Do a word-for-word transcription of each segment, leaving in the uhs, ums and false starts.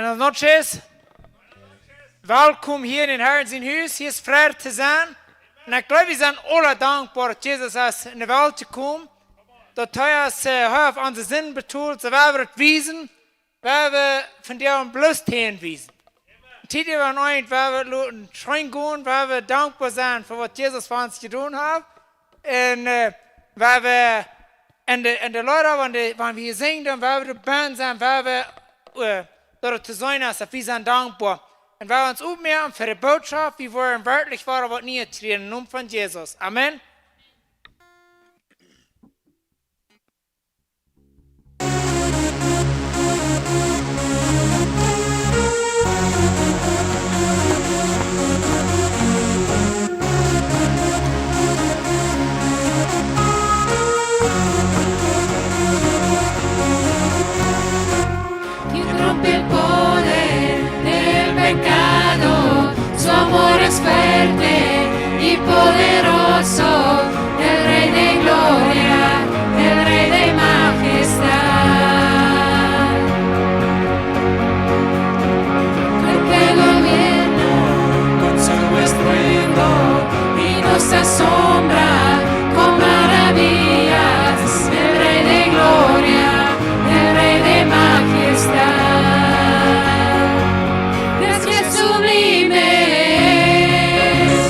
Buenas noches. Welkom hia en dän Harn sien Hus. Hia es Fräd to sennen. Un ekj jleew, wie sent aule dankboa, daut Jesus es en de Welt jekomen. Daut hee es, äh, hee haft onse Sind betolt, soo wie daut wiesen, wie von däm bloos hänwiesen. Tiet äwa een, wie loten scheen gonen, wie dankboa sent fa waut Jesus fa ons jedonen haft. Un, äh, wie en de, en de Leeda, wan de, wan wie sinjen, dan wie doabie sent, wie, äh, daut et to seenen es, daut wie sent dankboa. Un wie ons opmoaken fa de Bootschoft, wie woaren werkjlich woaren waut Nieet kjrieen em Nomen von Jesus. Amen. Quien rompe el poder del pecado, su amor es fuerte y poderoso, el Rey de gloria, el Rey de majestad. El que gobierna con su estruendo y nos asombra con maravillas, el Rey de gloria, el Rey de majestad. Gracias sublime es,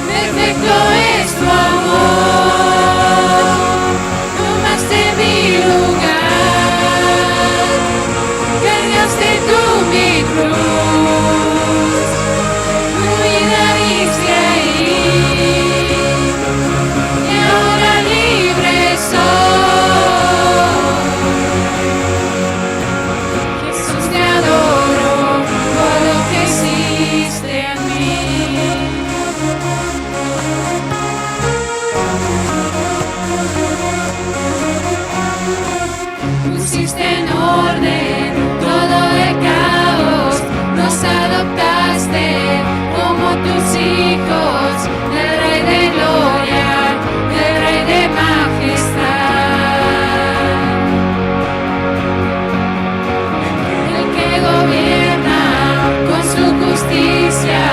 perfecto es tu amor, tomaste mi lugar, cargaste tú mi cruz, tu vida diste ahí, y ahora libre soy. Jesús, te adoro por lo que hiciste en mí. Pusiste en orden todo el caos, nos adoptaste como tus hijos, el Rey de gloria, el Rey de majestad. El que gobierna con su justicia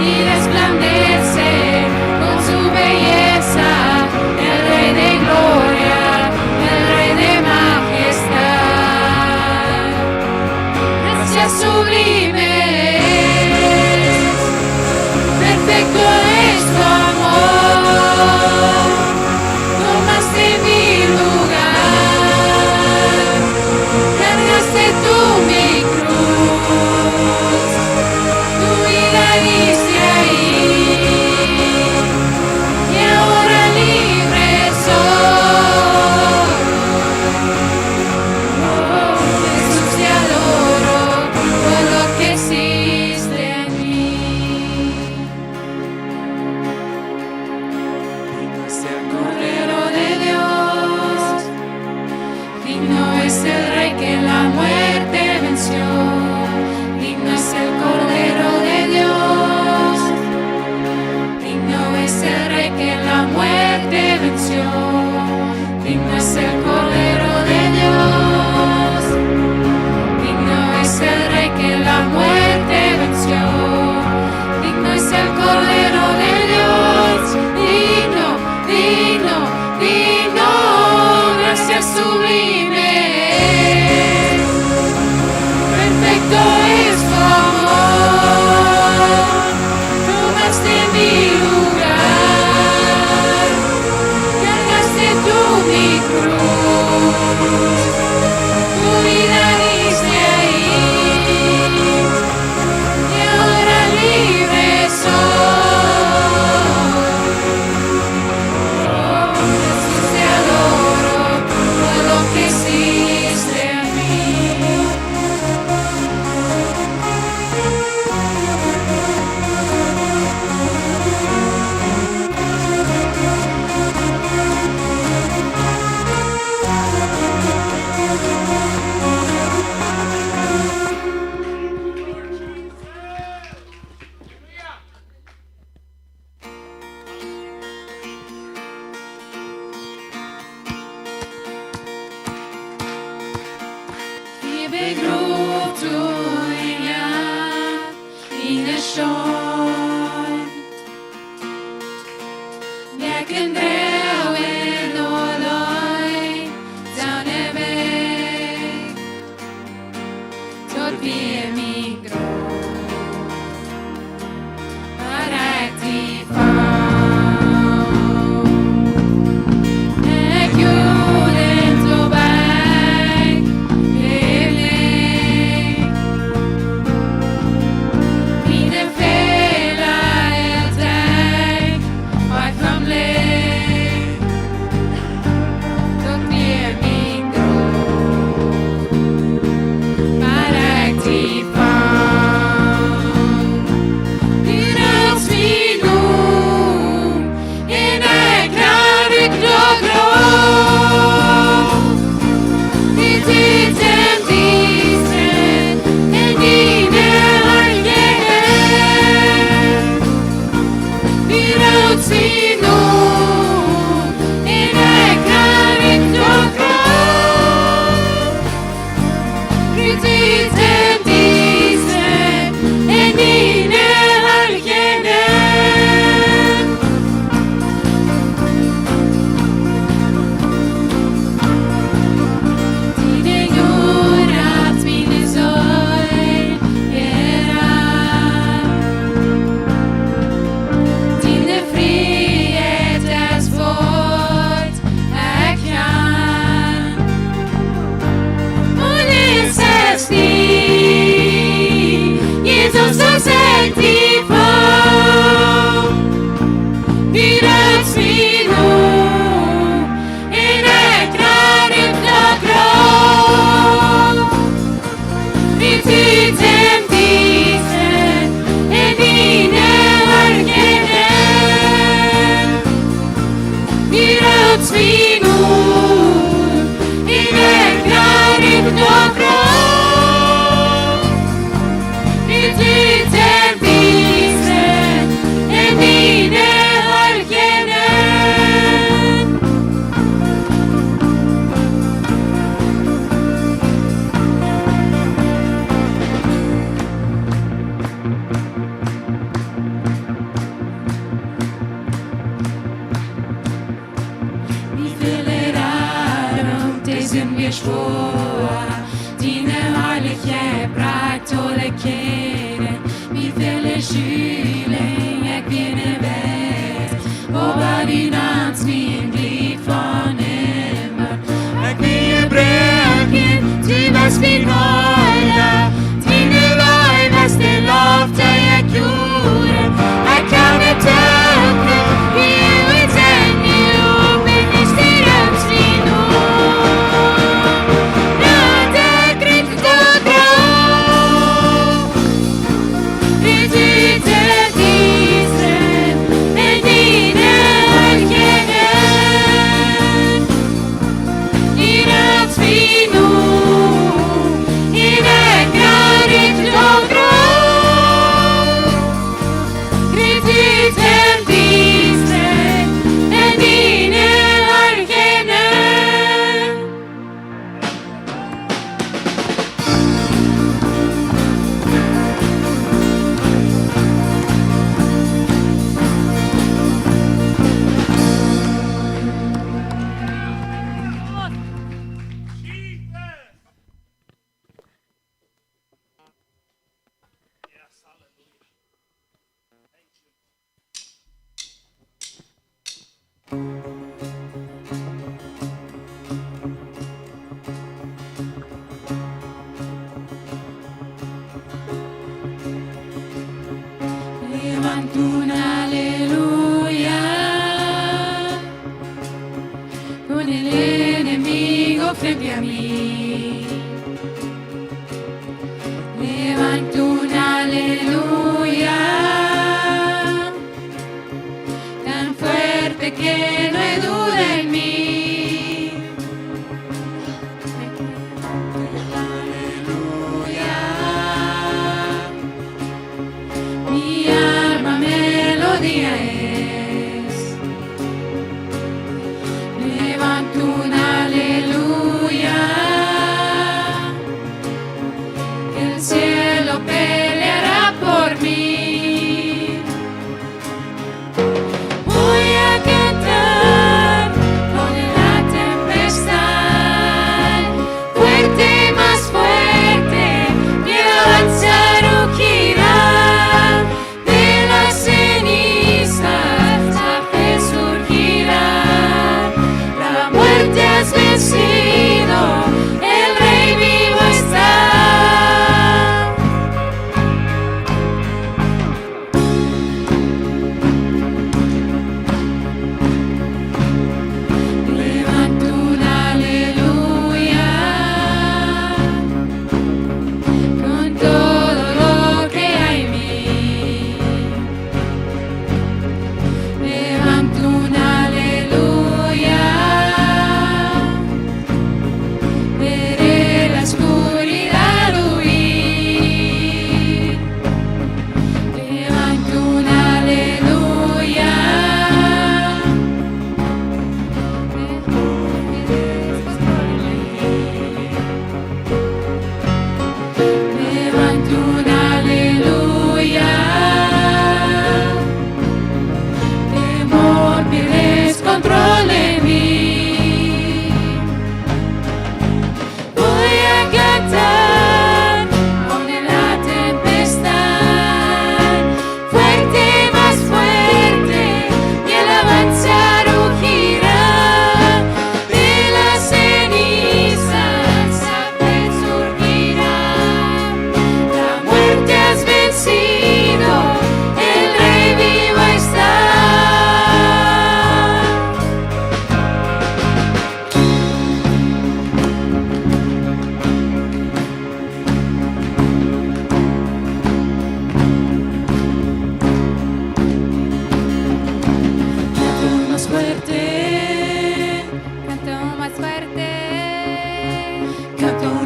y resplandece con su belleza, el Rey de gloria, el Rey de majestad. Gracias sublime es, perfecto es tu amor, tomaste mi lugar, cargaste tú mi cruz, tu vida diste ahí, y ahora libre soy. Oh, Jesús, te adoro por lo que hiciste en mí. Digno es el Cordero de Dios, digno es el Rey que la muerte venció, digno es el Cordero de Dios. Digno es el Rey que la muerte venció. Digno es el Cordero de Dios. Digno es el Rey que la muerte venció. Digno es el Cordero de Dios. Digno, digno, digno. Gracias sublime es. Perfecto es tu amor. Tomaste mi lugar, cargaste tú mi cruz, tu vida diste ahí, y ahora libre soy. Oh, Jesús, te adoro por lo que hiciste en mí. Wie begroeten John. Wer kjemt doa en Oorlog, dan hab ekj, daut wia mien Grund. But I defy. Ekj judent oba ekj leew nich. Miene Fäla, ekj denkj, ekj kom leew. Daut wia mien Grund. But I defy. Du rutst mie no, un ekj kjrieech daut Gloow. Dit es en Diesta, en diene Henj. Du rutst mie no, un ekj kjrieech daut Gloow. Dit es en Diesta, en diene Henj. Diene Jnod haft miene Seel jerat. Diene Frieheit es waut ekj kjan. Un es es die, Jesus, aus ekj die fang. Du rutst mie no, un ekj kjrieech daut Gloow. Dit es en Diesta, en diene Henj. Du rutst mie no, un ekj kjrieech daut Gloow. Dit es en Diesta, en diene Henj. Mien Fäla, daut es en mie schwoa, diene Heilichkjeit brakjt aule Kjäden. Mien Fäla, Schüling, ekj wia nich wieet, oba du nantst mie Jlikj von emma. Ekj wia jebroaken, du best mien Heela, diene Leew es de Loft, dee ekj jodel. Ekj kaun nich denkjen, woo ekj sie, woo ekj sie, du rutst mie no. Daut ekj kjrieech daut Gloow. Dit es en Diesta, en diene Henj. Du rutst mie no, un ekj kjrieech daut Gloow. Dit es en Diesta, en diene Henj. Levanta un aleluya, con el enemigo frente a mí. Levanta un aleluya, tan fuerte que no hay duda en mí. Aleluya. Mi alma melodía es. Levanto un aleluya. El cielo peleará por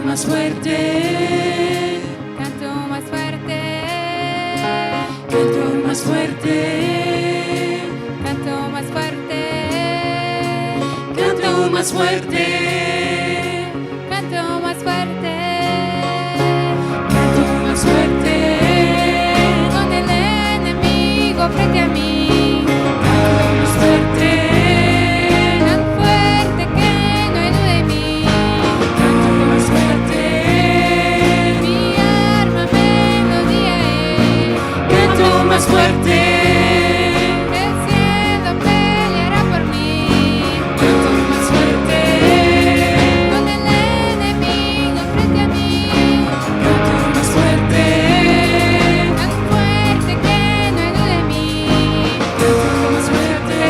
Más fuerte. Canto más fuerte. Canto más fuerte. Canto más fuerte. Canto más fuerte. Canto más fuerte. Canto más fuerte. Con el enemigo frente a mí. Canto más fuerte. Tan fuerte que no hay duda en mí. Canto más fuerte. Mi alma me lo di a él. Canto más fuerte. El cielo peleará por mí. Canto más fuerte. Con el enemigo frente a mí. Canto más fuerte. Tan fuerte que no hay duda en mí. Canto más fuerte.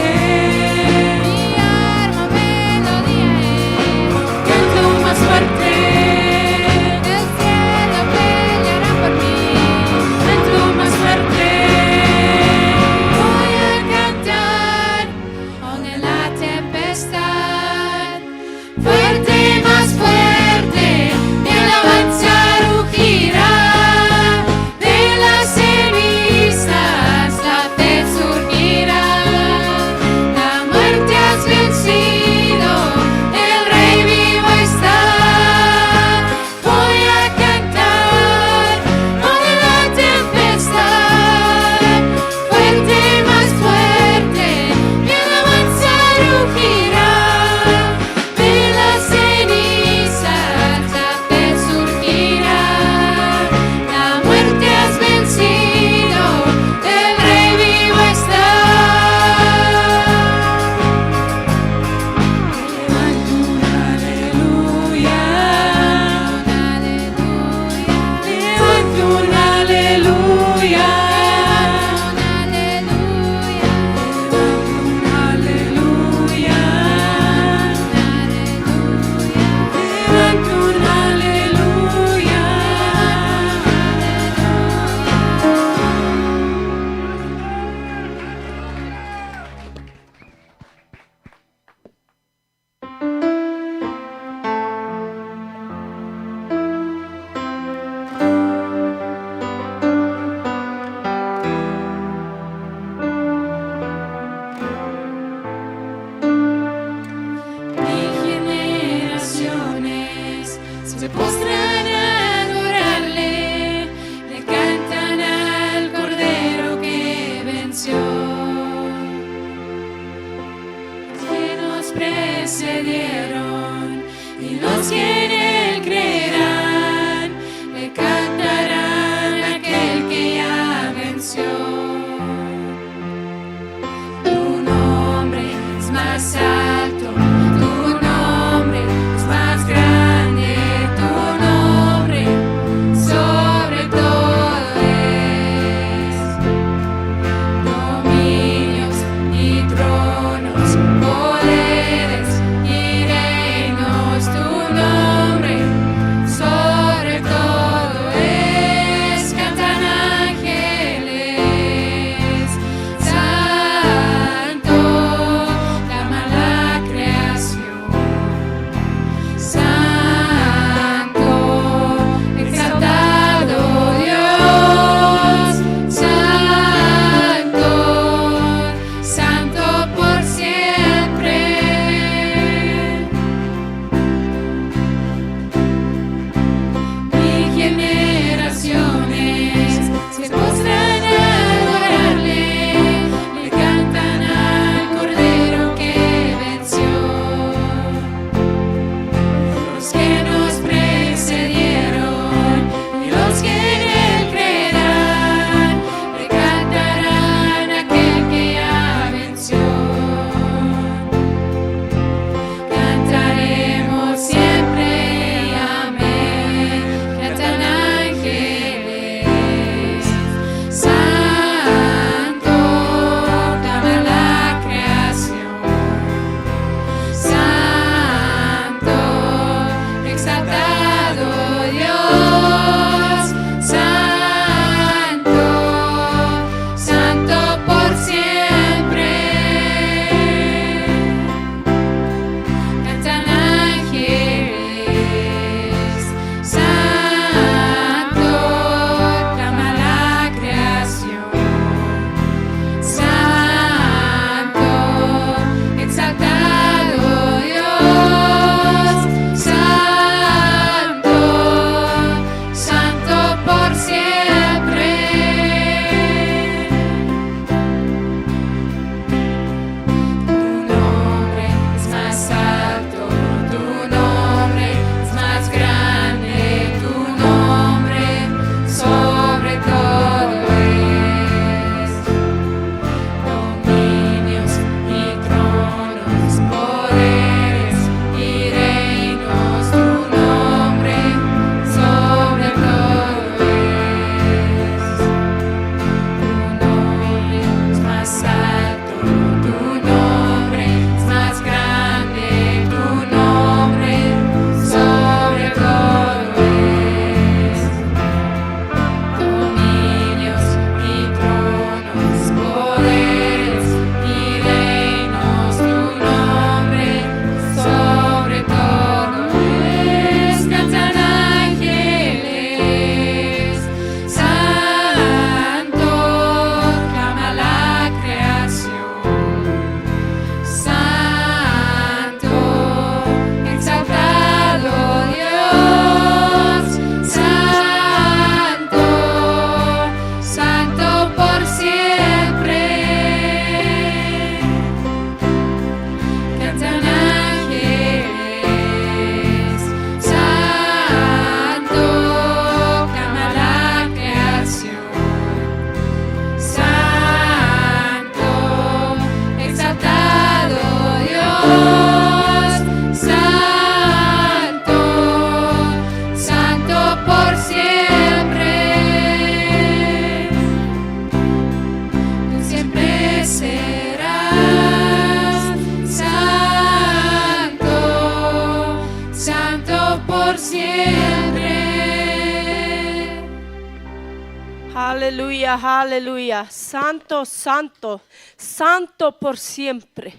Halleluja, halleluja. Santo, santo, santo por siempre.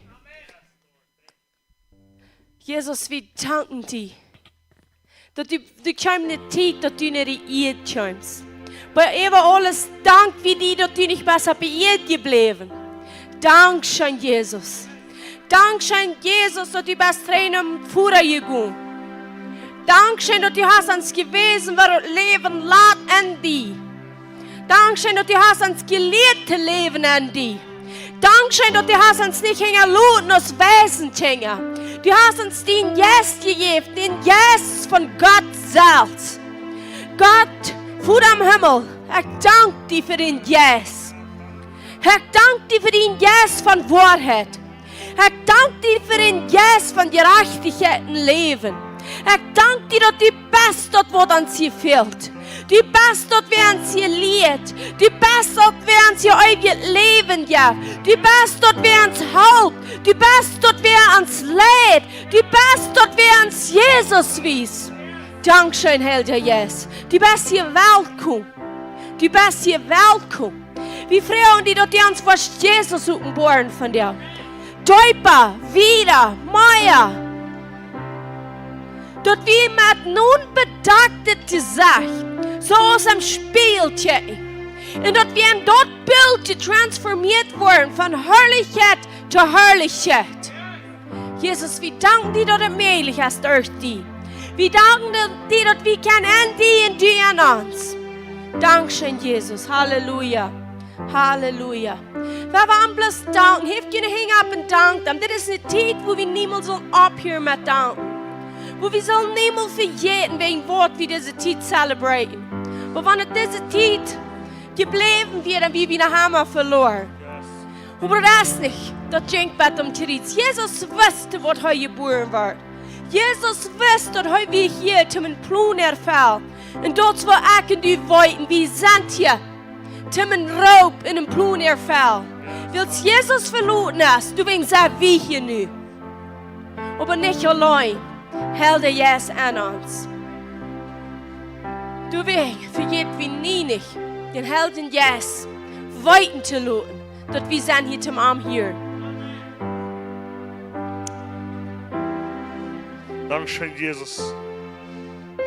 Jesus, wie danken die, daut du, du kjeemst en de Tiet, daut du no de Ieed kjeemst. Oba äwa aules dank wie die, daut du nich best opp de Ieed jebläwen. Dankscheen, Jesus. Dankscheen, Jesus, daut du best rein em Fua jegonen. Dankscheen, daut du hast ons jewäsen, waut daut Läwen lat en die. Dankscheen, daut du hast ons jelieet to läwen en die. Dankscheen, daut du hast ons nich hinjaloten aus Waisenkjinja. Du hast ons dän Jeist jejäft, dän Jeist von Gott selfst. Gott, Voda em Himmel, ekj dank die fa dän Jeist. Ekj dank die fa dän Jeist von Woarheit. Ekj dank die fa dän Jeist von Jerajchtichkjeit em Läwen. Ekj dank die, daut du best daut, waut ons hia fält. Du best daut, waut ons hia lieet. Du best daut, waut ons hia eewjet Läwen jeft. Du best daut, waut ons halpt. Du best daut, waut ons leit. Du best daut, waut ons Jesus wiest. Dankscheen, Heilja Jeist. Du best hia welkom. Du best hia welkom. Wie froagen die, daut du ons woascht Jesus openboaren vondoag. Deepa, wieda, mea. Daut wie met een onbedakjtet Jesecht, soo aus em Spieejel kjikjen. Un daut wie en daut Bilt jetransformieet woaren von Harlichkjeit to Harlichkjeit. Jesus, wie danken die, daut et mäajlich es derch die. Wie danken die, daut wie kjennen en die un du en ons. Dankscheen, Jesus. Halleluja. Halleluja. Wie wellen bloos danken. Heft june Henj opp un dankt am. Dit es eene Tiet, wua wie niemols sellen opphieren met danken. Wua wie sellen niemols vejäten, wäajen waut wie dise Tiet celebraten. Oba wan et dise Tiet jebläwen wia, dan wia wie noch emma veloaren. Oba daut es nich, daut jinkj bat om Kjriez. Jesus wist, waut hee jebuaren wort. Jesus wist, daut hee wia hia, om eenen Plon erfellen. Un daut es waut ekj un du weeten, wie sent hia, om eenen Roop un eenen Plon erfellen. Wiels Jesus veloten es, doawäajen sent wie hia nu. Oba nich auleen, Heilja Jeist en ons. Doawäajen vejät wie nie nich, dän Heiljen Jeist weeten to loten, daut wie sent hia toom am hieren. Dankscheen, Jesus.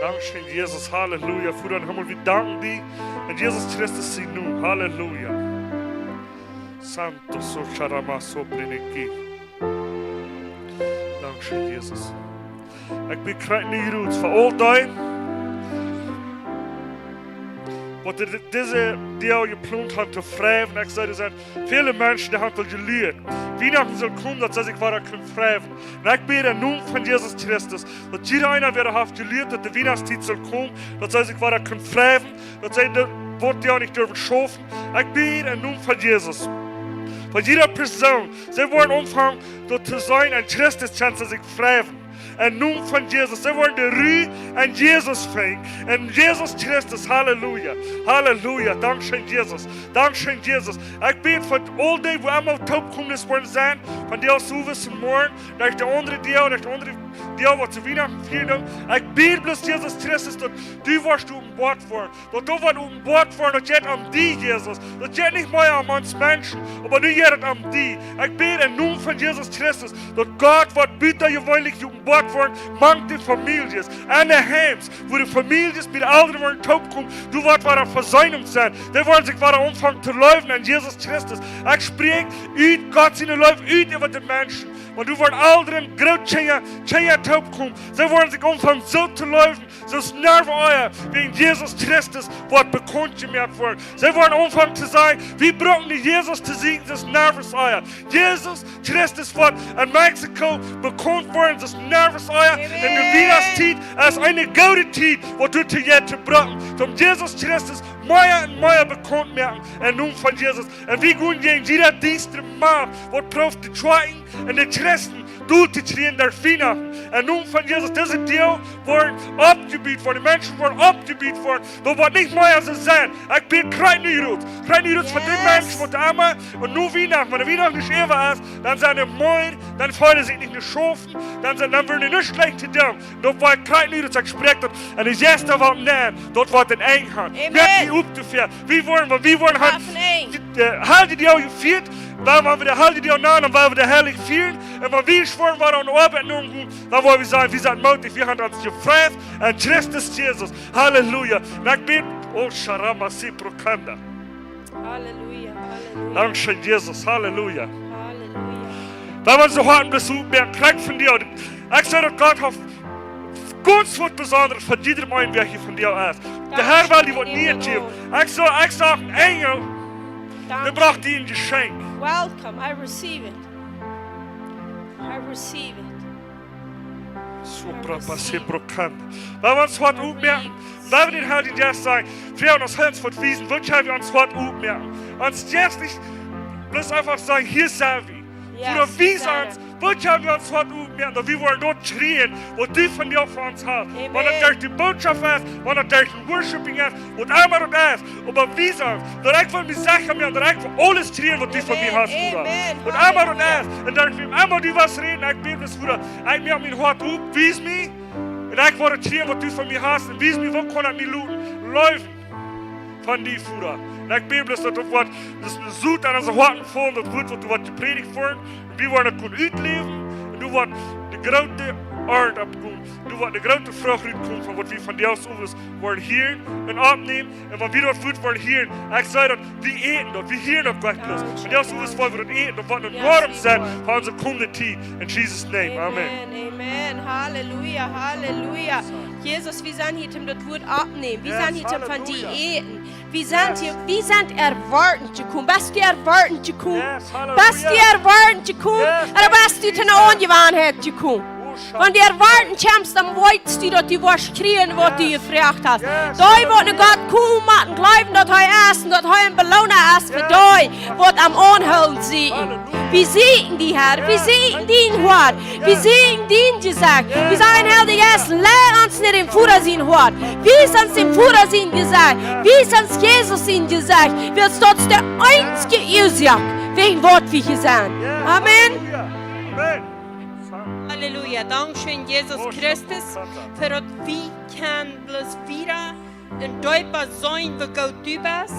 Dankscheen, Jesus. Halleluja. Voda em Himmel, wie danken die en Jesus Christus sienen Nomen. Halleluja. Santo so charamaso preneki. Dankscheen, Jesus. Ekj bäd krakjt nu fa aul dee, waut dit, dise Doag jeplont haben to freien. Ekj saj, doa sent väle Menschen, dee haben aul jelieet, Wienachten saul komen, daut see sikj wada kjennen freien. Un ekj bäd em Nomen von Jesus Christus, daut jieda eena, wäa haft jelieet, daut de Wienachtstiet saul komen, daut see sikj wada kjennen freien, daut see daut Wuat jo nich durwen schaufen. Ekj bäd em Nomen von Jesus, von jieda Persoon, see woaren aunfangen, daut to seenen, en Christus kjennen see sikj freien. Em Nomen von Jesus, see woaren de Ru en Jesus finjen. En Jesus Christus, halleluja, halleluja, dankscheen, Jesus, dankscheen, Jesus. Ekj bäd fa aul dee, waut emma toopkomen woaren sennen, von dee aus sowieso morjen, derch de aundre Doag, derch de aundre Doag, waut see Wienachten fieren. Ekj bäd bloos, Jesus Christus, daut du woascht openboat woaren. Daut doa woat openboat woaren, daut jeit om die, Jesus. Daut jeit nich mea om ons Menschen, oba nu jeit et om die. Ekj bäd em Nomen von Jesus Christus, daut Gott woat butajeweenlich openboat woaren, mank de Famieljes, en de Heims, wua de Famieljes bie de Elren woaren toopkomen, doa woat wada Vesöhnunk sennen. Dee woaren sikj wada aunfangen to leewen en Jesus Christus. Ekj spräakj ut Gott siene Leew ut äwa de Menschen. Wan doa woaren Elren, Grootkjinja, Kjinja toopkomen, see woaren sikj aunfangen soo to leewen, soo aus nie ea, wäajen Jesus Christus woat bekaunt jemoakt woaren. See woaren aunfangen to sajen: "Wie brucken nich Jesus to sieekjen, soo aus nie ea." Jesus Christus woat en Mexiko bekaunt woaren, soo aus nie ea. Amen. En de Wienachtstiet es eene goode Tiet, waut du to je to brucken, om Jesus Christus mea un mea bekaunt moaken, em Nomen von Jesus. Un wie gonen jäajen jieda diestre Macht, waut prooft to schwaken, un de Christen Jubel to kjrieen derch Wienachten. Em Nomen von Jesus, dise Deel woat oppjebut woaren, de Menschen woaren oppjebut woaren. Daut woat nich mea soo sennen. Ekj bäd, krakjt nu rut. Krakjt nu rut von dee Menschen, waut emma, un nu Wienachten, wan de Wienachten nich äwa es, dan sent dee meed, dan feelen see sikj nich jeschaufen, dan sent, dan woaren dee nich jlikj to doonen. Daut woat krakjt nu rut, ekj spräakj daut en de Jeist, waut nä, daut woat een Enj haben. Amen. Moakt die opp doafäa. Wie woaren, wan wie woaren haben, Amen. Äh, Heiljedoag jefieet, wan, wan wie de Heiljedoag nanen, wan wie de Heiljedoag fieren, un wan wie schwoa woaren aun de Oabeit nomen gonen, dan woa wie sajen, wie sent mootich, wie haben ons jefreit en Christus Jesus. Halleluja. Un ekj bäd, oh, Sharama Siprokanda. Halleluja, halleluja. Dankscheen, Jesus. Halleluja. Halleluja. Wan wie soo Hoaten bloos oppmoaken, krakjt von die. Ekj saj daut Gott haft gaunz waut Besondret fa jiedem eenen, wäa hia vondoag es. De Herr well die waut Nieet jäwen. Dankscheen, Herr. Ekj saj, ekj saj, een Enjel, dee brocht die een Jeschenkj. Dank you. Welcome. I receive it. I receive it. Sopra pase prokan. Wan wie ons Hoat oppmoaken, wan wie dän Heiljen Jeist sajen, Voda, ons Hoat oppwiesen, waut hab wie ons Hoat oppmoaken? Ons Jeist nich bloos eefach sajen, hia sent wie. Yes, Voda, wies ons, waut hab wie ons Hoat oppmoaken, daut wie woaren daut kjrieen, waut du vondoag fa ons hast. Amen. Wan daut derch de Bootschoft es, wan daut derch de Worshiping es, waut emma daut es, oba wies ons, daut ekj fa mie secha moak, daut ekj fa aules kjrie, waut du fa mie hast, Voda. Amen. Waut emma daut es, un daut ekj emma die waut räden, ekj bäd, Voda, ekj moak mien Hoat opp, wies mie, un ekj woa daut kjrieen, waut du fa mie hast, un wies mie, waut kaun ekj mie loten leewen von die, Voda. Un ekj bäd, daut daut woat, daut es een Sot aun onse Hoaten faulen, daut Wuat, waut du woascht jeprädicht woaren, un wie woaren daut kjennen utläwen, un doa woat de groote Arnt oppkomen. Doa woat de groote Frucht rutkomen von waut wie vondoag soo woaren hieren un oppnämen. Un wan wie daut Wuat woaren hieren, ekj saj daut, wie äten daut, wie hieren daut Gott bloos. Dankscheen. Un vondoag soo woaren wie daut äten, daut woat een Norm sennen fa onse komende Tiet. In Jesus' name, amen. Amen, amen. Halleluja, halleluja. Jesus, wie sent hia om daut Wuat oppnämen. Wie sent hia om von die äten. Wie sent hia, wie sent erwoaten jekomen. Best du erwoaten jekomen? Best du erwoaten jekomen? Ooda best du to eene Aunjewanheit jekomen? Wan du erwoaten kjemst, dan weetst du, daut du woascht kjrieen, waut du jefroagt hast. Dee, waut no Gott komen motten, jleewen, daut hee es un daut hee een Beloona es fa dee, waut am aunhoolen sieekjen. Wie sieekjen die, Herr. Wie sieekjen dien Hoat. Wie sieekjen dien Jesecht. Wie sajen, Heilja Jeist, lea ons no däm Voda sien Hoat. Wies ons däm Voda sien Jesecht. Wies ons Jesus sien Jesecht. Wiels daut es de eensje Uasoak, wäajen waut wie hia sent. Amen. Halleluja. Dankscheen, Jesus Christus, fa daut wie kjennen bloos wieda un deepa seenen, woo goot du best.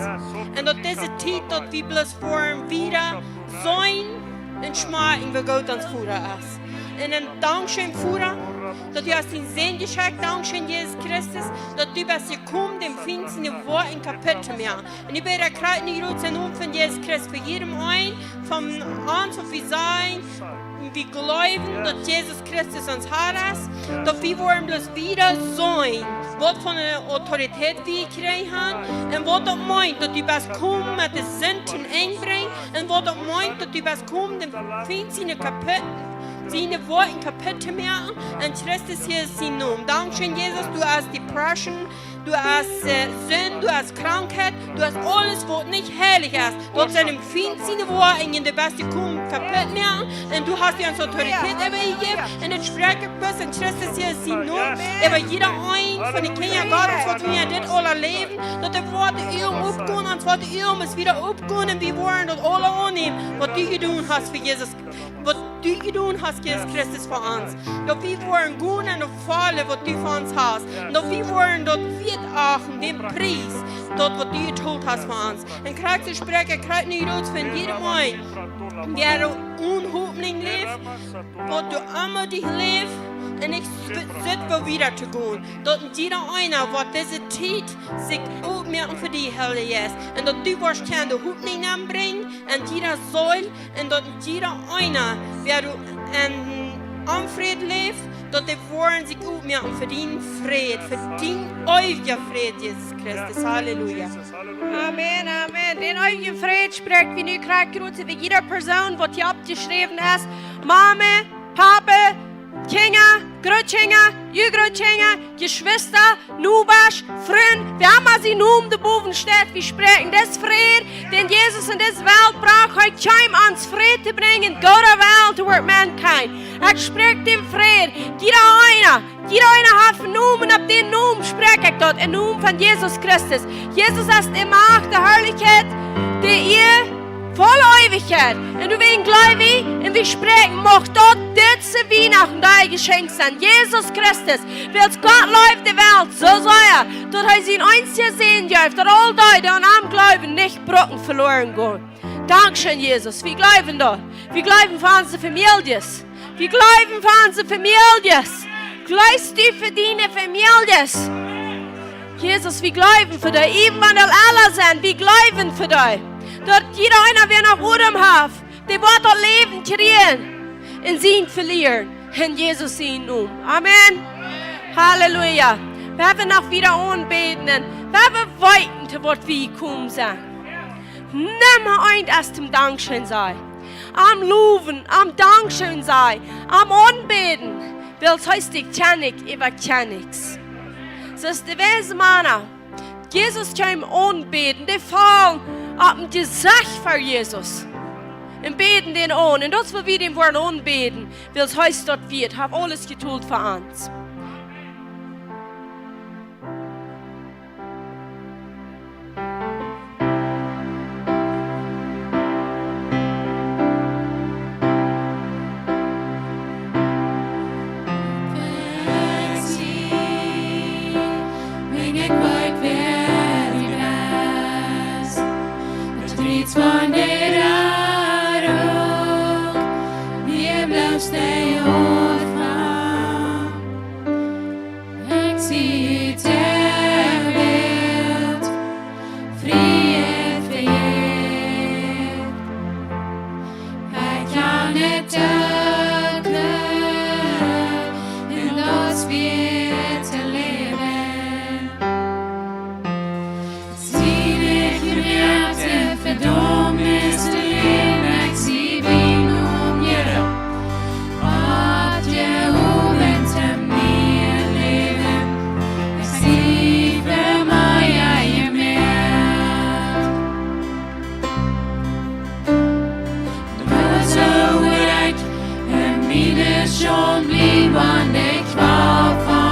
Un daut dise Tiet, daut wie bloos woaren wieda seenen un schmakjen, woo goot ons Voda es. Un een Dankscheen, Voda, daut du hast dienen Sän jeschekjt. Dankscheen, Jesus Christus, daut du best jekomen, däm Fient siene Woakjen kaputt to moaken. Un ekj bäd, Gott, nu rut em Nomen von Jesus Christus fa jiedem eenen von ons, waut wie sajen, wie jleewen, daut Jesus Christus ons Herr es, daut wie woaren bloos wieda seenen, waut fa eene Autoritäit wie jekjräajen haben, un waut daut meent, daut du best komen met de Sind een Enj brinjen, un waut daut meent, daut du best komen, däm Fient siene kaputt, siene Woakjen kaputt to moaken, en Christus Jesus sienen Nomen. Dankscheen, Jesus, du hast Depression, du hast, äh, Sind, du hast Krankheit, du hast aules, waut nich heilich es. Daut sent däm Fient siene Woakjen, un du best jekomen kaputt moaken, un du hast die ons Autoritäet äwajejäft, un daut spräakj ekj bloos en Christus Jesus sienen Nomen, äwa jieda eenen von de Kjinja Gottes, waut wie dit aula läwen, daut de Wienachten oppkomen, ons Wienachten es wieda oppkomen, un wie woaren daut aula aunnämen, waut du jedonen hast fa Jesus, waut du jedonen hast, Jesus Christus, fa ons. Daut wie woaren gonen un daut vollen, waut du fa ons hast. Un daut wie woaren daut wieet achten, dän Pries, daut waut du jetolt hast fa ons. Un Gott, ekj spräakj, ekj kjrie nu rut von jieda eenen, dee en Hopninj läft, waut doa emma noch läft, un ekj s-, sitt, woo wieda to gonen. Daut jieda eena, waut dise Tiet sikj oppmoakt fa die, Heilja Jeist. Un daut du woascht kjennen de Hopninj aunbrinjen, en jieda Seel, un daut jieda eena, wäa doa en Onfräd läft, daut dee woaren sikj oppmoaken fa dienen Fräd, fa dienen eewjen Fräd, Jesus Christus. Halleluja. Amen, amen. Dän eewjen Fräd spräakj wie nu krakjt rut äwa jieda Persoon, waut hia oppjeschräwen es. Mame, Pape, Kjinja, Grootkjinja, june Grootkjinja, Jeschwista, Nobasch, Frind, wäa emma sien Nomen doa bowen steit, wie spräakjen dis Fräd, dän Jesus en dise Welt brocht, hee kjeem ons Fräd to brinjen, go to the world, to work mankind. Ekj spräakj dän Fräd, jieda eena, jieda eena haft eenen Nomen, opp dän Nomen spräakj ekj daut, em Nomen von Jesus Christus. Jesus es de Macht, de Harlichkjeit, de Ea, volle Eewichkjeit. Un doawäajen jleew wie un wie spräakjen, mucht daut dise Wienachten dien Jeschenkj sennen. Jesus Christus, wiels Gott leeft de Welt soo sea, daut hee sienen eensjen Sän jeef, daut aul dee, dee aun am jleewen, nich bruken veloaren gonen. Dankscheen, Jesus. Wie jleewen daut. Wie jleewen fa onse Famieljes. Wie jleewen fa onse Famieljes. Jleefst du fa diene Famieljes? Jesus, wie jleewen fa dee, even wan doa Ella sent, wie jleewen fa dee. Daut jieda eena, wäa noch Odem haft, dee woat daut Läwen kjrieen un sient velieren. En Jesus sienen Nomen. Amen. Halleluja. Wie woaren noch wieda aunbäden. Wie woaren weeten, to waut wie jekomen sent. Numma eent es toom Dankscheen sajen. Am lowen, am Dankscheen sajen, am aunbäden. Wiels hee es de Kjennich äwa Kjennichs. Soo aus de weise Mana Jesus kjeemen aunbäden, dee faulen opp äa Jesecht ver Jesus un bäden dän aun. Un daut es waut wie dän woaren aunbäden, wiels hee es daut wieet, haft aules jedonen fa ons. Ekj sie, wan ekj weet wäa du best, daut du best von de Rädunk, du blifst de Aunfank. Ekj sie de Welt, Fräd vejäft. Ekj kaun nich too Glück un daut wieet to läwen. Sie nich jemoakt, Vedaumnis to läwen, ekj sie bie Nomen jeropt. Waut jehowen to mien Läwen, ekj sie fa mie jemoakt. Daut soo wudd ekj en miene Schaund bliewen, wan ekj woa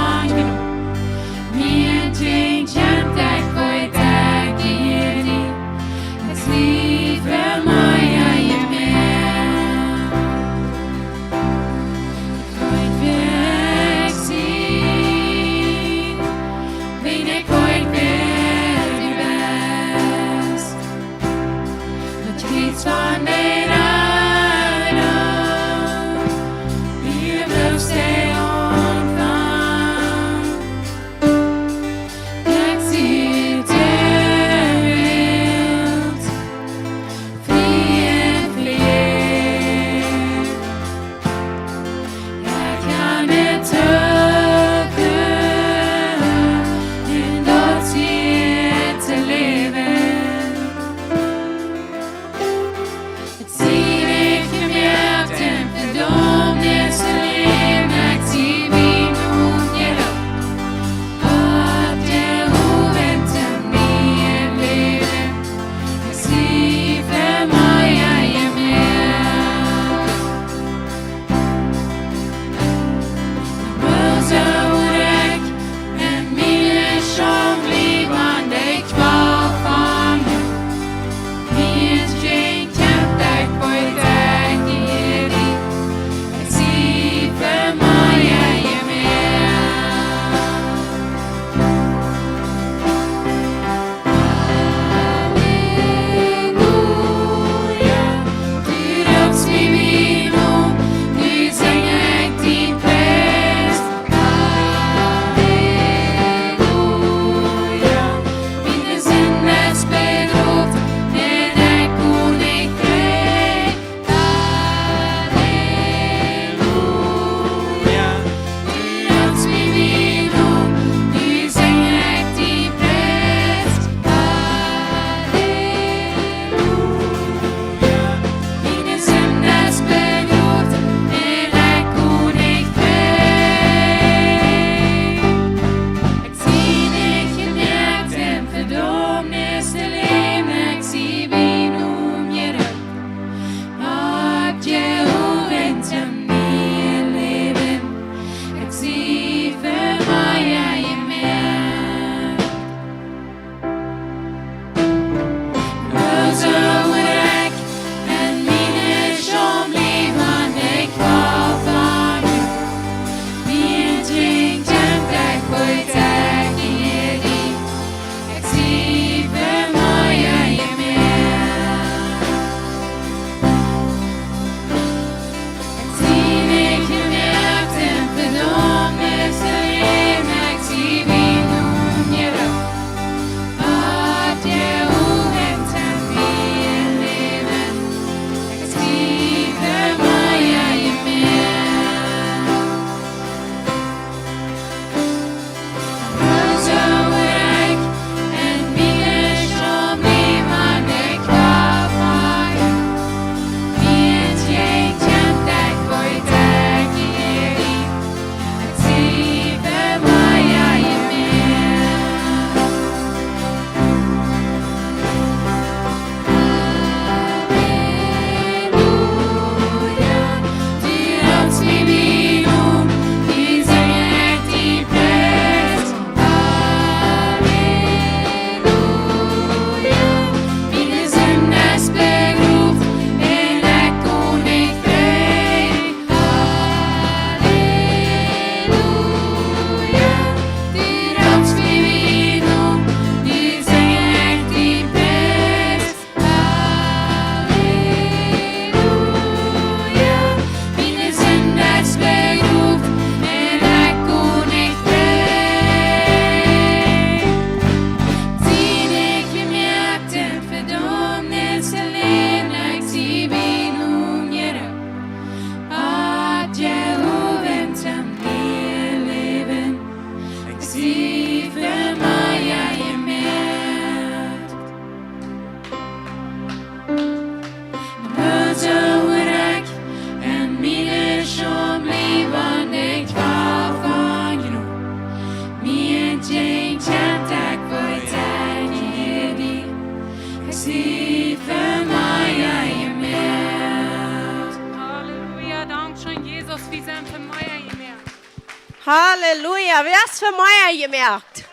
Halleluja. Wäa es fa mea jemoakt?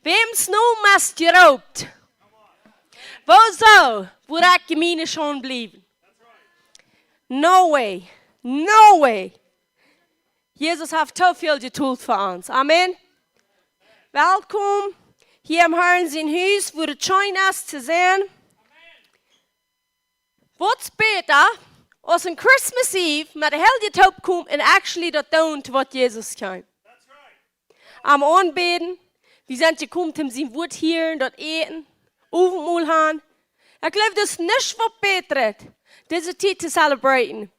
Wäms Nomen es jeroopt? Woo soo? Wua ekj jemien Schoon bliewen? No way. No way. Jesus haft too väl jetolt fa ons. Amen. Welkom hia em Harn sien Hus, wua daut scheen es to sennen. Waut es bäta aus een Christmas Eve met de Helje toopkomen un actually daut doonen waut Jesus kjeem? Am aunbäden, wie sent jekomen om sien Wuat hieren, daut äten, Owentmol han. Ekj jleew, daut es nuscht waut bätret, dise Tiet to celebraten.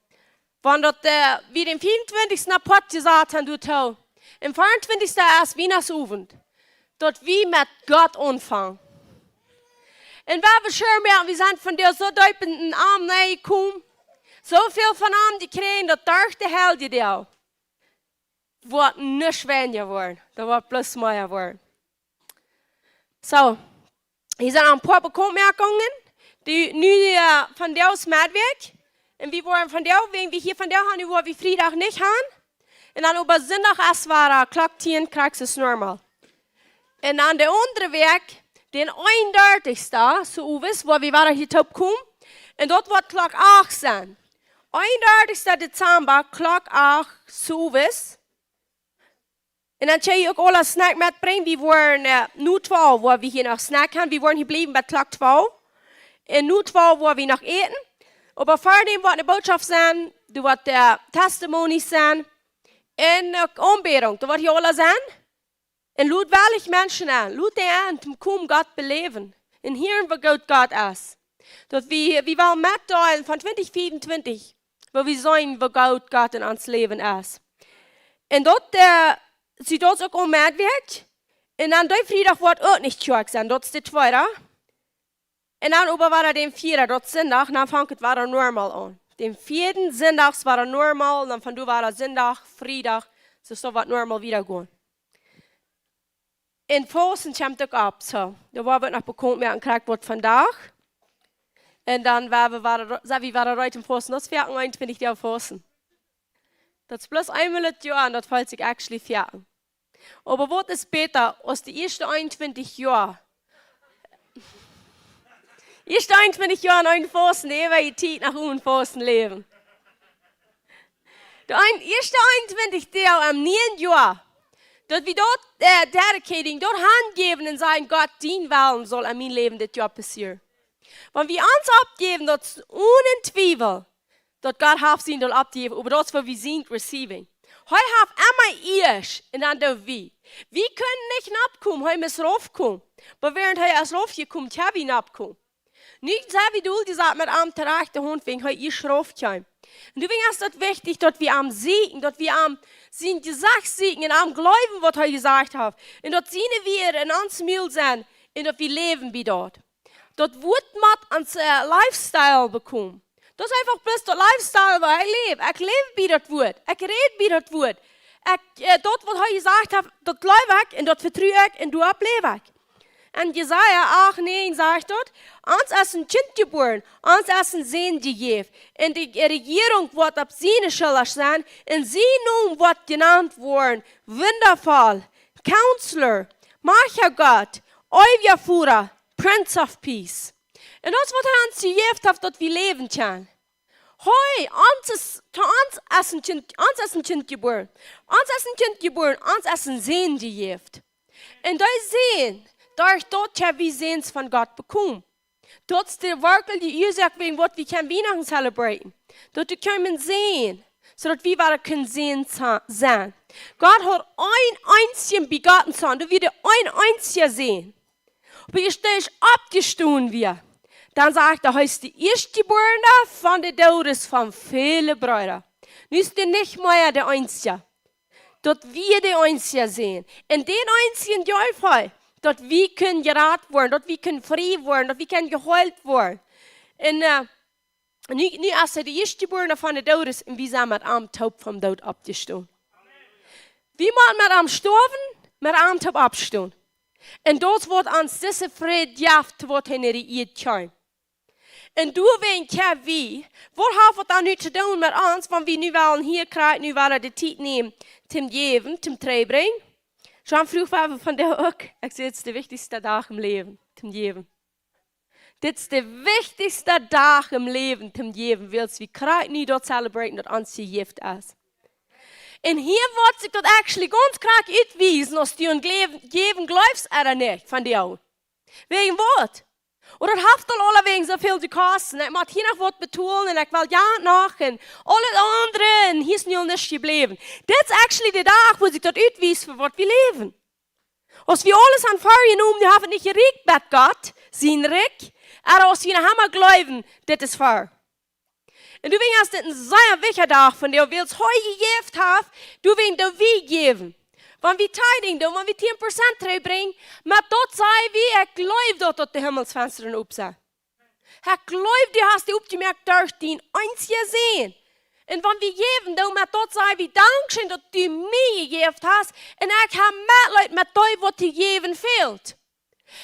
Wan daut, äh, wie dän vieeuntwintichsten apoat jesat han, doa too. Un vieeuntwintichsten es Wienachtsowent. Daut wie met Gott aunfangen. Un wua wie sure moaken, wie sent vondoag soo deep en, en am nenjekomen. Soo väl von am jekjräajen, daut derch de Helje Doag woat nuscht weinja woaren. Daut woat bloos mea woaren. Soo, hia sent een poa Bekauntmoakungen, dee nu, äh, vondoag es Medwäakj. Un wie woaren vondoag, wäajen wie hia vondoag han, woa wie Friedach nich han. Un dan äwa Sindach es wada, äh, Klock tieen, krakjt soo aus normal. Un dan de aundre Wäakj, dän eenundartichsten, soo owes, woa wie wada hia toopkomen. Un daut woat Klock acht sennen. Eenundartichsten Dezamba, Klock acht, soo owes. Un dan kjenn jie uk aule Snack metbrinjen. Wie woaren, äh, nu twalf, woa wie hia noch Snack han. Wie woaren hia bliewen bat Klock twalf. Un nu twalf woa wie noch äten. Oba ver däm woat eene Bootschoft sennen, doa woat, äh, Testimonies sennen. Un uk Aunbädunk, daut woat hia aules sennen. Un lod wellich Menschen aun, lod dee aun, toom komen Gott beläwen. Un hieren, woo goot Gott es. Daut wie, wie wellen metdeelen von twintich vea un twintich, woo wie seenen, woo goot Gott en ons Läwen es. Un daut, äh, sie daut uk aum Medwäakj. Un dan dee Friedach woat uk nich Kjoakj sennen, daut es de tweede. Un dan äwa wada dän vieeden, daut es Sindach, dan fangt et wada normal aun. Dän vieeden Sindach es wada normal, dan von doa wada Sindach, Friedach, soo es daut waut normal wieda gonen. Un Fausten kjemt uk opp, soo. Doa woa wie noch bekaunt moaken, krakjt waut vondoag. Un dan woa wie wada, sent wie wada reed toom Fausten. Daut es vea un eenuntwintich Doag Fausten. Daut es bloos eemol daut Joa un daut felt sikj actually vea. Oba waut es bäta aus de ieeschte eenuntwintich Joa? Ieeschte eenuntwintich Joa en een Fausten, de äwaje Tiet noch onen Fausten läwen. De een, ieeschte eenuntwintich Doag em nieen Joa, daut wie daut, äh, dedicating, daut hanjäwen un sajen: "Gott, dien Wellen saul en mien Läwen dit Joa passieren." Wan wie ons oppjäwen, daut es onen Twiewel, daut Gott haft sien Deel oppjejäft, oba daut es woo wie sent receiving. Hee haft emma ieescht un dan doo wie. Wie kjennen nich nopp komen, hee mott rauf komen. Oba wäarent hee es rauf jekomen, kjenn wie nopp komen. Nu sent wie dol jesat met am to rajchte Haunt, wäajen hee ieescht rauf kjeem. Un doawäajen es daut wichtich, daut wie am sieekjen, daut wie am sien Jesecht sieekjen un am jleewen, waut hee jesajcht haft. Un daut siene Wieed en ons Mul sent un daut wie läwen bie daut. Daut Wuat mott ons, äh, lifestyle bekomen. Daut es eefach bloos daut lifestyle, woo ekj läw. Ekj läw bie daut Wuat. Ekj räd bie daut Wuat. Ekj, äh, daut waut hee jesajcht haft, daut jleew ekj un daut vetru ekj un doaropp läw ekj. En Jesaja acht näajen sajcht daut: "Ons es een Kjint jebuaren, ons es een Sän jejäft. Un de Rejierunk woat opp siene Schullren sennen, un sien Nomen woat jenant woaren: Wundaboa, Counselor, Machticha Gott, Eewja Voda, Prince of Peace." Un daut es waut hee ons jejäft haft, daut wie läwen kjennen. Hee, ons es, to ons es een Kjint, ons es een Kjint jebuaren. Ons es een Kjint jebuaren, ons es een Sän jejäft. Un dee Sän, derch daut kjenn wie Säns von Gott bekomen. Daut es de werkjliche Uasoak, wäajen waut wie kjennen Wienachten celebraten. Daut wie kjennen seenen, soo daut wie wada kjennen Säns sa-, sennen. Gott haud een eensjen begotten Sän, daut wia de een eensja Sän. Oba aus hee oppjestonen wia, dan sajcht hee, hee es de Ieeschtjebuarna von de Doodes von väle Breeda. Nu es hee nich mea de eensja. Daut wie de eensja sent. Un dän eensjen jeef hee, daut wie kjennen jerat woaren, daut wie kjennen frie woaren, daut wie kjennen jeheelt woaren. Un, äh, nu, nu es hee de Ieeschtjebuarna von de Doodes un wie sent met am toop vom Doot oppjestonen. Wie motten met am stoawen, met am toop oppstonen. Un daut woat ons dise Fräd jäwen, waut hee no de Ieed kjeem. Un doawäajen kjenn wie, waut haft daut dan nu to doonen met ons, wan wie nu wellen hia krakjt, nu wellen de Tiet nämen, toom jäwen, toom trigj brinjen? John fruach, wie von doa uk, ekj saj, dit es de wichtichste Dach em Läwen, toom jäwen. Dit es de wichtichste Dach em Läwen, toom jäwen, wiels wie krakjt nu daut celebraten, daut ons jejäft es. Un hia woat sikj daut actually gaunz krakjt utwiesen, aus du aun Gleew-, Jäwen jleefst ooda nich, von doa. Wäajen waut? Ooda daut haft aul aulawäajen soo väl jekost, un ekj mott hia noch waut betolen, un ekj well jo noch, un aules aundre, un hia es nu aul nuscht jebläwen. Dit es actually de Dach, wua sikj daut utwiest, fa waut wie läwen. Aus wie aules han väajenomen, nu haft et nich jerieekjt met Gott sien Rikj, ooda aus wie noch emma jleewen, dit es väa. Un doawäajen es dit een sea wichtja Dach, von doa, wiels hee jejäft haft, doawäajen doo wie jäwen. Wan wie Tithing doonen, wan wie tieen Prozent trigj brinjen, met daut saj wie, ekj jleew daut, daut de Himmelsfenstren op sent. Ekj jleew, du hast dee opjemoakt derch dien eensja Sän. Un wan wie jäwen doonen, met daut saj wie, dankscheen, daut du mie jejäft hast, un ekj hab Metleet met dee, waut to jäwen fält.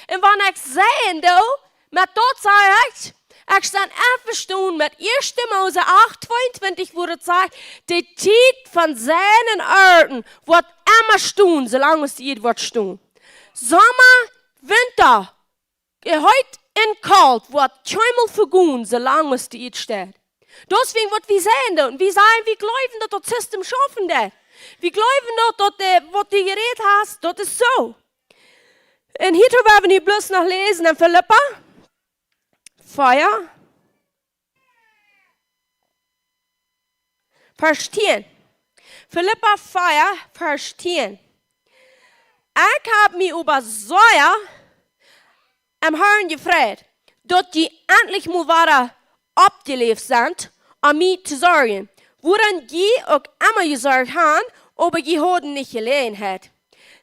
Un wan ekj seien doo, met daut saj ekj, ekj sie envestonen met Ieeschte Mose acht tweeuntwintich, wua et sajcht, de Tiet von seien un ernten woat emma stonen, soo lang aus de Ieed woat stonen. Somma, Winta, heet un kolt, woat kjeenmol vegonen, soo lang aus de Ieed steit. Daut es wäajen waut wie seien doonen. Wie sajen, wie jleewen, daut daut System schaufen deit. Wie jleewen, daut, daut, äh, waut du jerät hast, daut es soo. Un hia woa wie nu bloos noch läsen en Filippa vea, Varsch tieen. Filippa vea, Varsch tieen. Ekj hab mie oba sea em Harn jefreit, daut jie entlich mol wada oppjeläft sent, om mie to sorjen, wuaraun jie uk emma jesorcht han, oba jie hauden nich Jeläajenheit.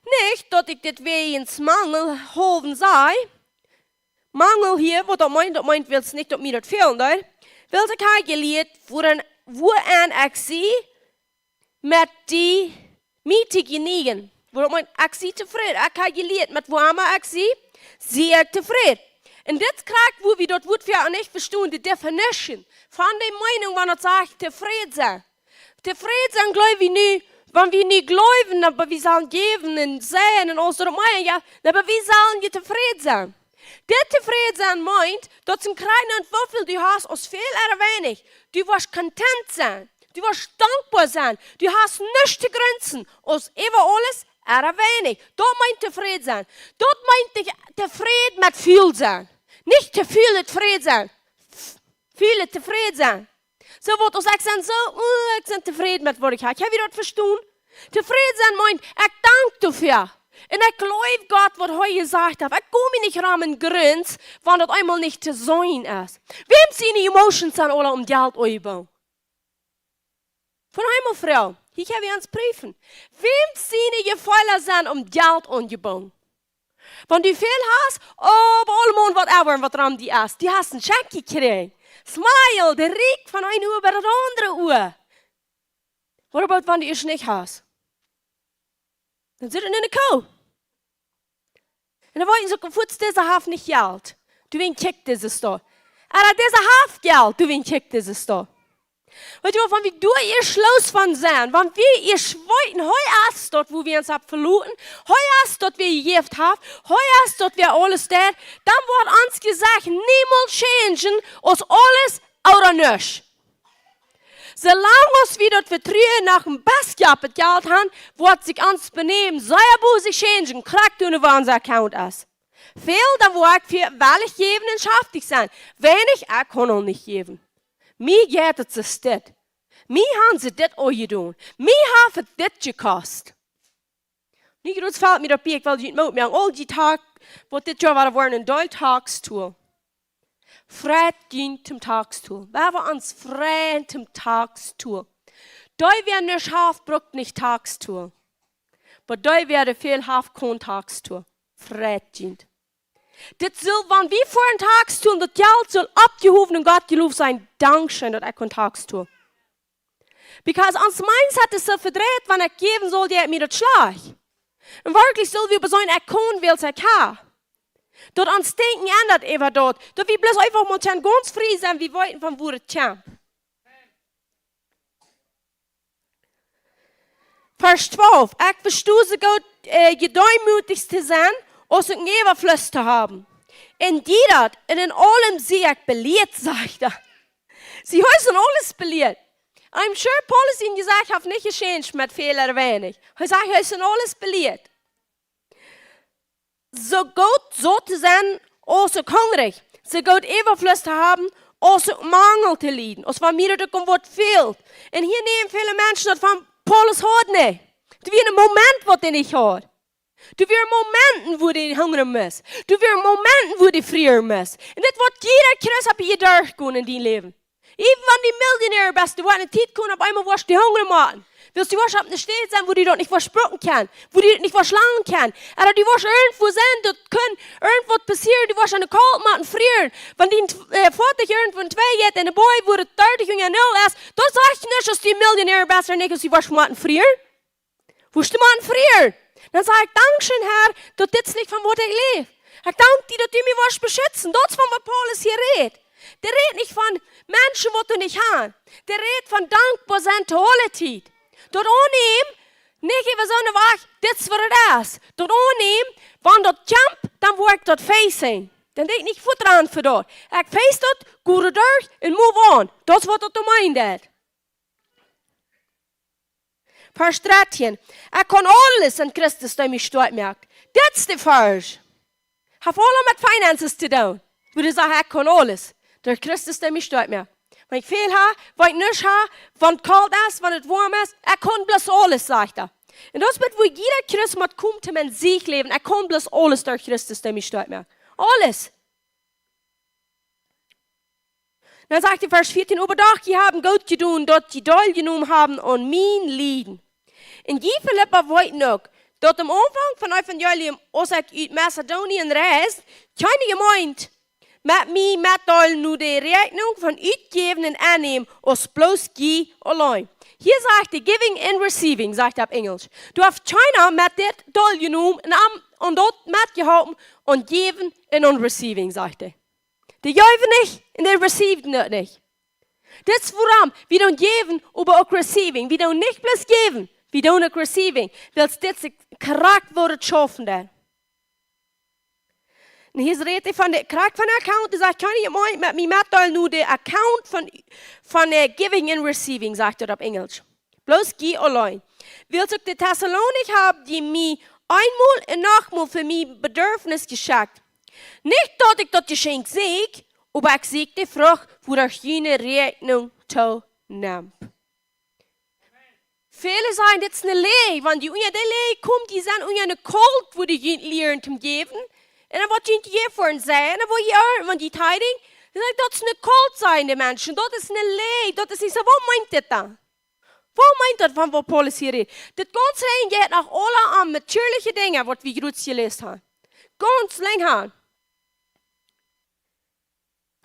Nich daut ekj dit wäajens Mangel haulwen saj, Mangel hia, waut daut meent, daut meent, wiels nich daut mie daut fälen deed, wiels ekj hab jelieet, wuaraun, wuaraun ekj sie, met dee mie to jeneajen. Waut daut meent, ekj sie tofräd. Ekj hab jelieet, met woo emma ekj sie, sie ekj tofräd. Un dit krakjt, wua wie daut Wuat fa nich vestonen, de definition von de Meenunk, wan daut sajcht, tofräd sennen. Tofräd sennen, jleew wie nu, wan wie nu jleewen, daut wie sellen jäwen un seien un aules daut mea, jo, oba wie sellen je tofräd sennen. Dit tofräd sennen meent, daut es een krakjt nich woo väl du hast, aus väl ooda weinich. Du woascht content sennen. Du woascht dankboa sennen. Du hast nuscht to grunsen, aus äwa aules ooda weinich. Daut meent tofräd sennen. Daut meent nich tofräd met väl sennen. Nich too väl tofräd sennen. Väl tofräd sennen. Soo waut aus ekj sie soo, uh, ekj sie tofräd met waut ekj hab. Hab jie daut vestonen? Tofräd sennen meent, ekj dank doafäa. Un ekj jleew Gott, waut hee jesajcht haft. Ekj go mie nich rom un gruns, wan daut eemol nich to sennen es. Wäm siene emotions sent aula om Jelt aunjebungen? Von Himmel, Fru, hia kjenn wie ons prüfen. Wäm siene Jefeelen sent om Jelt aunjebungen? Wan du väl hast, oh, bie aulemaun waut ever, waut rom die es. Du hast een Schenkj jekjräajen. Smile, de Rieekj von een Ua bat daut aundre Ua. What about wan du ieescht nich hast? Dan sitt et enne Koo. Un dan weet eena soo fuaz, dise haft nich Jelt. Doawäajen kjikjt dise soo. Ooda dise haft Jelt, doawäajen kjikjt dise soo. Weetst du waut, wan wie doa ieescht loos von sent, wan wie ieescht weeten, hee es daut, wua wie ons opp veloten, hee es daut, wua wie jejäft haben, hee es daut, wua aules deit, dan woat ons Jesecht niemols changen, aus aules ooda nuscht. Soo lang aus wie daut Vetruen noch een bät opp daut Jelt haben, woat sikj ons Benämen sea bosich changen, krakjt wan ons Account es. Väl, dan woa ekj väl wellich jäwen un schaftich sennen. Weinich, ekj kaun aul nich jäwen. Mie jeit et soo schlecht. Mie haben see dit aunjedonen. Mie haft et dit jekost. Nu, jrod felt mie daut bie, ekj well junt Moot moaken. Aul dee Tag, waut dit Joa wada woaren, een Deel Taxes tolen. Freit junt toom Taxes tolen. Wie haben ons freit toom Taxes tolen. Dee, wäa nuscht haft, brukt nich Taxes tolen. Oba dee, wäa väl haft, kaun Taxes tolen. Freit junt. Dit saul, wan wie fa een Taxes tolen, daut Jelt saul oppjehowen un Gott jelooft sennen, dankscheen daut ekj kaun Taxes tolen. Because ons mindset es soo vedreit, wan ekj jäwen saul, deit mie daut schlajcht. Un werkjlich saul wie beseenen, ekj kaun, wiels ekj hab. Daut ons Denkjen endat äwa daut. Daut wie bloos eefach mol kjennen gaunz frie sennen, wie weeten von wua et kjemt. Varsch twalf: Ekj vesto soo goot, äh, jedeemootijt to sennen, aus uk een Äwafluss to haben. En dit un en aulem sie ekj belieet, sajcht hee. See, hee es en aules belieet. I'm sure Paulus haft jesajcht, haft nich jechanged met väl ooda weinich. Hee sajcht, hee es en aules belieet. Soo goot saut to sennen, aus uk hungrich. Soo goot Äwafluss to haben, aus uk Mangel to lieden. Aus wan mie daut uk om waut fält. Un hia nämen väle Menschen daut von Paulus haud nich. Doa wieren Momenten, waut hee nich haud. Doa wieren Momenten, wua hee hungren musst. Doa wieren Momenten, wua hee frieren musst. Un dit woat jieda Christ opp je derchgonen en dien Läwen. Even wan du Millionär best, doa woat eene Tiet komen, opp eemol woascht du hungren motten. Wiels du woascht opp eene Städ sennen, wua du daut nich woascht brucken kjennen, wua du daut nich woascht langen kjennen. Ooda du woascht irjentwua sennen, daut kaun irjentwaut passieren, du woascht aun de Kolt motten frieren. Wan dien, äh, Foatich irjentwua entwei jeit en de Boaj, wua et dartich unja null es, daut sajcht nuscht, aus du Millionär best ooda nich, aus du woascht motten frieren. Woascht du motten frieren? Dan saj ekj: Dankscheen, Herr, daut dit es nich von waut ekj läw. Ekj dank die, daut du mie woascht beschitzen. Daut es von waut Paulus hia rät. Dee rät nich von Menschen, waut doa nich haben. Dee rät von dankboa sennen to aule Tiet. Daut aunnämen, nich äwa soone Wajch, dit es waut et es. Daut aunnämen, wan daut kjemt, dan woa ekj daut facen. Dan denkj ekj nich fuaz aun fa daut. Ekj face daut, go doa derch un move on. Daut es waut daut meent. Varsch dartieen: Ekj kaun aules en Christus, dee mie stoakj moakt. Dit es de Varsch. Haft aules met finances to doonen. Wua hee sajcht, ekj kaun aules derch Christus, dee mie stoakj moakt. Wan ekj väl hab, wan ekj nuscht hab, wan et kolt es, wan et woam es, ekj kaun bloos aules, sajcht hee. Un daut es waut wua jieda Christ mott komen to en sikj läwen. Ekj kaun bloos aules derch Christus, dee mie stoakj moakt. Aules. Dan sajcht hee, Varsch vieetieen: Oba doch, jie haben goot jedonen, daut jie deeljenomen haben aun mien Lieden. Un jie Filippa weeten uk, daut aum Aunfank von Evangelium, aus ekj ut Mazedonien reisd, kjeene Jemeent met mie metdeeld no de Räakjnunk von utjäwen un aunnämen, aus bloos jie auleen. Hia sajcht hee giving and receiving, sajcht hee opp Enjelsch. Doa haft kjeena met dit deeljenomen un aun, aun daut metjeholpen, aun jäwen un aun receiving, sajcht hee. Dee jäwen nich un dee receiveden daut nich. Dit es wuarom wie doonen jäwen, oba uk receiving. Wie doonen nich bloos jäwen, wie doonen uk receiving. Wiels dit es krakjt woo et schaufen deit. Un hia rät hee von de, krakjt von de Account, dee sajcht, kjeene Jemeent met mie metdeeld no de Account von, von, äh, giving and receiving, sajcht hee opp Enjelsch. Bloos jie auleen. Wiels uk de Tessalonicha haben jie mie eemol un nochmol fa mien Bedurfnis jeschekjt. Nich daut ekj daut Jeschenkj sieekj, oba ekj sieekj de Frucht, wua june Räakjnunk toonemt. Väle sajen, dit es eene Läaj, wan dee unja de Läaj komen, dee sent unja een Kult, wua dee junt lieren toom jäwen. Un dan woat junt jejäft fa een Säajen, un dan woa jie irjentwan dee Tiding. Dan saj ekj, daut es een Kult, sajen de Menschen, daut es eene Läaj, daut es nich soo, waut meent dit dan? Waut meent daut von waut Paulus hia rät? Dit gaunz Dinj jeit noch aula om natieeliche Dinja, waut wie jrod jeläst haben. Gaunz lenjd aun.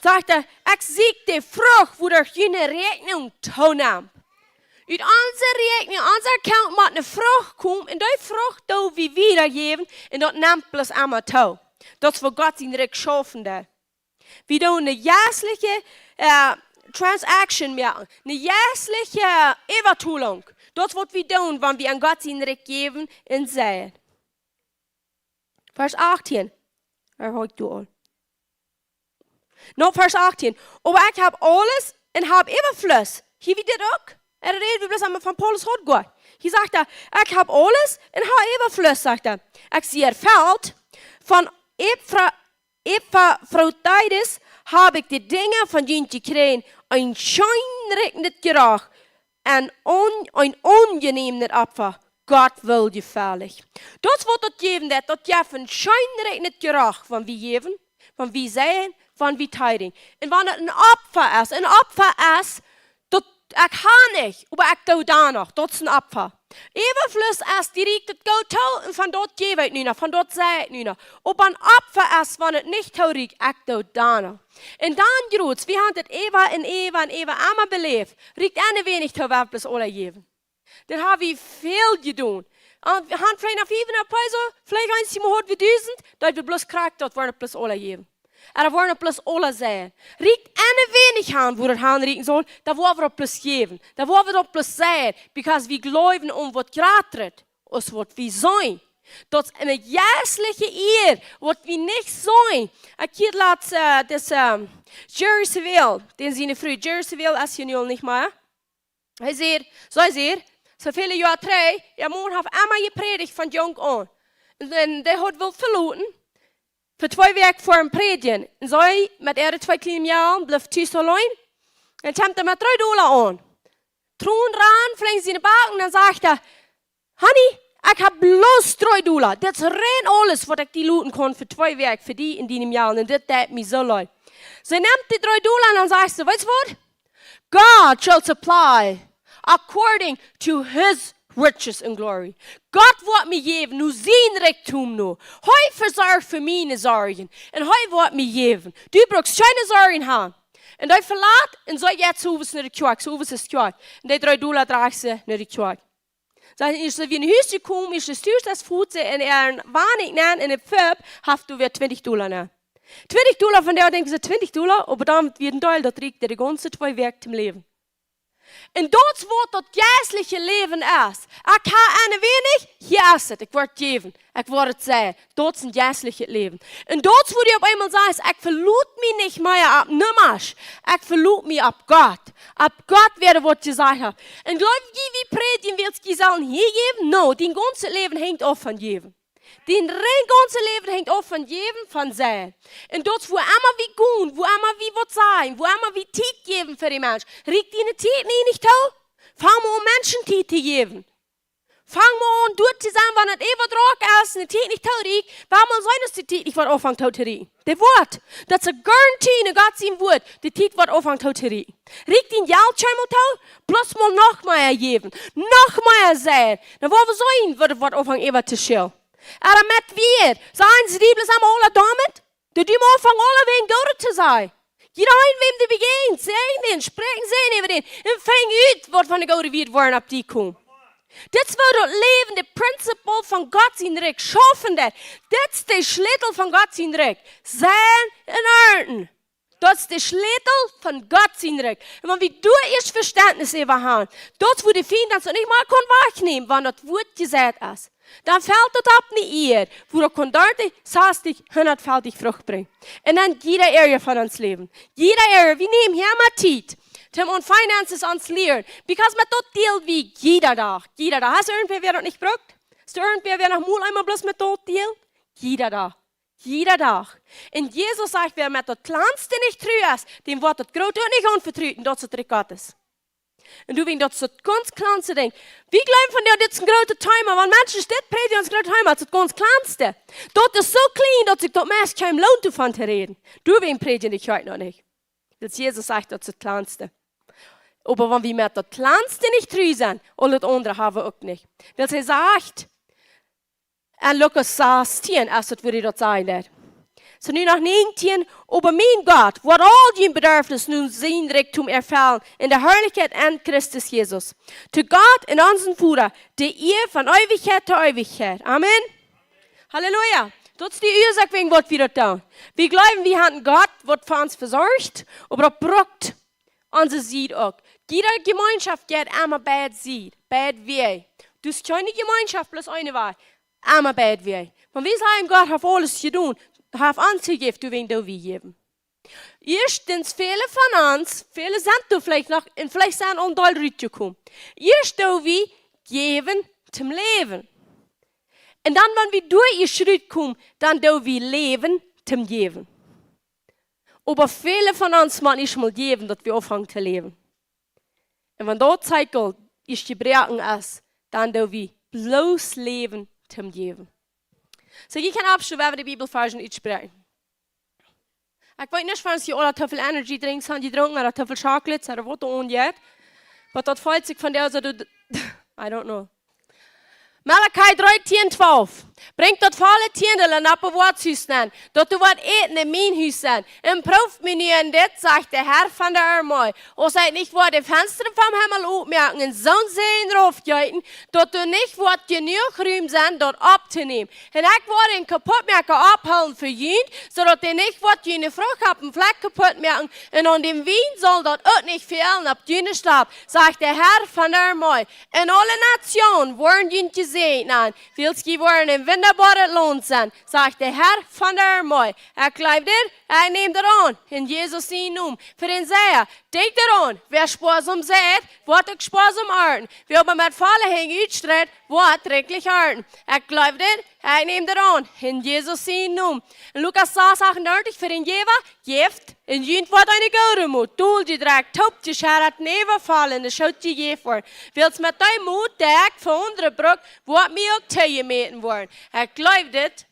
Sajcht hee, ekj sieekj de Frucht, wua june Räakjnunk toonemt. Ut onse Räakjnunk, onse Account mott eene Frucht komen, un dee Frucht doo wie wiedajäwen, un daut nemt bloos emma too. Daut es woo Gott sien Rikj schaufen deit. Wie doonen eene jeistliche, äh, Transaction moaken, eene jeistliche Äwatolunk. Daut es waut wie doonen, wan wie aun Gott sien Rikj jäwen un säajen. Varsch achtieen. Doa haud ekj aul. No, Varsch achtieen. Oba ekj hab aules un hab Äwafluss. Hia wada dit uk. Hee rät bloos emol von Paulus haud goot. Hia sajcht hee, ekj hab aules un hab Äwafluss, sajcht hee. Ekj sie erfelt, von Epafra-, Epafroditus hab ekj de Dinja von junt jekjräajen, een scheen riekjendet Jeroch, een aun-, een aunjenämet Opfa, Gott woljefallich. Daut es waut daut jäwen deit, daut jeft een scheen riekjendet Jeroch, wan wie jäwen, wan wie säajen, wan wie Tiding. Un wan et een Opfa es, een Opfa es, daut ekj hab nich, oba ekj doo dan noch, daut es een Opfa. Äwafluss es, dee rieekjt daut goot too, un von daut jäw ekj nu noch, von daut säaj ekj nu noch. Oba een Opfa es, wan et nich toorieekjt, ekj doo dan noch. Un dan jrod, wie haben dit emma un emma un emma, emma beläft. Rieekjt een weinich too, woa wie bloos aula jäwen. Daut hab wie väl jedonen. Un wie haben veleicht noch fiefhundat Peso, veleicht eent, wie haben dusent, daut wie bloos krakjt, daut woaren bloos aula jäwen. Ooda woaren bloos aula seien. Rieekjt enne weinich aun, woo daut aunrieekjen saul, dan woaren wie bloos jäwen. Dan woaren wie bloos seien, because wie jleewen aun waut jratret aus waut wie seenen. Daut es eene jeistliche Ea, waut wie nich seenen. Ekj hia latst, äh, dis, ähm, Jerry Savelle, dän siene Fru, Jerry Savelle es hia nu aul nich mea. Hee säd, soo säd, soo väle Joa trigj, äa Maun haft emma jeprädicht von junk aun. Un, un dee haud wullt veloten, fa twee Wäakj fa am prädjen. Un see met äare twee kjliene Mejalen blift tus auleen. Un kjemt hee met dree Dola aun. Tronen rannen, flinj siene Backen, un dan sajcht hee: "Honey, ekj hab bloos dree Dola. Daut es rein aules, waut ekj die loten kaun fa twee Wäakj, fa die un diene Mejalen. Un dit deit mie soo leet." See nemt dee dree Dola un dan sajcht see: "Weetst waut? God shall supply according to his riches in glory." Gott woat mie jäwen no sien Rikjdom no. Hee vesorcht fa miene Sorjen. Un hee woat mie jäwen. Du brukst kjeene Sorjen haben. Un hee velat un see jeit soo no de Kjoakj, soo es Kjoakj. Un dee dree Dola drajcht see no de Kjoakj. Soo, aus see wada no Hus jekomen es, es daut Hus, daut Fotze un äa Wajch nenn un de Pub haft doa wada twintich Dola nenn. Twintich Dola, von dee denkjt see: "Twintich Dola, oba dan wada een Deel, daut rieekjt de gaunze twee Wäakj toom Läwen." Un daut es waut daut jeistliche Läwen es. Ekj hab enne weinich, hia es et, ekj woa jäwen, ekj woa seien. Daut es een jeistlichet Läwen. Un daut es woo du opp eemol sajchst: "Ekj velot mie nich mea opp Nummasch. Ekj velot mie opp Gott. Opp Gott woat waut jesajcht." Un jleew jie, wie prädjen, wiels jie sellen hia jäwen? No, dien gaunzet Läwen hengt auf von jäwen. Dien rein gaunzet Läwen hengt auf von jäwen, von seien. Un daut es, wua emma wie gonen, wua emma wie waut sajen, wua emma wie Tiet jäwen fa dän Mensch. Rieekjt diene Tiet nich, nich too? Fang mau aun, Menschen Tiet to jäwen. Fang mau aun, doa to sennen, wan et ewa drock es, un de Tiet nich toorieekjt, woa mau sennen, aus de Tiet nich woat aunfangen toorieekjen. Dee woat. Daut es eene Garantie en Gott sien Wuat, de Tiet woat aunfangen toorieekjen. Rieekjt dien Jelt kjeenmol too? Bloos mau noch mea jäwen. Noch mea seien. Dan woa wie seenen, waut, waut aunfangt äwa to schellen. Ooda met wada. Sajen see die bloos emol aula doamet? Daut du mau aunfangst, aulawäajen Goodet to sajen. Jieda een, wäm du bejäajenst, säajen dän, spräakjen Säajen äwa dän. Un finj ut, waut von de goode Wieed woaren opp die komen. Dit es woo daut Läwen, de Prinzip von Gott sien Rikj schaufen deit. Dit es de Schlätel von Gott sien Rikj. Seien un arnten. Daut es de Schlätel von Gott sien Rikj. Un wan wie doa ieescht Vestentnis äwa haben, daut es woo de Fient ons nich mea kaun wajchnämen, wan daut Wuat jeseit es. Dan felt et opp ne Ieed, wua daut kaun dartich, sastich, hundatfaltich Frucht brinjen. Un dan jieda Area von ons Läwen. Jieda Area, wie nämen hia mau Tiet. Toom aun Finances ons lieren. Because met daut deal wie jieda Dach. Jieda Dach. Hast du irjentwäa, wäa daut nich brukt? Hast du irjentwäa, wäa noch mol eemol bloos met daut deal? Jieda Dach. Jieda Dach. Un Jesus sajcht: "Wäa met daut kjlanste nich tru es, däm woat daut groote uk nich aunvetrut." Un daut es daut Rikj Gottes. Un du, wan daut es daut gaunz kjlanste Dinkj. Wie jleewen von: "Jo, dit es een grootet Thema." Wan Menschen dit prädjen, daut es een grootet Thema, daut es daut gaunz kjlanste. Daut es soo kjlien, daut sikj daut meist kjeenem loont, doavon to räden. Du, wan prädjen dee Kjoakj noch nich. Wiels Jesus sajcht, daut es daut kjlanste. Oba wan wie met daut kjlanste nich tru sent, aul daut aundre haben wie uk nich. Wiels hee sajcht, en Lukas sastieen, aus daut wua hee daut sajen deed. Soo, nu no näajentieen: "Oba mien Gott woat aul june Bedarfnis no sien Rikjdom erfellen en de Harlichkjeit en Christus Jesus. To Gott un onsen Voda de Ea von Eewichkjeit to Eewichkjeit." Amen. Halleluja. Daut es de Uasoak, wäajen waut wie daut doonen. Wie jleewen, wie haben een Gott, waut fa ons vesorcht, oba daut brukt onse Sied uk. Jiede Jemeenschoft jeit emma beid Sied, beid Wäaj. Du hast kjeene Jemeenschoft bloos eene Wäaj. Emma beid Wäaj. Wan wie sajen: "Gott haft aules jedonen, haft ons jejäft, doawäajen doo wie jäwen." Ieeschtens, väle von ons, väle sent doa veleicht noch, un veleicht sent aul een Deel rutjekomen. Ieescht doo wie jäwen toom läwen. Un dan, wan wie doa ieescht rutkomen, dan doo wie läwen toom jäwen. Oba väle von ons motten ieescht mol jäwen, daut wie aunfangen to läwen. Un wan daut Zirkel ieescht jebroaken es, dan doo wie bloos läwen toom jäwen. Soo, jie kjennen oppstonen, wan wie de Bibelvarsch utspräakjen. Ekj weet nich, wan jie aula too väl Energy Drinks haben jedrunken, ooda too väl Chocolates, ooda waut doa aunjeit. Oba daut felt sikj von dee, soo, du, I don't know. Maleachi dree, tieen, twalf. Brinjt daut volle Tiendel opp daut Woakjhus nenn, daut doa woat Äten en mien Hus sennen. Un prooft mie nu en dit, sajcht de Herr von de Armee. Aus ekj nich woa de Fenstren vom Himmel opmoaken un soon Säajen raufjeeten, daut doa nich woat jenuach Rum sennen, daut opptonämen. Un ekj woa dän Kaputtmoaka oppholen fa junt, soo daut dee nich woat june Frucht oppem Flakj kaputtmoaken, un aun dän Wien saul daut uk nich fälen opp june Stap, sajcht de Herr von de Armee. Un aule Nationen woaren junt jesäajent, wiels jie woaren een wundaboaret Launt sennen, sajcht de Herr von de Armee. Ekj jleew dit, ekj näm dit aun, en Jesus sienen Nomen. Fa dän säd hee, denkjt doaraun, wäa spoasom seit, woat uk spoasom arnten. Wäa oba met volle Henj utstreit, woat rikjlich arnten. Ekj jleew dit, ekj näm dit aun, en Jesus sienen Nomen. En Lukas sas, achtundartich, fa dän Jäwa, jäft, un junt woat eene goode Mot, dol jedrekjt, toop jescheddat, näwa faulen, un daut saul jejäft woaren. Wiels met dee Mot, dee ekj fa aundre bruk, woat mie uk toojemäten woaren. Ekj jleew dit,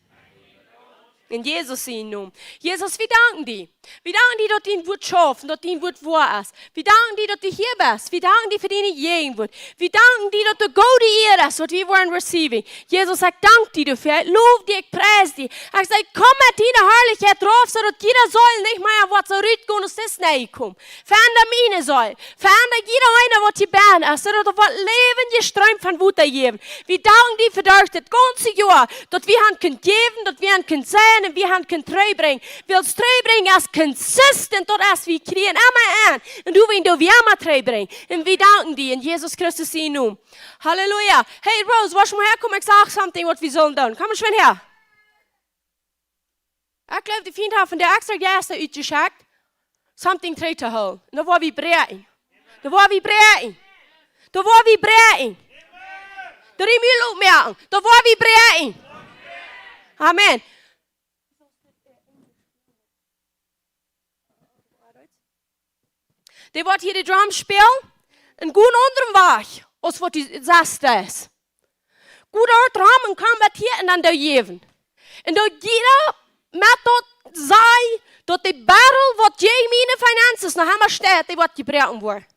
en Jesus sienen Nomen. Jesus, wie danken die. Wie danken die, daut dien Wuat schauft un daut dien Wuat woa es. Wie danken die, daut du hia best. Wie danken die fa diene Jäajenwoat. Wie danken die, daut du goode Ea hast, waut wie woaren receiving. Jesus, ekj dank die doafäa. Ekj low die, ekj pries die. Ekj saj, komm met diene Harlichkjeit rauf, soo daut jieda Seel nich mea woat soo rutgonen aus daut nenjekomen. Veenda miene Seel. Veenda jieda eena, waut hia bennen es, soo daut doa woat läwendje Stroom von Wota jäwen. Wie danken die fa daut gaunze Joa, daut wie haben kunt jäwen, daut wie haben kunt sennen un wie haben kunt trigjbrinjen. Wiels trigjbrinjen es consistent, daut es, wie kjrieen emma aun. Un du, wan du wie emma trigjbrinjen. Un wie danken die en Jesus Christus sienen Nomen. Halleluja. Hey Rose, woascht mol häakomen, ekj saj something, waut wie sellen doonen. Komm mol häa. Ekj jleew, de Fient haft von de extra Jeista utjeschekjt, something trigj to hoolen. Un dan woa wie bräakjen. Dan woa wie bräakjen. Dan woa wie bräakjen. Dan woa wie opmoaken. Dan woa wie bräakjen. Amen. Dee waut hia de drums spälen, een goot aundren Wajch, aus waut du sajchst es. Goot aundre Drum un kaun waut hia un dan doa jäwen. Un doa jieda met daut saj, daut de Battle, waut jäajen miene Finances noch emma steit, dee woat jebroaken woaren.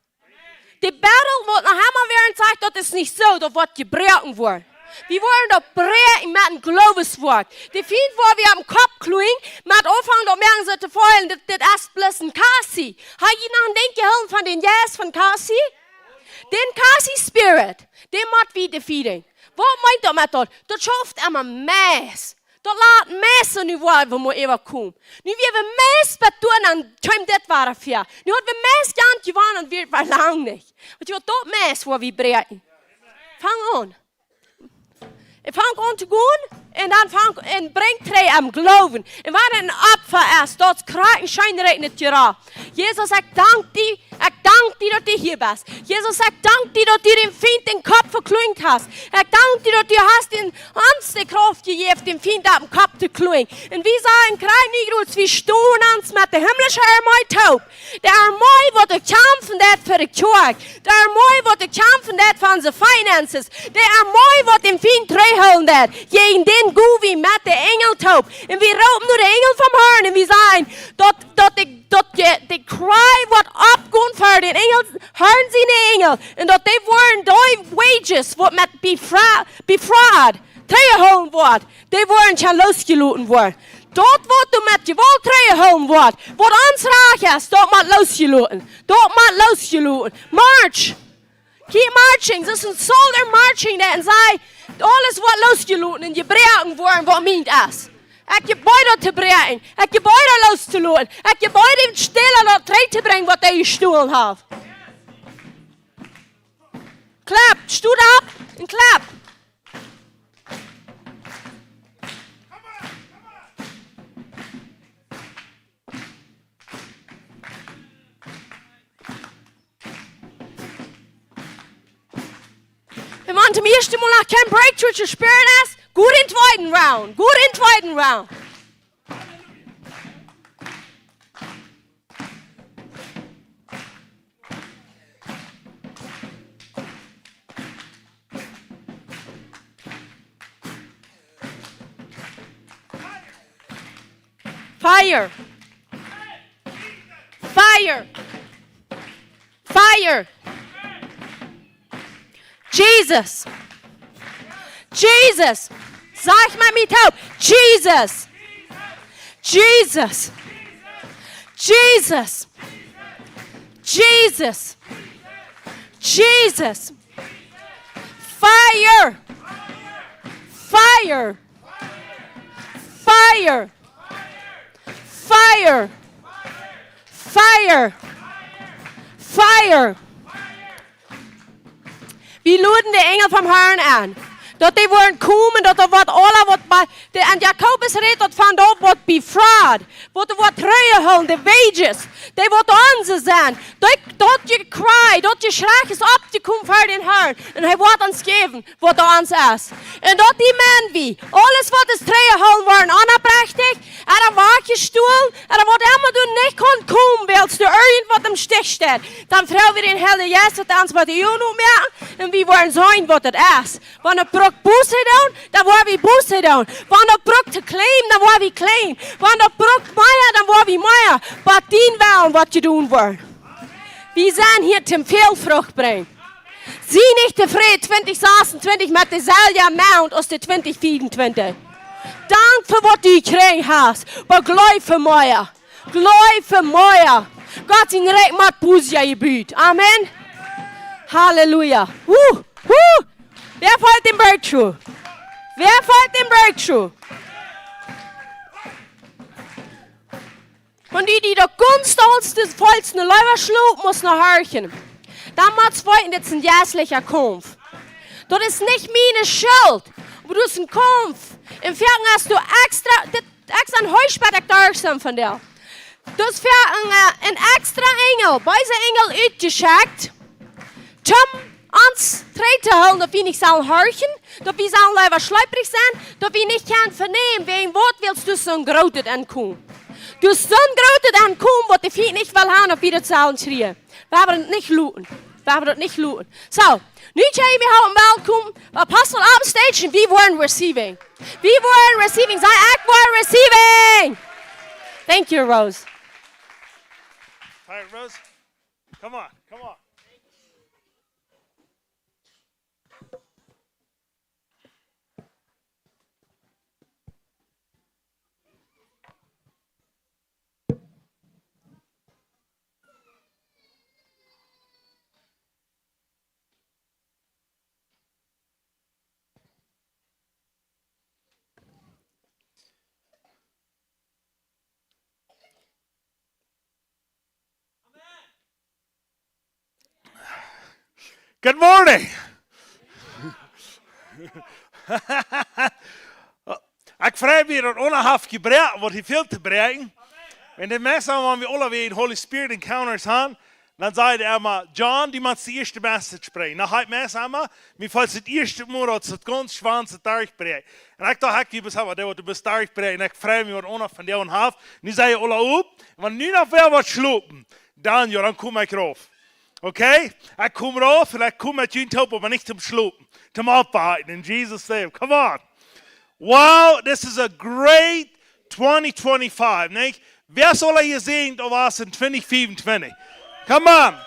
De Battle, waut noch emma wäa sajcht, daut es nich soo, daut woat jebroaken woaren. Wie woaren daut bräakjen met een Glooweswuat. De Fient, wua wie oppem Kopp kjlunjen, met aunfangen daut Mäajen soo to feelen, dit, dit es bloos een Kassie. Ha jie noch een Dinkj jehoolen von dän Jeist von Kassie? Dän Kassie Spirit, dän mott wie defeaten. Waut meent daut met daut? Daut schauft emma mea. Daut lat mea, nu woa wie mol äwakomen. Nu woa wie mea betonen, dan kjemt dit wada väa. Nu haud wie mea jant jewonnen, dan wia et lang nich. Waut jie waut, daut mea woa wie bräakjen. Fang aun. Un fang aun to gonen, un dan fang, un brinj trigj aum Gloowen. Un waut een Opfa es, daut kjrieen scheen rein nich jera. Jesus, ekj dank die, ekj dank die, daut du hia best. Jesus, ekj dank die, daut du dän Fient dän Kopp vekjlunjen hast. Ekj dank die, daut du hast dän, ons de Krauft jejäft, dän Fient oppem Kopp to kjlunjen. Un wie sajen, kjrieej nich rut, wie stonen ons met de himmlische Armee toop. De Armee, waut doa kjamfen deit fa de Kjoakj. De Armee, waut doa kjamfen deit fa onse finances. De Armee, waut dän Fient trigjhoolen deit. Jäajen dän go wie met de Enjel toop. Un wie roopen no de Enjel vom Harn un wie sajen, daut, daut de, daut de, de Kjrieej woat oppgonen fa dän Enjel, Harn siene Enjel. Un daut dee woaren dee wages, waut met befra-, befried, trigjjehoolen woat. Dee woaren kjennen losjeloten woaren. Daut waut doa met Jewault trigjjehoolen woat, waut ons Rajcht es, daut mott losjeloten. Daut mott losjeloten. March. Keep marching. Daut es een soldier marching, dee sajcht, aules woat losjeloten un jebroaken woaren, waut mient es. Ekj jebäd daut to bräakjen. Ekj jebäd daut lostoloten. Ekj jebäd dän Stäla daut trigj to brinjen, waut hee jestolen haft. Klap, sto opp un klap. Wie motten toom ieeschten mol noch kjeen breakthrough to spieren es. Goot em tweeden Round. Goot em tweeden Round. Fire. Fire. Fire. Jesus. Jesus. Saj met mie toop. Jesus. Jesus. Jesus. Jesus. Jesus. Fire. Fire. Fire. Fire. Fire. Fire. Wie loden de Enjel vom Harn aun. Daut dee woaren komen, daut doa woat aula waut bie, de, un Jakobus rät doavon, daut woat befried, waut doa woat trigjjehoolen, de wages, dee woat onse sennen. Daut, daut Jekjrei, daut Jeschrei es oppjekomen ver dän Harn. Un hee woat ons jäwen, waut doa ons es. Un daut dee Mensch, wie, aules waut es trigjjehoolen worden, onoprechtich, ooda wajchjestolen, ooda waut emma doa nich kaun komen, wiels doa irjent waut em Stich steit, dan froag wie dän Heiljen Jeist, daut hee ons waut jun opmoakt, un wie woaren seenen, waut daut es. Wan daut brukt Buße doonen, dan woa wie Buße doonen. Wan daut brukt to claimen, dan woa wie claimen. Wan daut brukt mea, dan woa wie mea. Waut dien Wellen woat jedonen woaren. Wie sent hia toom väl Frucht brinjen. Sie nich tofräd twintich sasuntwintich met deeselwje amount aus de twintich fiefuntwintich. Dank fa waut du jekjräajen hast, oba jleew fa mea. Jleew fa mea. Gott sien Rikj mott Buße jebut. Amen. Halleluja. Huh, huh. Wäa feelt dän Breakthrough? Wäa feelt dän Breakthrough? Wan du die daut gaunz dolste feelst, dan leewa schlopen aus no horchen. Dan mott wie weeten, dit es een jeistlicha Kaumf. Daut es nich miene Schult, oba daut es een Kaumf. Un foaken hast du extra, dit, extra een Huschbett, ekj doa sent von dee. Daut es foaken een, äh, een extra Enjel, beese Enjel utjeschekjt, toom ons trigjtohoolen, daut wie nich sellen horchen, daut wie sellen leewa schleprich sennen, daut wie nich kjennen venämen, wäajen waut west du soon grootet Enkomen. Du hast soon grootet Enkomen, waut de Fient nich well haben, daut wie daut sellen kjrieen. Wie haben daut nich loten. Wie haben daut nich loten. So, nu kjenn jie mie halpen welkom. Apostel upstage un wie woaren receiving. Wie woaren receiving. Saj, ekj woa receiving. Thank you, Rose. All right, Rose. Come on, come on. Good morning. Ekj frei mie daut Ona haft jebroaken, waut hee väl to broaken. Un de meiste, wan wie aule wada Holy Spirit Encounters haben, dan säd hee emma: "John, du motst de ieeschte Message brinjen." Dan hee meist emma, mie felt daut ieeschte Mol, daut daut gaunz schwoa es, daut derchbrinjen. Un ekj docht, ekj, du best emma dee, waut du best derchbrinjen. Un ekj frei mie, waut Ona von die haft. Nu sie jie aule opp. Wan nu noch wäa woat schlopen, dan, jo, dan kom ekj rauf. Okay? Ekj kom rauf un ekj kom met junt halpen, oba nich toom schlopen. Toom oppwaken. In Jesus' name. Come on. Wow, this is a great twenty twenty-five, nich? Wäa es aul hia jesäajent, daut wia en twenty twenty-five? Come on.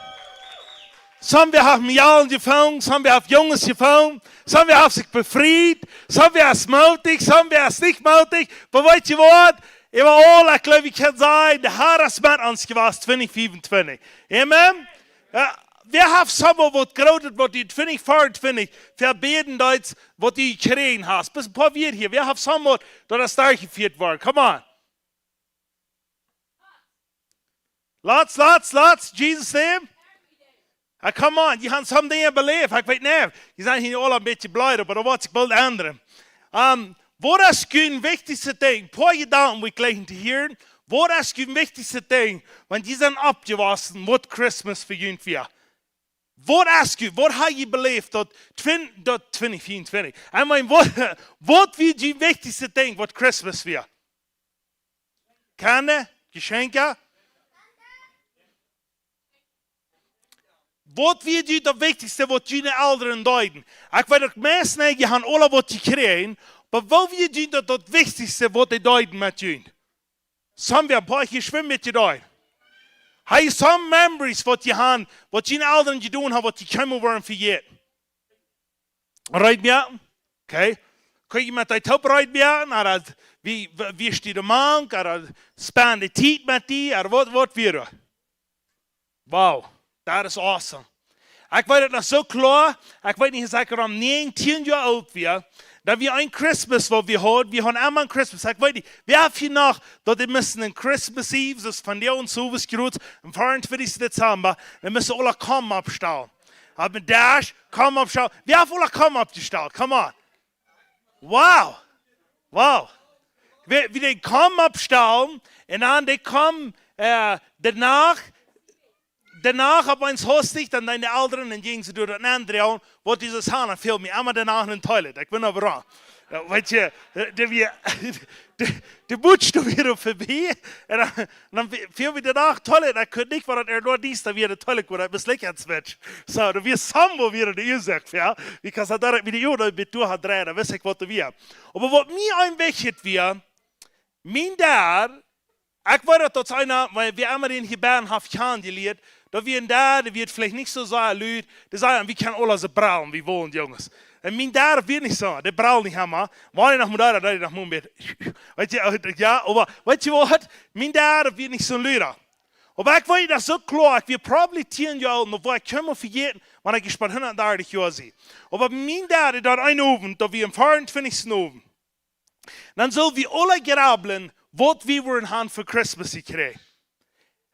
Somebody haft Mejalen jefungen, somebody haft Junges jefungen, somebody haft sikj befriet, somebody es mootich, somebody es nich mootich. Oba weet jie waut? Äwaraul, ekj jleew, ekj kaun sajen, de Herr es met ons jewast twenty twenty-five. Amen? Jo, wäa haft somebody waut Grootet, waut dee twenty twenty-five vebäden deed, waut du jekjräajen hast? Bloos een poa Wieed hia. Wäa haft somebody, daut es derchjefieet worden? Come on. Lots, lots, lots. Jesus' name. Ah, come on. Jie haben some Dinja beläft. Ekj weet nich. Jie sent hia aule een bät bleed, oba daut woat sikj boolt endren. Ähm, waut es jun wichtichstet Dinkj? Poa Jedanken, waut ekj jleich to hieren. Waut es jun wichtichstet Dinkj? Wan jie sent oppjewossen, waut Christmas fa junt wia. Waut es jun, waut hab jie beläft, daut twin-, daut twenty twenty-five? I mean, waut, waut wia jun wichtichstet Dinkj, waut Christmas wia? Kjinja, Jeschenkja? Waut wia junt daut Wichtichste, waut june Elren deeden? Ekj weet uk, meist, nä, jie haben aule waut jekjräajen, oba waut wia junt daut, daut Wichtichste, waut dee deeden met junt? Somebody, een poa hia schwind met jie doa. Hab jie some memories, waut jie haben, waut june Elren jedonen haben, waut jie kjeenmol woaren vejäten? Right, jo? Okay. Kunn jie met dee toop reed woaren, ooda wie, wie, wie stieden mank, ooda spenden Tiet met die, ooda waut, waut wia daut? Wow, that is awesome. Ekj weet et noch soo kloa, ekj weet nich, aus ekj rom näajentieen Joa oolt wia, daut wia een Christmas, waut wie hauden, wie hauden emma een Christmas. Ekj weet nich, wäa haft hia noch, daut dee musten een Christmas Eve, daut es von dee ons Hofes groot, aum veeauntwintichsten Dezember, dan musten aule Komen oppstalen. Opp een Desch, Komen oppstalen. Wäa haft aule Komen oppjestalt? Come on. Wow. Wow. Wie, wie dee Komen oppstalen, un dan dee Komen, äh, doano, doano opp eemol hastich, dan deeden de Elren un jinjen see doa daut aundre aun, waut dee soo hauden, dan fäld mie emma doano een Toilet. Ekj weet nich wuarom. Jo, weetst, äh, dee wia, dee, dee Butscht wia doa verbie. Un dan, dan fäld mie doano een Toilet. Ekj kunn nich, waut daut doa diesta wia, de Toilet, waut daut beslikjt haud, switch. Soo, daut wia somewhere wia de Uasoak, jo. Because daut doa mie de Uasoak, daut wia doa dree, dan wist ekj, waut doa wia. Oba waut mie een wichtich wia, mien Dad, ekj weet daut, daut eena, wiels wie emma dän hia bie haft kjanen jelieet, daut wia een Dad, dee wia veleicht nich soo sea lud, dee säd, wie kjennen aule soo brellen, wie wellen, Junges. Un mien Dad wia nich soo, dee brellen nich emma, wan hee noch mol doa, daut hee noch mol met, weetst, jo, oba, weetst waut, mien Dad wia nich soo een Luda. Oba ekj weet daut soo kloa, ekj wia probably tieen Joa oolt, noch wua ekj kjeem vejäten, wan ekj ieescht bie hundatdartich Joa sie. Oba mien Dad, daut een Owent, daut wia aum veeauntwintichsten Owent. Dan sull wie aule jrabblen, waut wie wudden haben fa Christmas jekjräajen.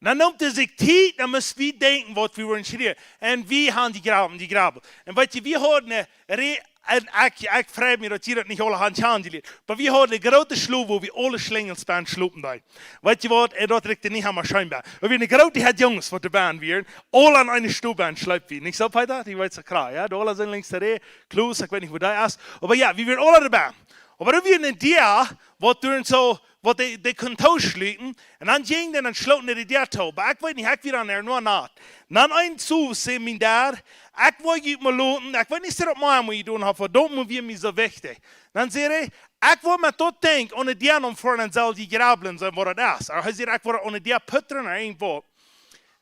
Dan neem hee sikj Tiet, dan must wie denkjen, waut wie wudden kjrieen. Un wie haben jegrabbelt, jegrabbelt. Un weetst, wie hauden eene Re-, un ekj, ekj frei mie, daut jie daut nich aule haben kjanen jelieet. Oba wie hauden eene groote Schlof, wua wie aule Schlinjels bie schlopen deeden. Weetst waut, un daut rikjt nich emma scheen bie. Wie wieren eene groote Häad Junges, waut doa bie wieren. Aule aun eene Stow bie schleept wie. Nich soo, Peter? Dee weet soo kloa, jo? Dee aule sent links doa, Klaus, ekj weet nich, wua dee es. Oba jo, wie wieren aule doabie. Oba doa wia eene Däa, waut doa soo, waut dee, dee kunnen tooschluten. Un dan jinjen dee, dan schloten dee de Däa too. Oba ekj weet nich, ekj wia dan doa noch nich. Dan eenen Owent säd mien Dad, ekj woa junt mol loten, ekj weet nich, waut ekj mol jedonen hab, oba daut mol wia mie soo wichtich. Dan säd hee, ekj woa met daut Dinkj aun de Däa nom foaren, dan sell jie jrabblen seenen, waut daut es. Oba hee säd, ekj woa aun de Däa putren, ooda irjentwaut.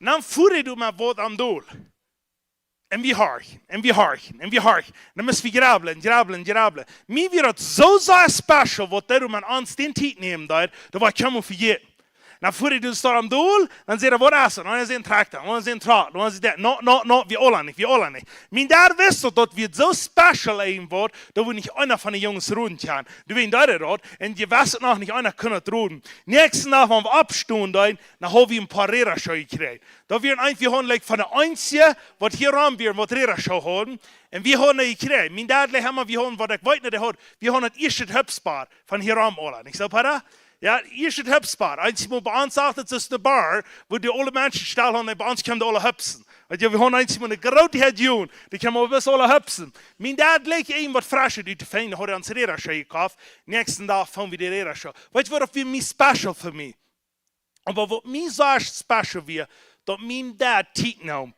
Un dan fua hee doa met waut aum dol. Un wie horchen, un wie horchen, un wie horchen. Dan must wie jrabblen, jrabblen, jrabblen. Mie wia daut soo sea special, waut dee doa met ons dän Tiet nämen deed, daut wia ekj kjeenmol vejäten. Dan fua hee doa aum dol, dan säd hee, waut es daut? Un dan säd hee, Trakta, un dan säd hee, Trakta, un dan säd hee, no, no, no, wie aule nich, wie aule nich. Mien Dad wist daut, daut wia soo special een Wort, daut wia nich eena von de Junges roden kaun. Dee wia doa daut, un dee wist noch nich, eena kunn daut roden. Näakjsten Dach, wan wie oppstunden, dan hauden wie een poa Räda jekjräajen. Daut wia eent, wie hauden, like, von de eensje, waut hia rom wia, waut Räda hauden. Un wie hauden dee jekjräajen. Mien Dad, like, emma, wie hauden, waut ekj weet nich, dee haud, wie hauden daut ieeschte Hupsbar von hia rom aule. Nich soo, Papa? Jo, ieeschte Hupsbar. Eensmol bie ons achtens es de Bar, wua dee aule Menschen stell hauden, bie ons kjeemen dee aule hupsen. Weetst, wie hauden eensmol eene groote Häad Jung, dee kjeemen aule bloos aule hupsen. Mien Dad, like, een waut fresche, dee to fenjen, haud ons Räda jekoft. Näakjsten Dach fungen wie de Räda. Weetst, waut wia mie special fa mie? Oba waut mie sea special wia, daut mien Dad Tiet neem,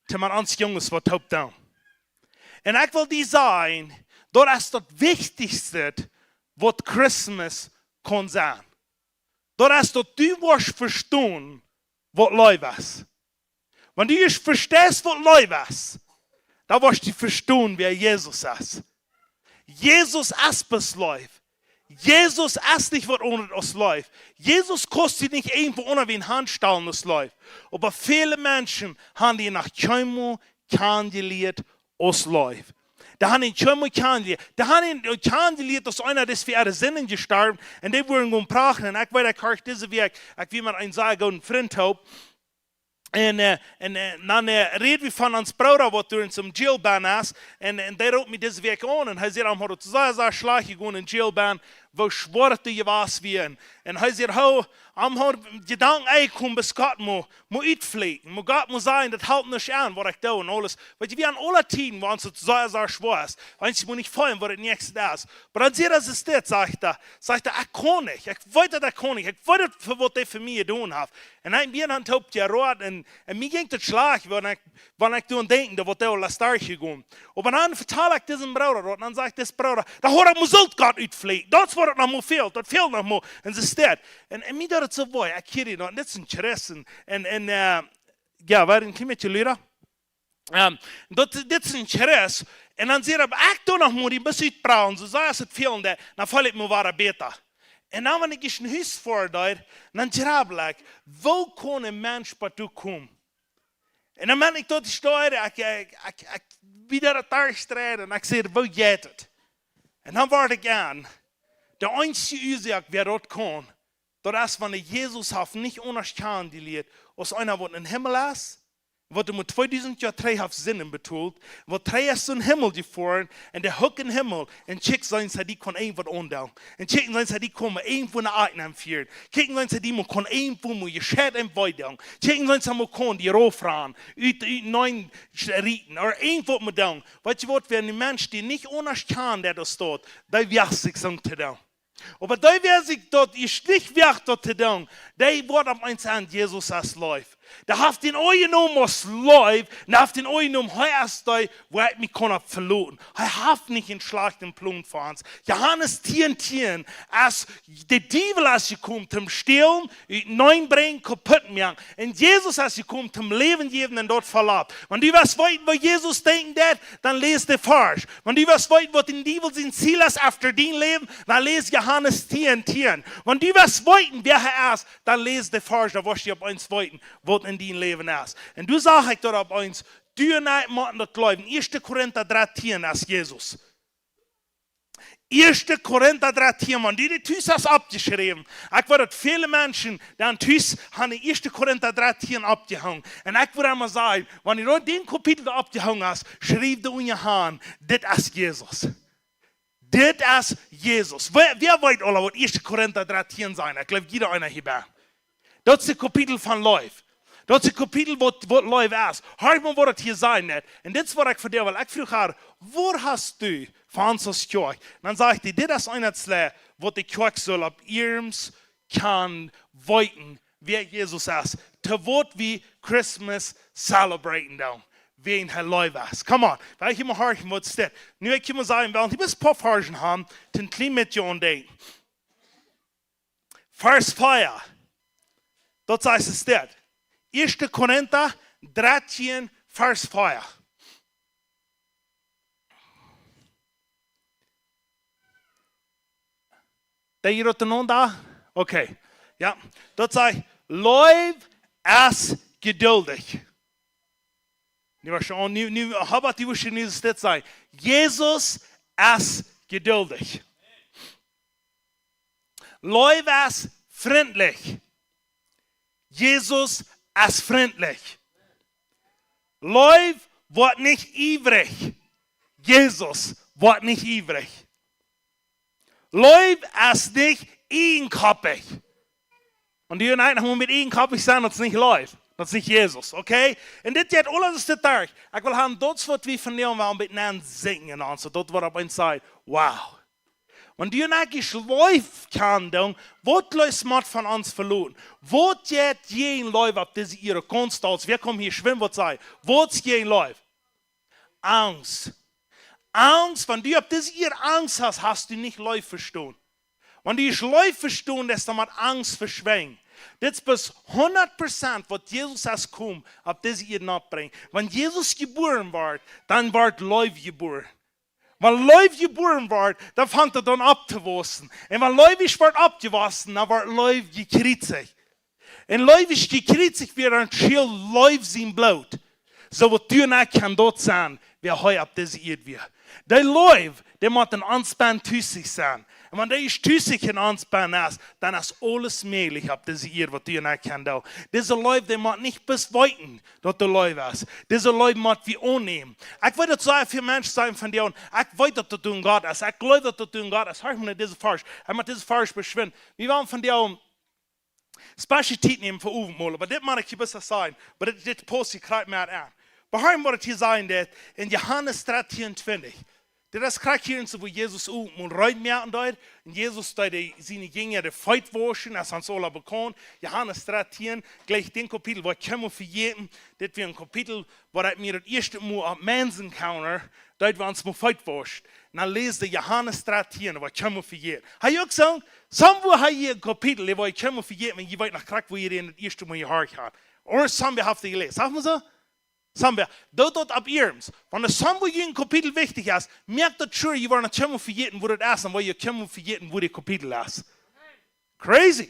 to met ons Junges waut toop doonen. Un ekj well die sajen, daut es daut wichtichste, waut Christmas kaun sennen. Daut es, daut du woascht vestonen, waut Leew es. Wan du ieescht vesteist, waut Leew es, dan woascht du vestonen, wäa Jesus es. Jesus es bloos Leew. Jesus es nich waut aundret aus Leew. Jesus kaust du nich irjentwua aundasch wan hanstalen aus Leew. Oba väle Menschen haben dee noch kjeenmol kjanen jelieet aus Leew. Dee haben dee kjeenmol kjanen jelieet. Dee haben dee kjanen jelieet aus eena, dee es fa äare Sinden jestorwen. Un dee wudden gonen prachen. Un ekj weet, ekj horch dise Wäakj, ekj wia met eenen sea gooden Frint toop. Un, äh, un, äh, dan, äh, räd wie von ons Brooda, waut doa en soon Jail bennen es. Un, un dee roopt mie dise Wäakj aun. Un hee säd, am haud et sea, sea schlajcht jegonen en Jail bennen, woo schwoa et doa jewast wia. Un, un hee säd, hee, am haud Jedanken, ey, komm, bie Gott mol, mol utflieekjen. Mol Gott mol sajen, daut halpt nuscht aun, waut ekj doo un aules. Weetst, wie haben aule Tieden, wua ons et sea, sea schwoa es. Wan wie mol nich feelen, waut daut näakjste es. Oba dan säd hee, es dit, sajcht hee, sajcht hee, ekj kaun nich. Ekj weet daut ekj kaun nich. Ekj weet daut, fa waut hee fa mie jedonen haft. Un hee wia dan toop jeroat un, un mie jinkj et schlajcht, wan ekj, wan ekj doaraun denkj, daut waut doa aules derchjegonen. Oba dan vetal ekj disen Brooda daut, un dan sajcht dis Brooda, daut haud ekj mol sult Gott utflieekjen. Daut es waut et noch mol fält, daut fält noch mol. Un see steit. Un, un mie deed et soo wee, ekj hia die noch, dit es een Christ. Un, un, äh, jo, wie een kjlien bät lura. Ähm, daut, dit es een Christ, Un dan säd hee: "Oba ekj doo noch mau een bät utbrauen, soo sea aus et fälen deit, dan feel ekj mie wada bäta." Un dan, wan ekj no Hus foaren deed, dan jrebbel ekj: "Woo kaun een Mensch bat doa komen?" Un dan meen ekj daut ekj steit, ekj, ekj, ekj, ekj, wada daut doa steit, un ekj säd: "Woo jeit et?" Un dan wort ekj aun. De eensje Uasoak, woo daut kaun, daut es, wan Jesus haft nich aundasch kjanen jelieet aus eena waut em Himmel es, waut doa mol tweedusent Joa trigj haft Sinden betolt, waut trigj es nom Himmel jefoaren, un dee hukt em Himmel, un kjikjt seenen see dee kaun irjentwaut aundoonen. Un kjikjt seenen see dee kaun irjentwua no Atnam fieren. Kjikjt seenen see dee mol kaun irjentwua mol jescheit un wee doonen. Kjikjt seenen see mol kaun dee rauf ranen, ut, ut nein rieten, ooda irjentwaut mol doonen. Weetst du waut, wan een Mensch dee nich aundasch kjanen deit aus daut, dee woagt sikj soo to doonen. Oba dee, wäa sikj daut ieescht nich woagt daut to doonen, dee woat opp eemol seenen, Jesus es Leew. Dee haft dän aunjenomen aus Leew, un dee haft dän aunjenomen, hee es dee, wua ekj mie kaun opp veloten. Hee haft nich een schlajchten Plon fa ons. Johanes tieen tieen, aus de Diewel es jekomen toom stälen, uteneen brinjen, kaputt moaken. Un Jesus es jekomen toom Läwen jäwen un daut voll. Wan du west weeten, waut Jesus denkjen deit, dan läs dän Varsch. Wan du west weeten, waut dän Diewel sien Ziel es, aun dien Läwen, dan läs Johanes tieen tieen. Wan du west weeten, wäa hee es, dan läs dän Varsch, dan woascht du opp eemol weeten, waut en dien Läwen es. Un doa sach ekj daut opp eemol, du un ekj motten daut jleewen. Ieeschte Korinta dartieen es Jesus. Ieeschte Korinta dartieen, wan du daut tus hast oppjeschräwen. Ekj weet daut väle Menschen dan tus haben Ieeschte Korinta dartieen oppjehongen. Un ekj wudd emma sajen, wan du daut dän Kapitel doa oppjehongen hast, schriew doa unja aun: "Dit es Jesus. Dit es Jesus." Wäa, wäa weet aul, waut Ieeschte Korinta dartieen sajcht? Ekj jleew, jieda eena hia bie. Daut es daut Kapitel von Leew. Daut es daut Kapitel, waut, waut Leew es. Hia mol, waut et hia sajcht, nich? Un dit es, waut ekj fa die well. Ekj fruach äa: "Waut hast du fa ons aus Kjoakj?" Dan sajcht hee: "Dit es eent, waut de Kjoakj saul opp ieescht kjanen weeten, wäa Jesus es, to waut wie Christmas celebraten doonen, wäajen hee Leew es." Come on, well ekj mol horchen, waut steit. Nu, ekj mott sajen, well, hia een poa Varschen haben, toom kjlien bät aundenkjen. Varsch vea. Daut sajcht et dit. Ieeschte Korinta dartieen, Varsch vea. Dee hia unjarenaunda? Okay. Jo. Daut sajcht: "Leew es jeduldich." Nu, waut es nu, nu, hab ekj die, waut es nu dit sajcht? Jesus es jeduldich. Leew es frintlich. Jesus es frintlich. Leew woat nich iewrich. Jesus woat nich iewrich. Leew es nich ieejenkoppich. Un dee eena noch mol met ieejenkoppich sennen, daut es nich Leew. Daut es nich Jesus, okay? Un dit jeit aules derch. Ekj well haben, daut es, waut wie vondoag woaren een bät aunseenen, aulsoo daut, waut opp eemol sajcht: "Wow." Wan du en eejne Leew kjanen doonen, waut jleefst mott von ons veloten? Waut jeit jäajen Leew opp dise Ieed konstant? Wäa kaun hia schwäa waut sajen? Waut es jäajen Leew? Angst. Angst, wan du opp dise Ieed Angst hast, hast du nich Leew vestonen. Wan du nich Leew vestonen hast, dan woat Angst veschwinjen. Dit es bloos hundat Prozent, waut Jesus es komen, opp dise Ieed nopp brinjen. Wan Jesus jebuaren woat, dan woat Leew jebuaren. Wan Leew jebuaren woat, dan fangt et aun opptowaussen. Un wan Leew es woat oppjewossen, dan woat Leew jekjriezicht. Un Leew es jekjriezicht, wia dan schilt Leew sien Bloot. Soo waut du un ekj kjennen daut sennen, wäa hee opp dise Ieed wia. Dee Leew, dee mott en ons bennen tus sennen. Un wan dee es tus en ons bennen es, dan es aules mäajlich opp dise Ieed, waut du un ekj kjennen doonen. Dise Leew, dee mott nich bloos weeten, daut doa Leew es. Dise Leew mott wie aunnämen. Ekj weet, daut soo väl Menschen sajen von die, ekj weet, daut daut doa Gott es. Ekj jleew, daut daut doa Gott es. Horch mol no dise Varsch. Ekj mott dise Varsch beschwinjen. Wie woaren vondoag special Tiet nämen fa Owentmol, oba dit mott ekj bloos sajen, oba dit, dit pausst hia krakjt mol aun. Oba horch, waut et hia sajcht, dit en Johanes dartieen twintich. Dit es krakjt hia, soo woo Jesus Owentmol reed moaken deed. Un Jesus deed de, siene Jinja de Feet wauschen, daut es ons aula bekaunt. Johanes dartieen, jlikj daut Kapitel, waut ekj mol vejäten. Dit wia een Kapitel, waut ekj mie daut ieeschte Mol opp Men's Encounter, daut wie ons mol Feet wauschen. Dan läs ekj Johanes dartieen, waut ekj mol vejäten. Hee uk soo, soo woo hee hia een Kapitel, waut ekj mol vejäten, wan jie weeten noch krakjt, woo jie daut ieeschte Mol jehorcht haben. Ooda soo woo haft hee jeläst. Saj mol soo. Somebody, doot daut opp iernst. Wan daut somebody een Kapitel wichtich es, moakt daut sure, jie woaren daut kjeenmol vejäten, woo daut es, un woa jie kjeenmol vejäten, woo daut Kapitel es. Crazy.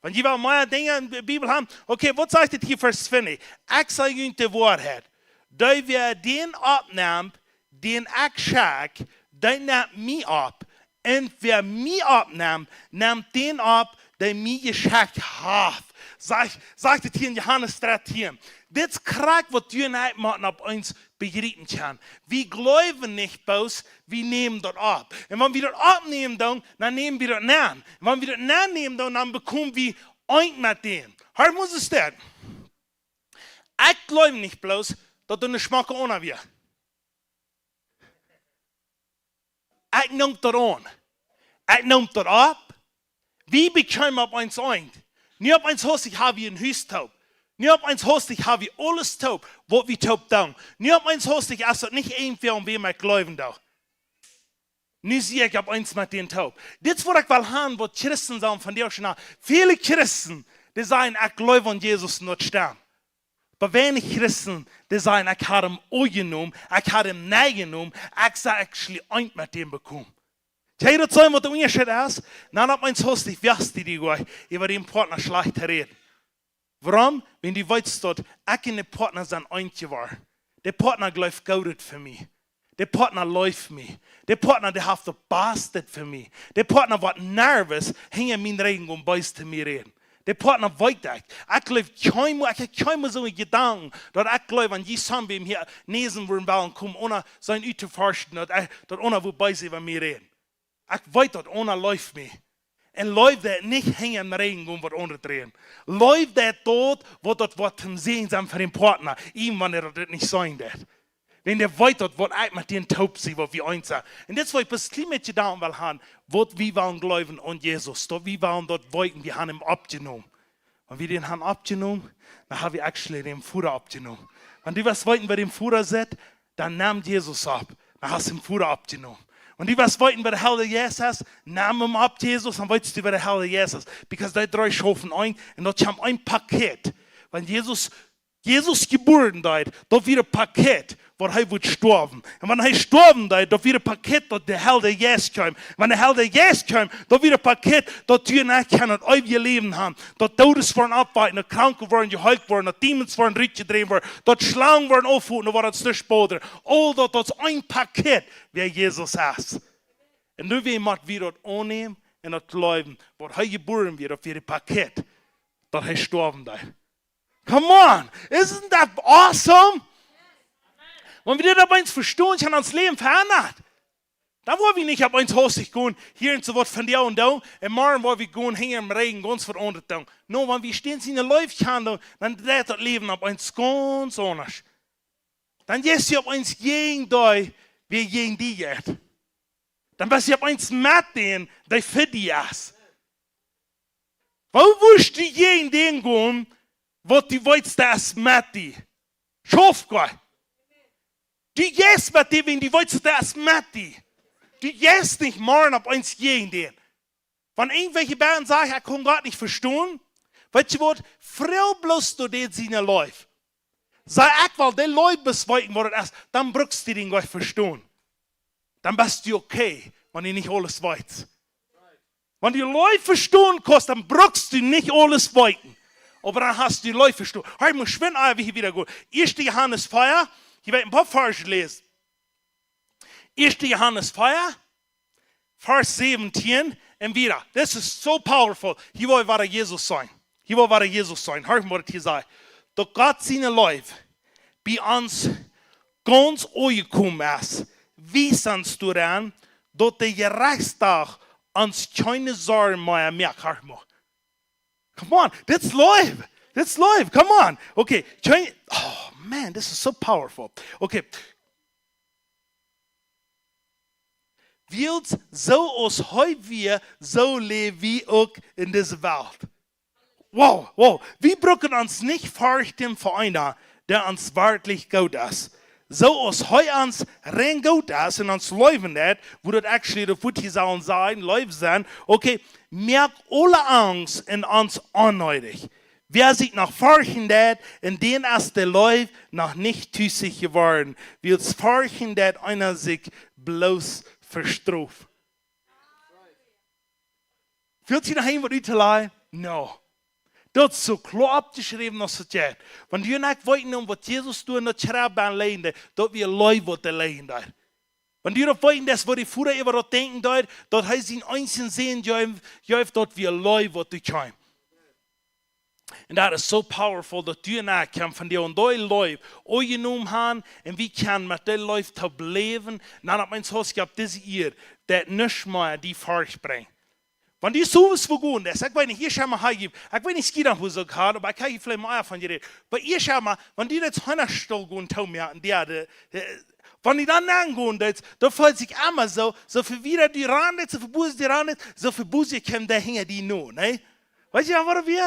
Wan jie woaren mea Dinja enne Bibel haben, okay, waut sajcht dit hia, Varsch twintich? Ekj saj junt de Woarheit. Dee wäa dän oppnemt, dän ekj schekj, dee nemt mie opp. Un wäa mie oppnemt, nemt dän opp, dee mie jeschekjt haft. Sajcht, sajcht et hia en Johanes dartieen. Dit es krakjt waut du un ekj motten opp ons bejriepen kjennen. Wie jleewen nich bloos, wie nämen daut opp. Un wan wie daut oppnämen doonen, dan nämen wie daut aun. Un wan wie daut aunnämen doonen, dan bekomen wie eent met dän. Hia mott et steit. Ekj jleew nich bloos, daut doa ne schmocke Ona wia. Ekj neem daut aun. Ekj neem daut opp. Wie bekjeemen opp ons eent. Nu opp ons hastich ha wie een Hus toop. Nu opp ons hastich ha wie aules toop, waut wie toop doonen. Nu opp ons hastich es daut nich irjentwäa, aun wäm ekj jleewen doo. Nu sie ekj opp ons met dän toop. Dit es waut ekj well haben, waut Christen sellen von die uk haben. Väle Christen, dee sajen, ekj jleew aun Jesus un daut stemmt. Oba weinich Christen, dee sajen, ekj hab am aunjenomen, ekj hab am aunjenomen, ekj sie actually eent met dän bekomen. Kjenn jie daut seenen, waut de Unjascheet es? Dan opp ons hastich wajchst du die goa, äwa dän Partna schlajcht to räden. Wuarom? Wan du weetst daut, ekj un de Partna sent eent jeworden. De Partna jleeft Goodet fa mie. De Partna leeft mie. De Partna, dee haft daut Baste fa mie. De Partna woat nervös, hinja mienen Rigjen gonen bees to mie räden. De Partna weet ekj. Ekj jleew kjeenmol, ekj hab kjeenmol soone Jedanken, daut ekj jleew, wan jie somebody hia näsen wudden wellen komen, onen sien uttoforschen, daut ekj, daut eena wudd bees äwa mie räden. Ekj weet daut eena leeft mie. Un leeft daut nich hinja em Rigjen gonen waut aundre räden. Leeft daut daut, waut daut woat toom Säajen sennen fa dän Partna, even wan hee daut nich seenen deit. Wan dee weet daut, waut ekj met dän toop sie, waut wie eent sent. Un dit es waut ekj bloos kjlien bät Jedanken well haben, waut wie wellen jleewen aun Jesus, daut wie wellen daut weeten, wie haben am oppjenomen. Wan wie dän haben oppjenomen, dan hab wie actually dän Voda oppjenomen. Wan du west weeten, wäa dän Voda es, dan nemm Jesus opp. Dan hast du dän Voda oppjenomen. Wan du west weeten, wäa de Heilje Jeist es, nemm am opp, Jesus, dan weetst du, wäa de Heilje Jeist es. Because dee dree schaufen eent, un daut es een Paket. Wan Jesus, Jesus jebuaren deed, daut wia een Paket, waut hee wudd stoawen. Un wan hee stoawen deed, daut wia een Paket, daut de Heilje Jeist kjeem. Wan de Heilje Jeist kjeem, daut wia een Paket, daut du un ekj kjennen daut eewje Läwen haben. Daut Doodes woaren oppwaken, daut Kranke woaren jeheelt woaren, daut Dämons woaren rutjedräwen woaren, daut Schlangen woaren aufhoolen, daut woaren ons nuscht bodren. Aul daut, daut es een Paket, wäa Jesus es. Un nu wie mott wie daut aunnämen un daut jleewen, waut hee jebuaren wia, daut wia een Paket, daut hee stoawen deed. Come on, isn't that awesome? Wan wie dit opp eemol vestonen, kjenn ons Läwen veendren. Dan woa wie nich opp eemol hastich gonen, hia un doa waut von dee un doonen, un morjen woa wie gonen hinja em Rigjen gaunz waut aundret doonen. No, wan wie stets enne Leew gonen doonen, dan dreit daut Läwen opp eemol gaunz aundasch. Dan jeist du opp eemol jäajen dee, wäa jäajen die jeit. Dan best du opp eemol met dän, dee fa die es. Woo wurscht du jäajen dän gonen, waut du weetst, dee es met die? Schaft Gott. Du jeist met dän, wan du weetst, dee es met die. Du jeist nich morjen opp eemol jäajen dän. Wan irjentwäa bie ons sajcht, ekj kaun Gott nich vestonen, weetst du waut? Froag bloos no dän siene Leew. Saj: Ekj well dee Leew bloos weeten, waut daut es, dan brukst du dän Gott vestonen. Dan best du okay, wan du nich aules weetst. Wan du Leew vestonen kaust, dan brukst du nich aules weeten. Oba dan hast du Leew vestonen. Hee, mott schwind, ah, wie hia wieda gonen. Ieeschte Johanes vea, jie woaren een poa Varsch läsen. Ieeschte Johanes vea, Varsch säwentieen un wieda. This is so powerful. Hia woa wie wada Jesus seenen. Hia woa wie wada Jesus seenen. Hia woat hia sajen, daut Gott siene Leew bie ons gaunz aunjekomen es, wiest ons doaraun, daut de Jerechtsdach ons kjeene Sorjen mea moakt. Hia woa. Come on, dit es Leew. Dit es Leew. Come on. Okay, kjeen-, oh man, this is so powerful. Okay. Wiels soo aus hee wia, soo läw wie uk en dise Welt. Wow, wow. Wie brucken ons nich ferchten fa eena, dee ons werkjlich goot es. Soo aus hee ons rein goot es un ons leewen deit, woo daut actually de Wieed hia saul sennen, leew sennen. Okay, moakt aule Angst un ons onneedich. Wäa sikj noch ferchten deit, en dän es de Leew noch nich tusich jeworden, wiels ferchten deit eena sikj bloos fa Strof. Fält die noch irjentwaut ut to lajen? No. Daut es soo kloa oppjeschräwen aus et jeit. Wan du un ekj weeten om waut Jesus doa en daut Graf läajen deed, daut wia Leew waut doa läajen deed. Wan du daut weeten deist, waut de Voda äwa daut denkjen deed, daut hee sienen eensjen Sän jeef, jeef, daut wia Leew waut doa kjeem. Un daut es soo powerful, daut du un ekj kjennen von dee aundre Leew aunjenomen haben, un wie kjennen met dee Leew to läwen, dan opp eemol hast du opp dise Ieed, daut nuscht mea die Forcht brinjt. Wan du soo waut wua gonen deist, ekj weet nich, ekj hab mol hia, ekj weet nich, es daut hia soo gaunz, oba ekj hab hia veleicht mol von jerät. Oba ekj hab mol, wan du daut Hondastool gonen toom, jo, un die hauden, äh, wan du dan aungonen deist, dan feelt sikj emma soo, soo väl wieda du ran deist, soo väl bosja du ran deist, soo väl bosja kjemt dee hinja die no, nä? Weetst du, waut wie?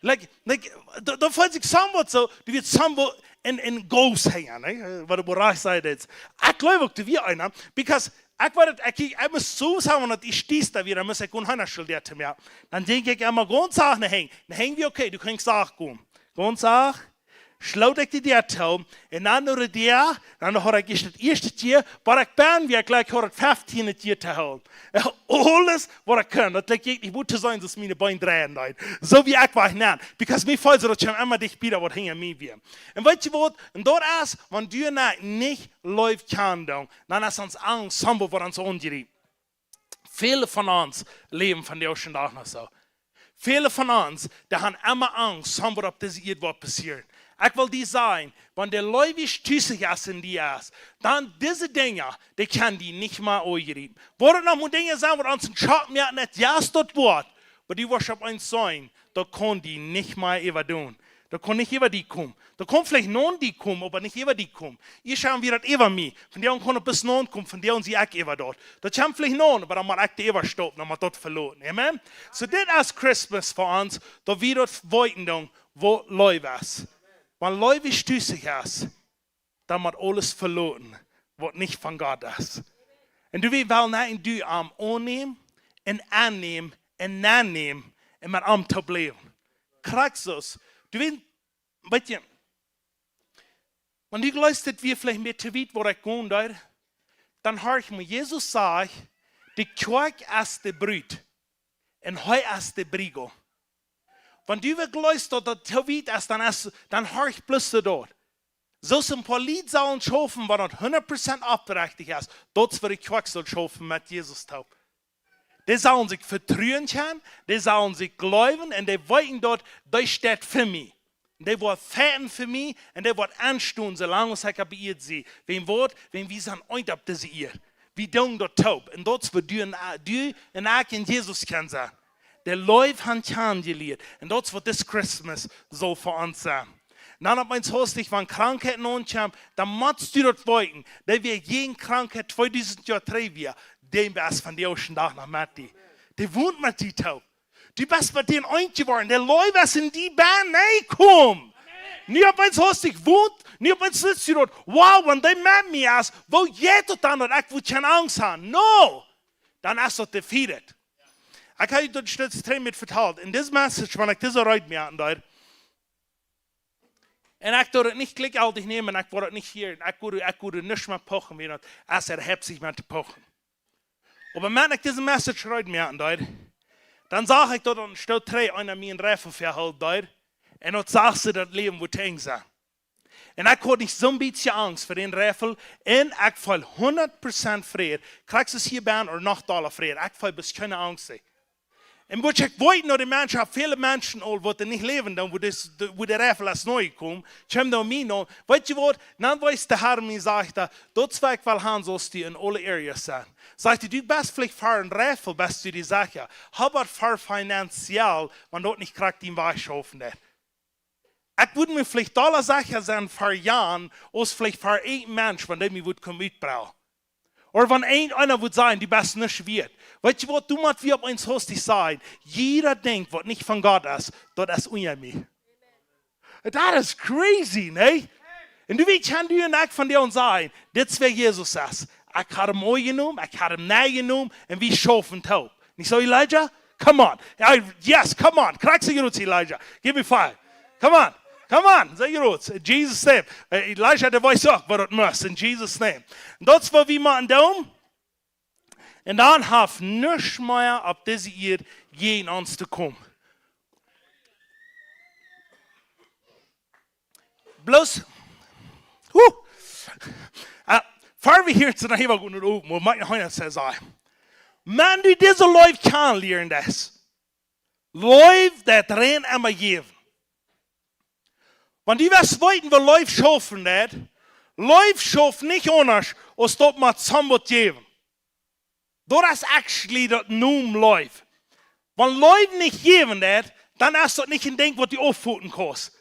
Like, like, daut, daut feelt sikj somewhat soo, du woascht somewhat en, en ghost hangen, nä? Waut ekj woa rajcht sajen, daut. Ekj jleew uk, daut wia eena, because ekj weet daut, ekj, ekj mott soo sajen, daut ekj stieß doa wada, dan mott ekj gonen Hondastool doa toom, jo. Dan denkj ekj emma, gonen sacht no hinjen. No hinjen wia okay, du kaust sacht gonen. Gonen sacht, schloot ekj de Däa too, un dan no de Däa, dan haud ekj ieescht daut ieeschte Deel, oba ekj bie wia jlikj, haud ekj feftieen Deel to hoolen. Jo, aules waut ekj kunn, daut jlikj ekj nich mea to sennen, daut miene Been dreien deeden. Soo wia ekj wajch nenn, because mie feelt soo, daut kjeem emma dichtbie, waut hinja mie wia. Un weetst du waut? Un daut es, wan du un ekj nich Leew kjanen doonen, dan es ons Angst, somewhat waut ons aunjriept. Väle von ons läwen vondoag dän Dach noch soo. Väle von ons, dee haben emma Angst, somewhat opp dise Ieed woat passieren. Ekj well die sajen, wan de Leew tusich es en die es, dan dise Dinja, dee kjennen die nich mea aunjriepen. Woaren noch mol Dinja sennen, waut ons en Schock moaken, nich, jo, daut woat. Oba du woascht opp eemol seenen, daut kaun die nich mea äwadoonen. Daut kaun nich äwa die komen. Daut kaun veleicht no die komen, oba nich äwa die komen. Ieescht haben wie daut äwa mie. Vondoag kaun et bat no komen, vondoag sie ekj äwa daut. Daut kjemt veleicht no, oba dan mott ekj de äwastoppen, dan mott daut veloten. Amen? Soo, dit es Christmas fa ons, daut wie daut weeten doonen, waut Leew es. Wan Leew tusich es, dan mott aules veloten, waut nich von Gott es. Un du, wie wellen nich, du am aunnämen, un aunnämen, un aunnämen, un met am to bliewen. Krakjt soo. Du, wie, weetst du, wan du jleefst, daut wia veleicht mea to wiet, waut ekj gonen deed, dan horch mol, Jesus sajcht, de Kjoakj es de Brut, un hee es de Briegaum. Wan du jleefst, daut daut to wiet es, dan es, dan horch bloos doa. Soo aus een poa Lied sellen schaufen, waut daut hundat Prozent oprechtich es, daut es waut de Kjoakj saul schaufen met Jesus toop. Dee sellen sikj vetruen kjennen, dee sellen sikj jleewen un dee weeten daut, dee steit fa mie. Un dee woat fighten fa mie un dee woat enstonen, soo lang aus ekj opp Ieed sie. Wäajen waut? Wäajen wie sent eent opp dise Ieed. Wie doonen daut toop. Un daut es waut du un, du un ekj en Jesus kjennen sennen. De Leew haben kjanen jelieet. Un daut es waut dis Christmas saul fa ons sennen. Un dan opp eemol hastich, wan Krankheit aunkjemt, dan motst du daut weeten. Dee wia jäajen Krankheit tweedusent Joa trigj wia. Dee es vondoag dän Dach noch met die. Dee wont met die toop. Du best met dän eent jeworden. De Leew es en die benn, nä, komm. Nu opp eemol hastich wont, nu opp eemol sitst du doa. Wow, wan dee met mie es, woo jeit daut dan, daut ekj woa kjeene Angst haben? No! Dan es daut defeated. Ekj hab daut Stekj trigj met vetalt. En dise message, wan ekj dise Reed mie aun deed, un ekj deed et nich jlikj aul nich nämen, ekj wull et nich hieren, ekj wull, ekj wull nuscht mea pochen, wie daut, aus hee haft sikj mea to pochen. Oba wan ekj dise message Reed mie aun deed, dan sach ekj daut doa een Stekj trigj eena mie een Reifel väahoolen deed, un daut sach see daut Läwen wudd Enj sennen. Un ekj haud nich soon bät Angst fa dän Reifel, un ekj feeld hundat Prozent Fräd, krakjt soo aus hia benn, ooda noch dolla Fräd, ekj feeld bloos kjeene Angst. Un waut ekj weet, no de Menschen, väle Menschen aul, waut doa nich läwen, dan, wua dis, de, wua de Reifel es nohkomen, kjeemen doa mie no. Weetst du waut? Dan wees de Herr mie, sajcht hee, daut es waut ekj well haben, saust du en aule Areas sennen. Sajcht hee, du best veleicht fa een Reifel, best du die secha. Oba fa finanziell, wan daut nich krakjt dän Wajch schaufen deit. Ekj wudd mie veleicht dolla secha sennen fa Jan, aus veleicht fa een Mensch, wan dee mie wudd komen utbrennen. Ooda wan een, eena wudd sajen, du best nuscht wieet. Weetst du waut, du motst wie opp eemol hastich sajen, jieda Dinkj waut nich von Gott es, daut es unja mie. Daut es crazy, nä? Un du weetst, kjenn du un ekj vondoag sajen, dit es wäa Jesus es. Ekj hab am aunjenomen, ekj hab am nojenomen, un wie schaufen toop. Nich soo, Elijah? Come on. Ja, yes, come on. Krakjt soo groot, Elijah. Give me five. Come on. Come on. Soo groot. In Jesus' name. Äh, Elijah, dee wist uk, waut daut must. In Jesus' name. Un daut es waut wie motten doonen. Un dan haft nuscht mea opp dise Ieed jäajen ons to komen. Bloos, huh, äh, ver wie hia to de Hewa gonen, oba mie noch eena sajen. Wan du dise Leew kjanen lieren deist, Leew deit rein emma jäwen. Wan du west weeten, woo Leew schaufen deit, Leew schauft nich aundasch, aus daut met soo waut jäwen. Daut es actually daut Nomen Leew. Wan Leew nich jäwen deit, dan es daut nich een Dinkj, waut du auffooten kaust.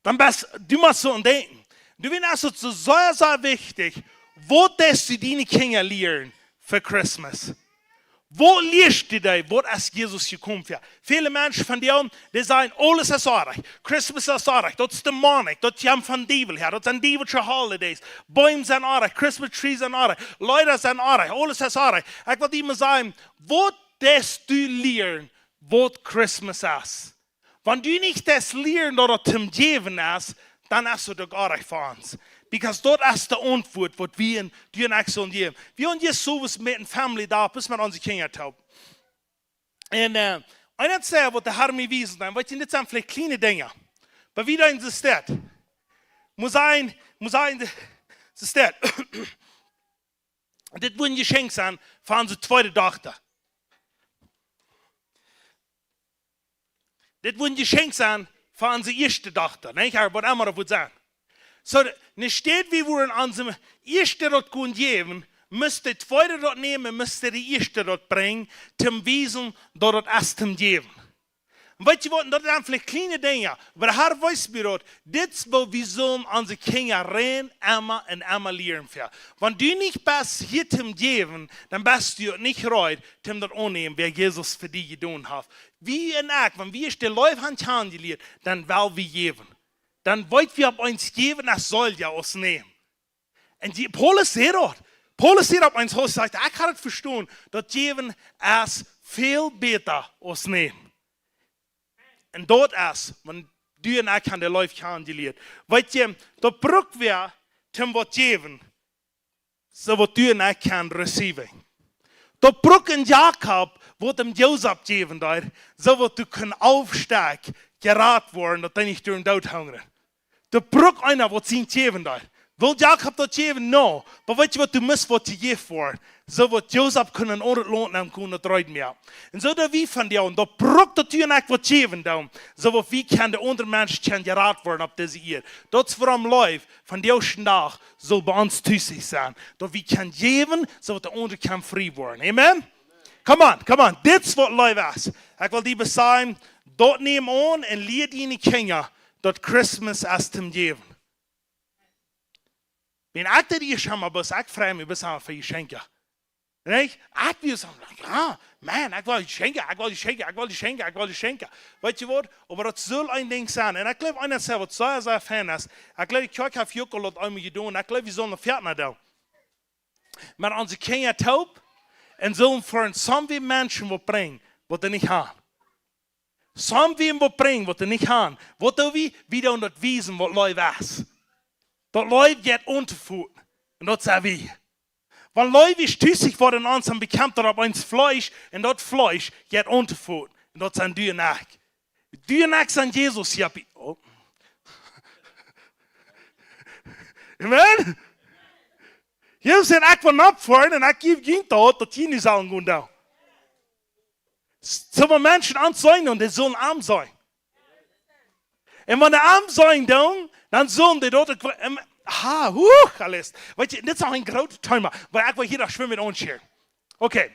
Dan best, du motst soo aun denkjen. Du, wan es daut soo sea, sea wichtich, waut deist du diene Kjinja lieren fa Christmas? Waut lieescht du dee, waut es Jesus jekomen fa? Väle Menschen von die, dee sajen, aules es oajch. Christmas es oajch. Daut es demonic. Daut kjemt vom Diewel häa. Daut sent diewelsche holidays. Beem sent oajch. Christmas trees sent oajch. Leeda sent oajch. Aules es oajch. Ekj well die mau sajen, waut deist du lieren, waut Christmas es? Wan du nich deist lieren, daut daut toom jäwen es, dan es daut uk oajch fa ons. Because daut es de Auntwuat, waut wie en, du un ekj sellen jäwen. Wie haben hia soo waut met eene Family doa, bloos met onse Kjinja toop. Un, äh, eent es, äh, waut de Herr mie wiest, dan weet jie, dit sent veleicht kjliene Dinja. Oba wie dan soo steit. Mott sennen, mott sennen, soo steit. Dit wudd een Jeschenkj sennen fa onse tweede Dochta. Dit wudd een Jeschenkj sennen fa onse ieeschte Dochta. Nä, jo, waut emma daut wudd sennen. Soo, de, ne Städ, wie wudden onse ieeschte daut kunnen jäwen, must de tweede daut nämen, must de ieeschte daut brinjen, toom wiesen, daut daut es toom jäwen. Un weet jie waut, daut sent veleicht kjliene Dinja, oba de Herr wiest mie daut, dit es waut wie sellen onse Kjinja rein emma un emma lieren fa. Wan du nich best hia toom jäwen, dan best du uk nich reed, toom daut aunnämen, waut Jesus fa die jedonen haft. Wie un ekj, wan wie ieescht de Leew haben kjanen jelieet, dan well wie jäwen. Dan weet wie opp eemol jäwen es seeliga aus nämen. Un dee, Paulus sajcht daut. Paulus sajcht opp eemol, hee sajcht, ekj haud daut vestonen, daut jäwen es väl bäta aus nämen. Un daut es, wan du un ekj haben de Leew kjanen jelieet. Weet jie, daut brukt wie, toom waut jäwen, soo waut du un ekj kjennen receiving. Daut brukt een Jakob, waut däm Josef jäwen deed, soo waut dee kunnen aufstonen, jerat woaren, daut dee nich derch dän Doot hungren. Daut brukt eena, waut sien jäwen deed. Wull Jakob daut jäwen? No. Oba weet jie waut, du must waut jejäft woaren. Soo waut Josef kunn een aundret Launt nämen, kunn daut reed moaken. Un soo daut wie von die, un daut brukt daut du un ekj waut jäwen doonen, soo waut wie kjennen de aundre Menschen kjennen jerat woaren opp dise Ieed. Daut es wuarom Leew von dän ieeschten Dach saul bie ons tus sennen, daut wie kjennen jäwen, soo daut de aundre kjennen frie woaren. Amen? Come on, come on. Dit es waut Leew es. Ekj well die bloos sajen, daut näm aun un lia diene Kjinja, daut Christmas es toom jäwen. Wan ekj daut ieescht mol wia, ekj frei mie bloos fa Jeschenkja. Nich? Ekj wia soo, jo, Mann, ekj well Jeschenkja, ekj well Jeschenkja, ekj well Jeschenkja, ekj well Jeschenkja. Weet jie waut? Oba daut saul een Dinkj sennen. Un ekj jleew, eena sajcht waut sea, sea fein es. Ekj jleew, de Kjoakj haft uk aul daut eemol jedonen. Ekj jleew, wie sellen daut foaken doonen. Met onse Kjinja toop. Un sellen fa sommje Menschen waut brinjen, waut dee nich haben. Sommje waut brinjen, waut dee nich haben. Waut doo wie? Wie doonen daut wiesen, waut Leew es. Daut Leew jeit auntofoten. Un daut sent wie. Wan Leew es tus woat en ons, dan bekjemt daut opp eemol Fleesch, un daut Fleesch jeit auntofoten. Un daut sent du un ekj. Du un ekj sent Jesus hia. Oh. Amen? Jesus sajcht, ekj well no väaren un ekj jäw junt daut, daut jie nu sellen gonen doonen. Soo waut Menschen ons seenen un dee sellen am seenen. Un wan dee am seenen doonen, dan sellen dee daut uk, ähm, ha, huh, aules. Weet jie, dit es uk een groot Thema, oba ekj well hia noch schwind met aunscheren. Okay.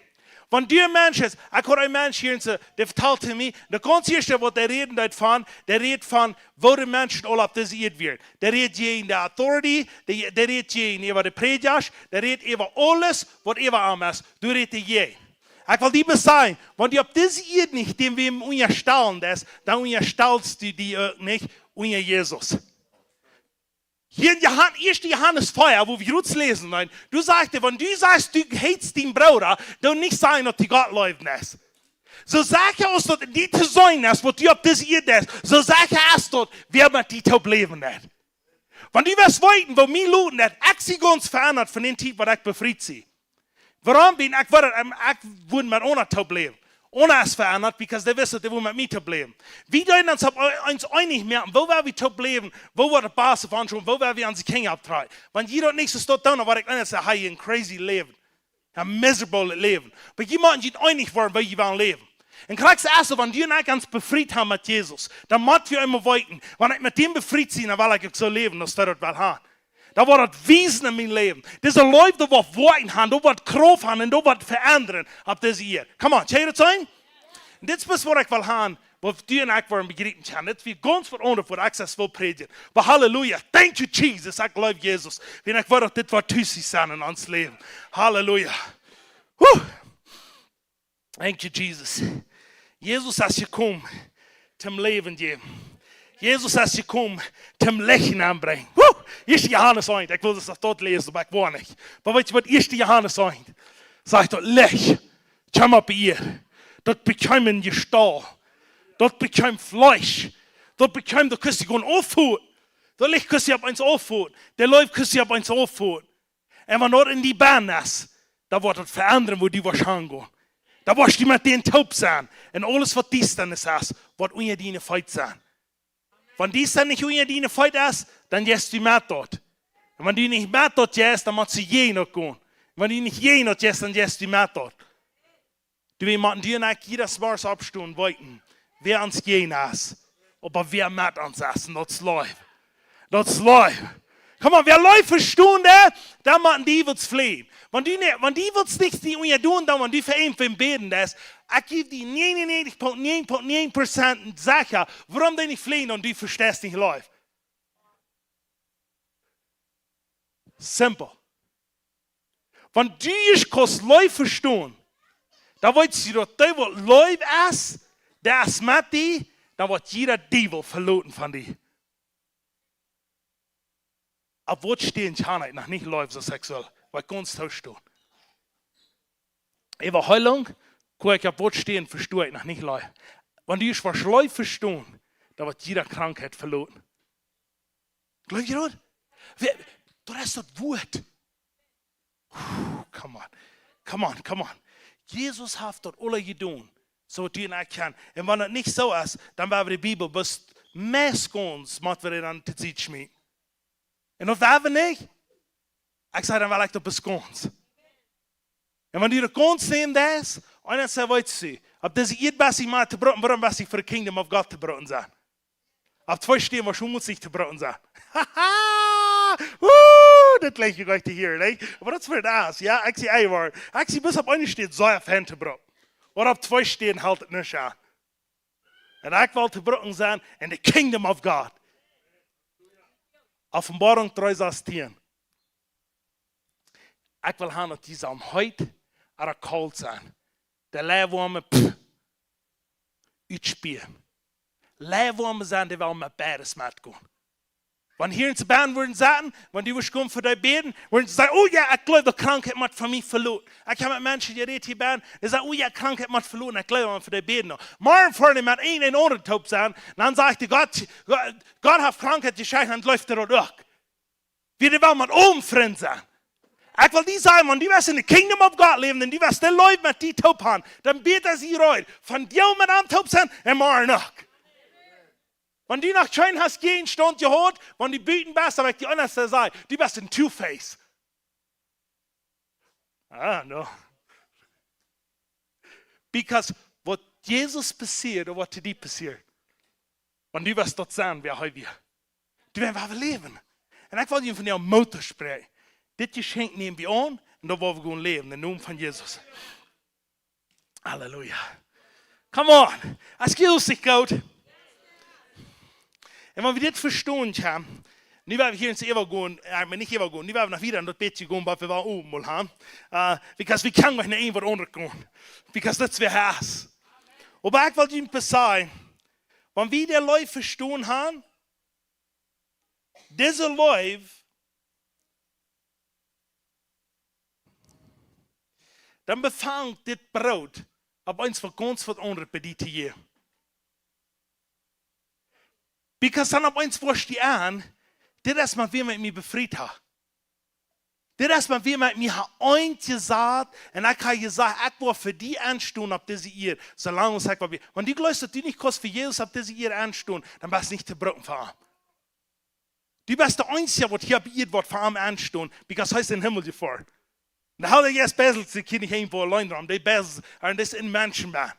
Wan du een Mensch best, ekj haud een Mensch hia un see, dee vetald mie, de gaunz ieeschte waut dee räden deed von, dee räd von, woo de Menschen aul opp dise Ieed wieren. Dee räd jäajen de authority, dee, dee räd jäajen äwa de Prädjasch, dee räd äwa aules, waut äwa am es, dee räd dee jäajen. Ekj well die bloos sajen, wan du opp dise Ieed nich däm wäm unjastalen deist, dan unjastalst du die uk nich unja Jesus. Hia en Johan-, ieeschte Johanes vea, wua wie jrods läsen, nä, doa sajcht hee, wan du sajchst, du heetst dien Brooda, dan nich sajen, daut du Gott leewen deist. Soo secha aus daut en die to sennen es, waut du opp dise Ieed deist, soo secha es daut, wäa met die toop läwen deit. Wan du wurscht weeten, woo mie lud daut, ekj sie gaunz veendat von dän Tiet, waut ekj befriet sie. Wuarom? Wiels ekj wudd, ekj wudd met Ona toop läwen. Ona es veendat, because dee wist, dee wudd met mie toop läwen. Wie deeden ons opp ons eenich moaken, woo wie toop läwen, woo wie daut baste von schoon, woo wie onse Kjinja opptrakjen. Wan jie daut nich soo stoakj doonen, dan woa ekj eena sajen, hey, een crazy Läwen. Een miserable Läwen. Oba jie motten junt eenich woaren, woo jie wellen läwen. Un krakjt soo es et, wan du un ekj ons befriet haben met Jesus, dan motten wie emma weeten, wan ekj met däm befriet sie, dan well ekj uk soo läwen, aus hee daut well haben. Dan woat daut wiesen en mien Läwen. Dise Leew, dee woat Woakjen haben, dee woat Krauft haben un dee woat veendren opp dise Ieed. Come on, kjenn jie daut seenen? Un dit es waut ekj well haben, waut du un ekj woaren bejriepen kjennen. Dit wia gaunz waut aundret, waut ekj soo well prädjen. Oba Halleluja. Thank you, Jesus. Ekj jleew Jesus. Wan ekj woa daut dit woat tus sennen en ons Läwen. Halleluja. Huh. Thank you, Jesus. Jesus es jekomen, toom Läwen jäwen. Jesus es jekomen, toom Licht aunbrinjen. Huh. Ieeschte Johanes eent. Ekj wull daut noch doa läsen, oba ekj woa nich. Oba weetst du waut, Ieeschte Johanes eent? Sajcht daut Licht kjeem opp de Ieed. Daut bekjeem een Jestault. Daut bekjeem Fleesch. Daut bekjeem, daut kunst du gonen auffooten. Daut Licht kunst du opp eemol auffooten. De Leew kunst du opp eemol auffooten. Un wan daut en die bennen es, dan woat daut veendren, woo du woascht hangonen. Dan woascht du met dän toop sennen. Un aules waut Diestanis es, woat unja diene Feet sennen. Wan Diestanis nich unja diene Feet es, dan jeist du met daut. Un wan du nich met daut jeist, dan motst du jäajen daut gonen. Un wan du nich jäajen daut jeist, dan jeist du met daut. Du, wie motten du un ekj jieda Morjes oppstonen, weeten, wäa ons jäajen es, oba wäa met ons es, un daut es Leew. Daut es Leew. Come on, wäa Leew vestonen deit, dan mott dee Diewels fleejen. Wan du nich, wan dee Diewels nich die unja doonen, dan wan du fa eenen bäden deist, ekj jäw die nieeununäajentich Punkt näajen Punkt näajen Prozent secha, wuarom dee nich fleejen, dan du vesteist nich Leew. Simple. Wan du ieescht kaust Leew vestonen, dan weetst du daut dee waut Leew es, dee es met die, dan woat jieda Diewel veloten von die. Opp waut Städ kjan ekj noch nich Leew soo aus ekj sull, wiels ekj gaunz too stonen. Äwa Heilunk, kaun ekj opp waut Städ vesto ekj noch nich Leew. Wan du ieescht woascht Leew vestonen, dan woat jieda Krankheit veloten. Jleew jie daut? Wäa, daut es daut Wuat. Come on. Come on, come on. Jesus haft daut aula jedonen, soo aus du un ekj kjennen. Un wan daut nich soo es, dan woa wie de Bibel bloos meist gaunz, mott wie dan to Sied schmieten. Un daut woa wie nich. Ekj saj, dan well ekj daut bloos gaunz. Un wan du daut gaunz nämen deist, un dan saj, weetst du, opp dise Ieed best du mau to brucken, wuarom best du fa de Kingdom of God to brucken sennen? Opp twee Städen, wua du motst nich to brucken sennen. Woo, daut jlikj ekj to hieren, nä? Oba daut es fa daut, jo, ekj sie eewar. Ekj sie bloos opp eene Städ sea fein to brucken. Oba opp twee Städen helt et nich aun. Un ekj well to brucken sennen in the kingdom of God. Openboarunk dree sastieen. Ekj well haben daut dee sellen heet ooda kolt sennen. De lukwaume, pff, utspieen. Lukwaume sennen, dee wellen met beides metgonen. Wan hia en Sabana wudden sitten, wan dee wudden komen fa dee bäden, wudden see sajen, oh jo, ekj jleew, de Krankheit mott von mie veloten. Ekj hab met Menschen jerät hia bennen, dee sajen, oh jo, Krankheit mott veloten, ekj jleew, wan fa dee bäden. Morjen foaren dee met een un aundren toop sennen, dan sajcht dee, Gott, Gott haft Krankheit jeschekjt, dan jleewen dee daut uk. Wie dee wellen met ons Frind sennen. Ekj well die sajen, wan du west in the kingdom of God läwen, un du west de Leew met die toop haben, dan bäd ekj die rein, von die met am toop sennen un morjen uk. Wan du noch kjeen hast Jäajenstaunt jehaut, wan du buten best, dan well ekj die eent sajen, du best een Two-Face. Ah, no. Because waut Jesus passieet, ooda waut to die passieet, wan du west daut sennen, wäa hee wia. Du west woaren läwen. Un ekj well die von dän Moot spräakjen. Dit Jeschenkj näm wie aun, un dan woa wie gonen läwen, em Nomen von Jesus. Halleluja. Come on. Es Jesus nich goot? Un wan wie dit vestonen kjennen, nu woa wie hia ieescht äwagonen, jo, oba nich äwagonen, nu woa wie noch wieda en daut Bät gonen, waut wie wellen uk mol haben. Uh, because wie kjennen nich no irjent waut aundret gonen. Because daut es wäa hee es. Oba ekj well junt sajen, wan wie de Leew vestonen haben, dise Leew, dan befangt dit Broot Opp eens waut gaunz waut aundret bie die to jäwen. Because dan opp eens woascht du en, dit es mau wäa mie befriet haft. Dit es mau wäa mie haft enjesat un ekj hab jesajcht, ekj woa fa die enstonen opp dise Ieed, soo lang aus ekj woa. Wan du jleefst daut du nich kaust fa Jesus opp dise Ieed enstonen, dan best du nich to brucken fa am. Du best de eensje waut hia opp Ieed woat fa am enstonen, because hee es em Himmel jefoaren. De Heilje Jeist bezelt sikj hia nich irjentwua auleen rom, dee bezelt, un dee es en Mensch benn.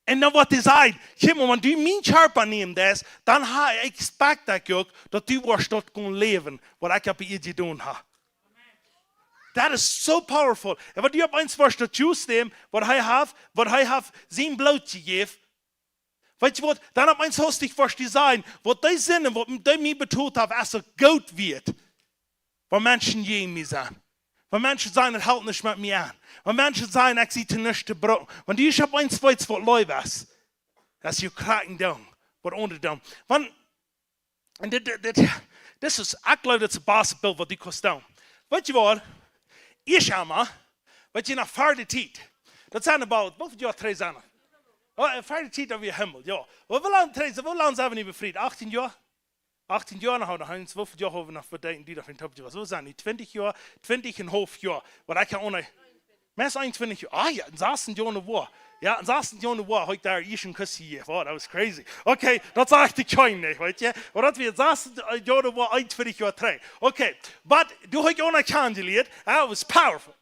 Un dan woat hee sajen, kjikj mau, wan du mienen Kjarpa nämen deist, dan ha, expect ekj uk daut du woascht daut kjennen läwen waut ekj opp Ieed jedonen hab. That is so powerful. Un wan du opp eens woascht daut Juice nämen, waut hee haft, waut hee haft sien Bloot jejäft, weetst du waut, dan opp eens hast du woascht du sajen, waut dee Sind, waut dee mie betolt haft, es soo goot wieet. Wan Menschen jäajen mie sent. Wan Menschen sajen, daut halpt nich met mie aun. Wan Menschen sajen, ekj sie to nuscht to brucken. Wan du opp eens weetst waut Leew es, daut es je krakjt daut, waut aundre doonen. Wan, un dit, dit, dit, dit es, ekj jleew, daut es daut baste Bilt waut du kaust doonen. Weetst du waut? Ekj emma, weetst du, no ver de Tiet. Daut sent about, woo väl Joa trigj sent daut? Oh, ver de Tiet daut wie Himmel, jo. Woo, woo lang trigj, woo lang sent wie nu befriet? Achtieen Joa? Achtieen Joa noch, noch eens, woo väl Joa hab wie noch vedeent, dee doa en Topje wia? Woo sent dee? Twintich Joa, twintich un haulf Joa. Waut ekj hab uk nich. Mea aus eenuntwintich Joa. Ah jo, en sastieen Joa woa. Jo, en sastieen Joa woa, hab ekj doa ieescht een Kuss jejäft. Oh, that was crazy. Okay, daut saj ekj de Kjinja nich, weetst du? Oba daut wia sastieen Joa woa, eenuntwintich Joa trigj. Okay, but du hast uk noch kjanen jelieet. That was powerful.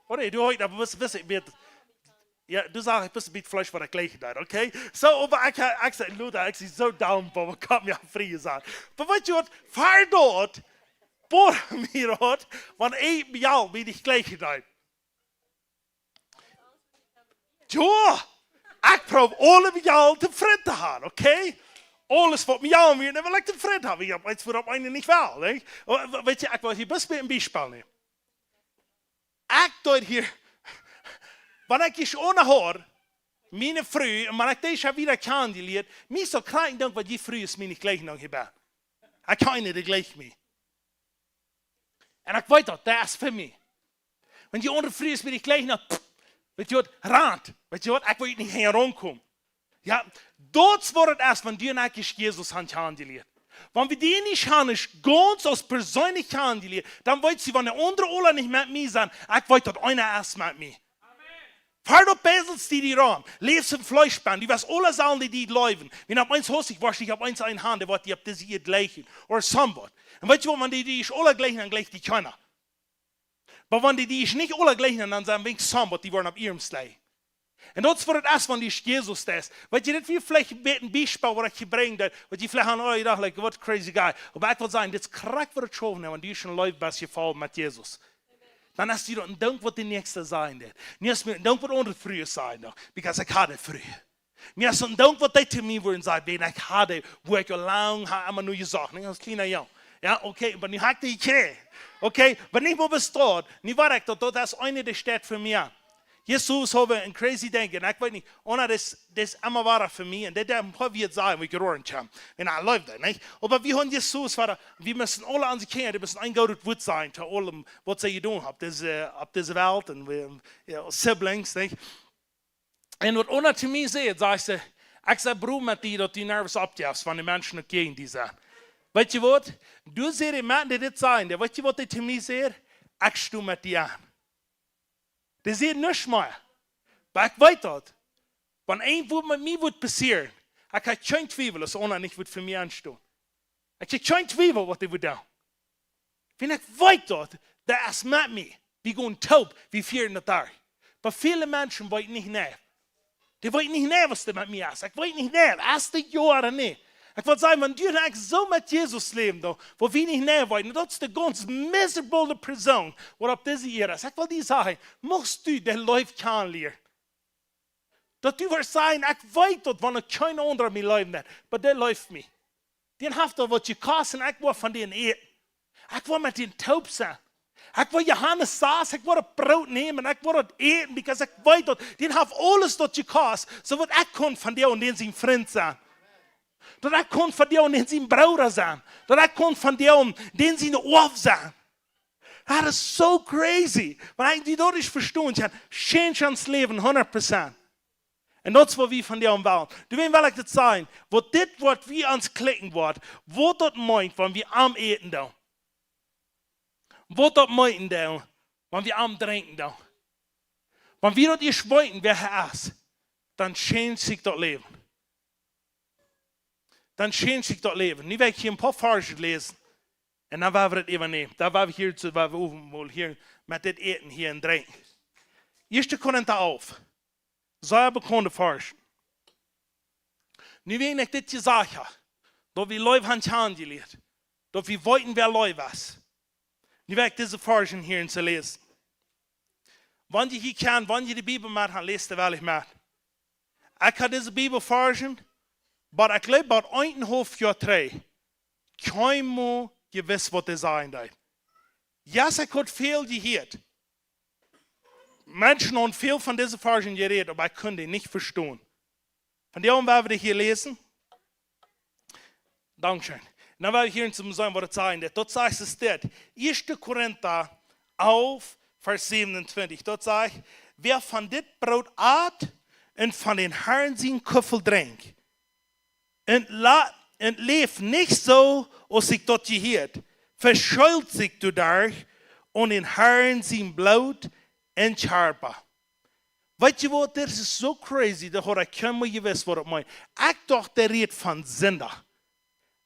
Oh nä, du hast, oba wist, wist, wist, jo, du sajchst, ekj wist een bät Fleesch waut ekj jlikj deed, okay? So, oba ekj, ekj saj, Luda, ekj sie soo dankboa, waut Gott mie frie jesat. Oba weetst du waut, ver daut, boah, mie daut, wan ekj mie aul, wie ekj jlikj deed. Jo, ekj proow aule mie aul tofräd to haben, okay? Aules waut mie aul mie, dan well ekj tofräd haben. Jo, weetst du, wua daut eene nich well, nä? Oba we-, weetst du, ekj well hia bloos een Biespel nämen. Ekj deed hia, wan ekj ieescht onen haud, miene Fru, un wan ekj dee wada kjanen jelieet, mie soo krakjt daut waut dee Fru es, mie nich jlikj noch hia benn. Ekj hab eene, dee jlikjt mie. Un ekj weet daut, daut es fa mie. Wan dee aundre Fru es, mie nich jlikjt noch, pff, weetst du waut, rant. Weetst du waut, ekj well nich hia romkomen. Jo, daut es waut daut es, wan du un ekj Jesus haben kjanen jelieet. Wan wie dän nich haben, nich gaunz aus perseenlich kjanen jelieet, dan weetst du, wan de aundre aula nich met mie sent, ekj weet daut eena es met mie. Ver daut beselst du die rom, läfst em Fleesch benn, du woascht aule sajen dee die jleewen. Wan opp eens hast du, woascht du opp eens eenen haben, dee woat die opp dise Ieed jlikjen, or somebody. Un weetst du waut, wan dee die ieescht aula jlikjen, dan jlikjt die kjeena. Oba wan dee die ieescht nich aula jlikjen, dan sent weens somebody, dee woaren opp iernst lei. Un daut es waut daut es, wan du Jesus deist. Weetst du, dit wia veleicht een bät een Biespel waut ekj jebrocht haud, waut jie veleicht haben, oh, jie dochten, like, what a crazy guy. Oba ekj well sajen, dit es krakjt waut daut schaufen, wan du ieescht Leew best jefoljen met Jesus. Dan es die daut een Dinkj waut de Näakjste sajen deed. Nich es mie een Dinkj waut aundre Frues sajen deeden, because ekj haud eene Fru. Mie es een Dinkj waut dee to mie wudden sajen, wan ekj haud, wua ekj aul lang hab emma no jesocht, nich, aus kjliena Jung. Jo, okay, oba nu hab ekj dee jekjräajen. Okay, oba nich mea bestaut. Nu weet ekj daut, daut es eene, dee steit fa mie. Jesus haud een crazy Dinkj, un ekj weet nich, eena daut es, daut es emma wada fa mie, un daut, daut haud ekj sajen, wua ekj jeroaren kjeem. Un I love that, nich? Oba wie haben Jesus wada, wie motten aule onse Kjinja, dee motten een goodet Wuat sajen to aulem waut see jedonen haben, opp dise, opp dise Welt, un wie, jo, siblings, nich? Un waut eena to mie säd, sajcht see, ekj sie froo met die daut du nervous oppjefst, wan de Menschen uk jäajen die sent. Weetst du waut? Du säd, dee Mensch, dee dit säd, dee, weetst du waut dee to mie säd? Ekj sto met die aun. Dee säd nuscht mea. Oba ekj weet daut. Wan een Wuat met mie wudd passieren, ekj hab kjeen Twiewel, daut eena nich wudd fa mie enstonen. Ekj hab kjeen Twiewel waut dee wudd doonen. Wan ekj weet daut, dee es met mie. Wie gonen toop, wie fieren daut derch. Oba väle Menschen weeten nich, nä. Dee weeten nich, nä, waut dee met mie es. Ekj weet nich, nä, es dee Joaren, nä. Ekj well sajen, wan du un ekj soo met Jesus läwen doonen, wua wie nich, nä, weeten, daut es de gaunz miserable Persoon, waut opp dise Ieed es. Ekj well die sajen, must du de Leew kjanen lieren. Daut du woascht sajen, ekj weet daut, wan ekj kjeen aundra mie leewen deed, oba dee leeft mie. Dän haft daut waut jekost un ekj woa von dän äten. Ekj woa met dän toop sennen. Ekj woa Johanes sas, ekj woa daut Broot nämen, ekj woa daut äten, because ekj weet daut, dän haft aules daut jekost, soo daut ekj kaun von dän un dän sien Frint sennen. Daut ekj kaun von dän un dän sien Brooda sennen. Daut ekj kaun von dän un dän sien Oaw sennen. That is so crazy. Wan ekj die daut ieescht vestonen kaun, change ons Läwen hundat Prozent. Un daut es waut wie von die aun wellen. Du, wan well ekj daut sajen, waut dit, waut wie ons kjikjen woat, waut daut meent, wan wie am äten doonen. Waut daut meent doonen, wan wie am drinkjen doonen. Wan wie daut ieescht weeten, wäa hee es, dan change sikj daut Läwen. Dan change sikj daut Läwen. Nu well ekj hia een poa Varzen läsen. Un dan woa wie daut äwanämen. Dan woa wie hia, soo woa wie Owentmol hia met dit Äten hia un Drinkjen. Ieeschte Korinta alf. Sea bekaunde Varzen. Nu, wan ekj dit jesajcht hab, daut wie Leew han kjanen jelieet, daut wie weeten, wäa Leew es. Nu well ekj dise Varzen hia en läsen. Wan jie hia kjennen, wan jie de Bibel met han, läst dee woll met. Ekj hab dise Bibelvarzen, oba ekj jleew, bie eenenhaulf Joa trigj, kjeenmol jewist, waut dee sajen deed. Yes, ekj hab väl jehieet. Menschen haben väl von dise Varzen jerät, oba ekj kunn dee nich vestonen. Von dee haben wie hia läsen. Dankscheen. Un dan well ekj hia eenem sajen, waut et sajen deed. Daut sajcht et dit. Ieeschte Korinta alf, Varsch säwenuntwintich. Daut sajcht: Wäa von dit Broot at un von dän Harn sien Kuffel drinkjt, un la-, un läft nich soo, aus sikj daut jehieet, veschult sikj doaderch aun dän Harn sien Bloot un Kjarpa. Weetst du waut, dit es soo crazy, daut haud ekj kjeenmol jewist, waut daut meent. Ekj docht, dee rät von Sinda.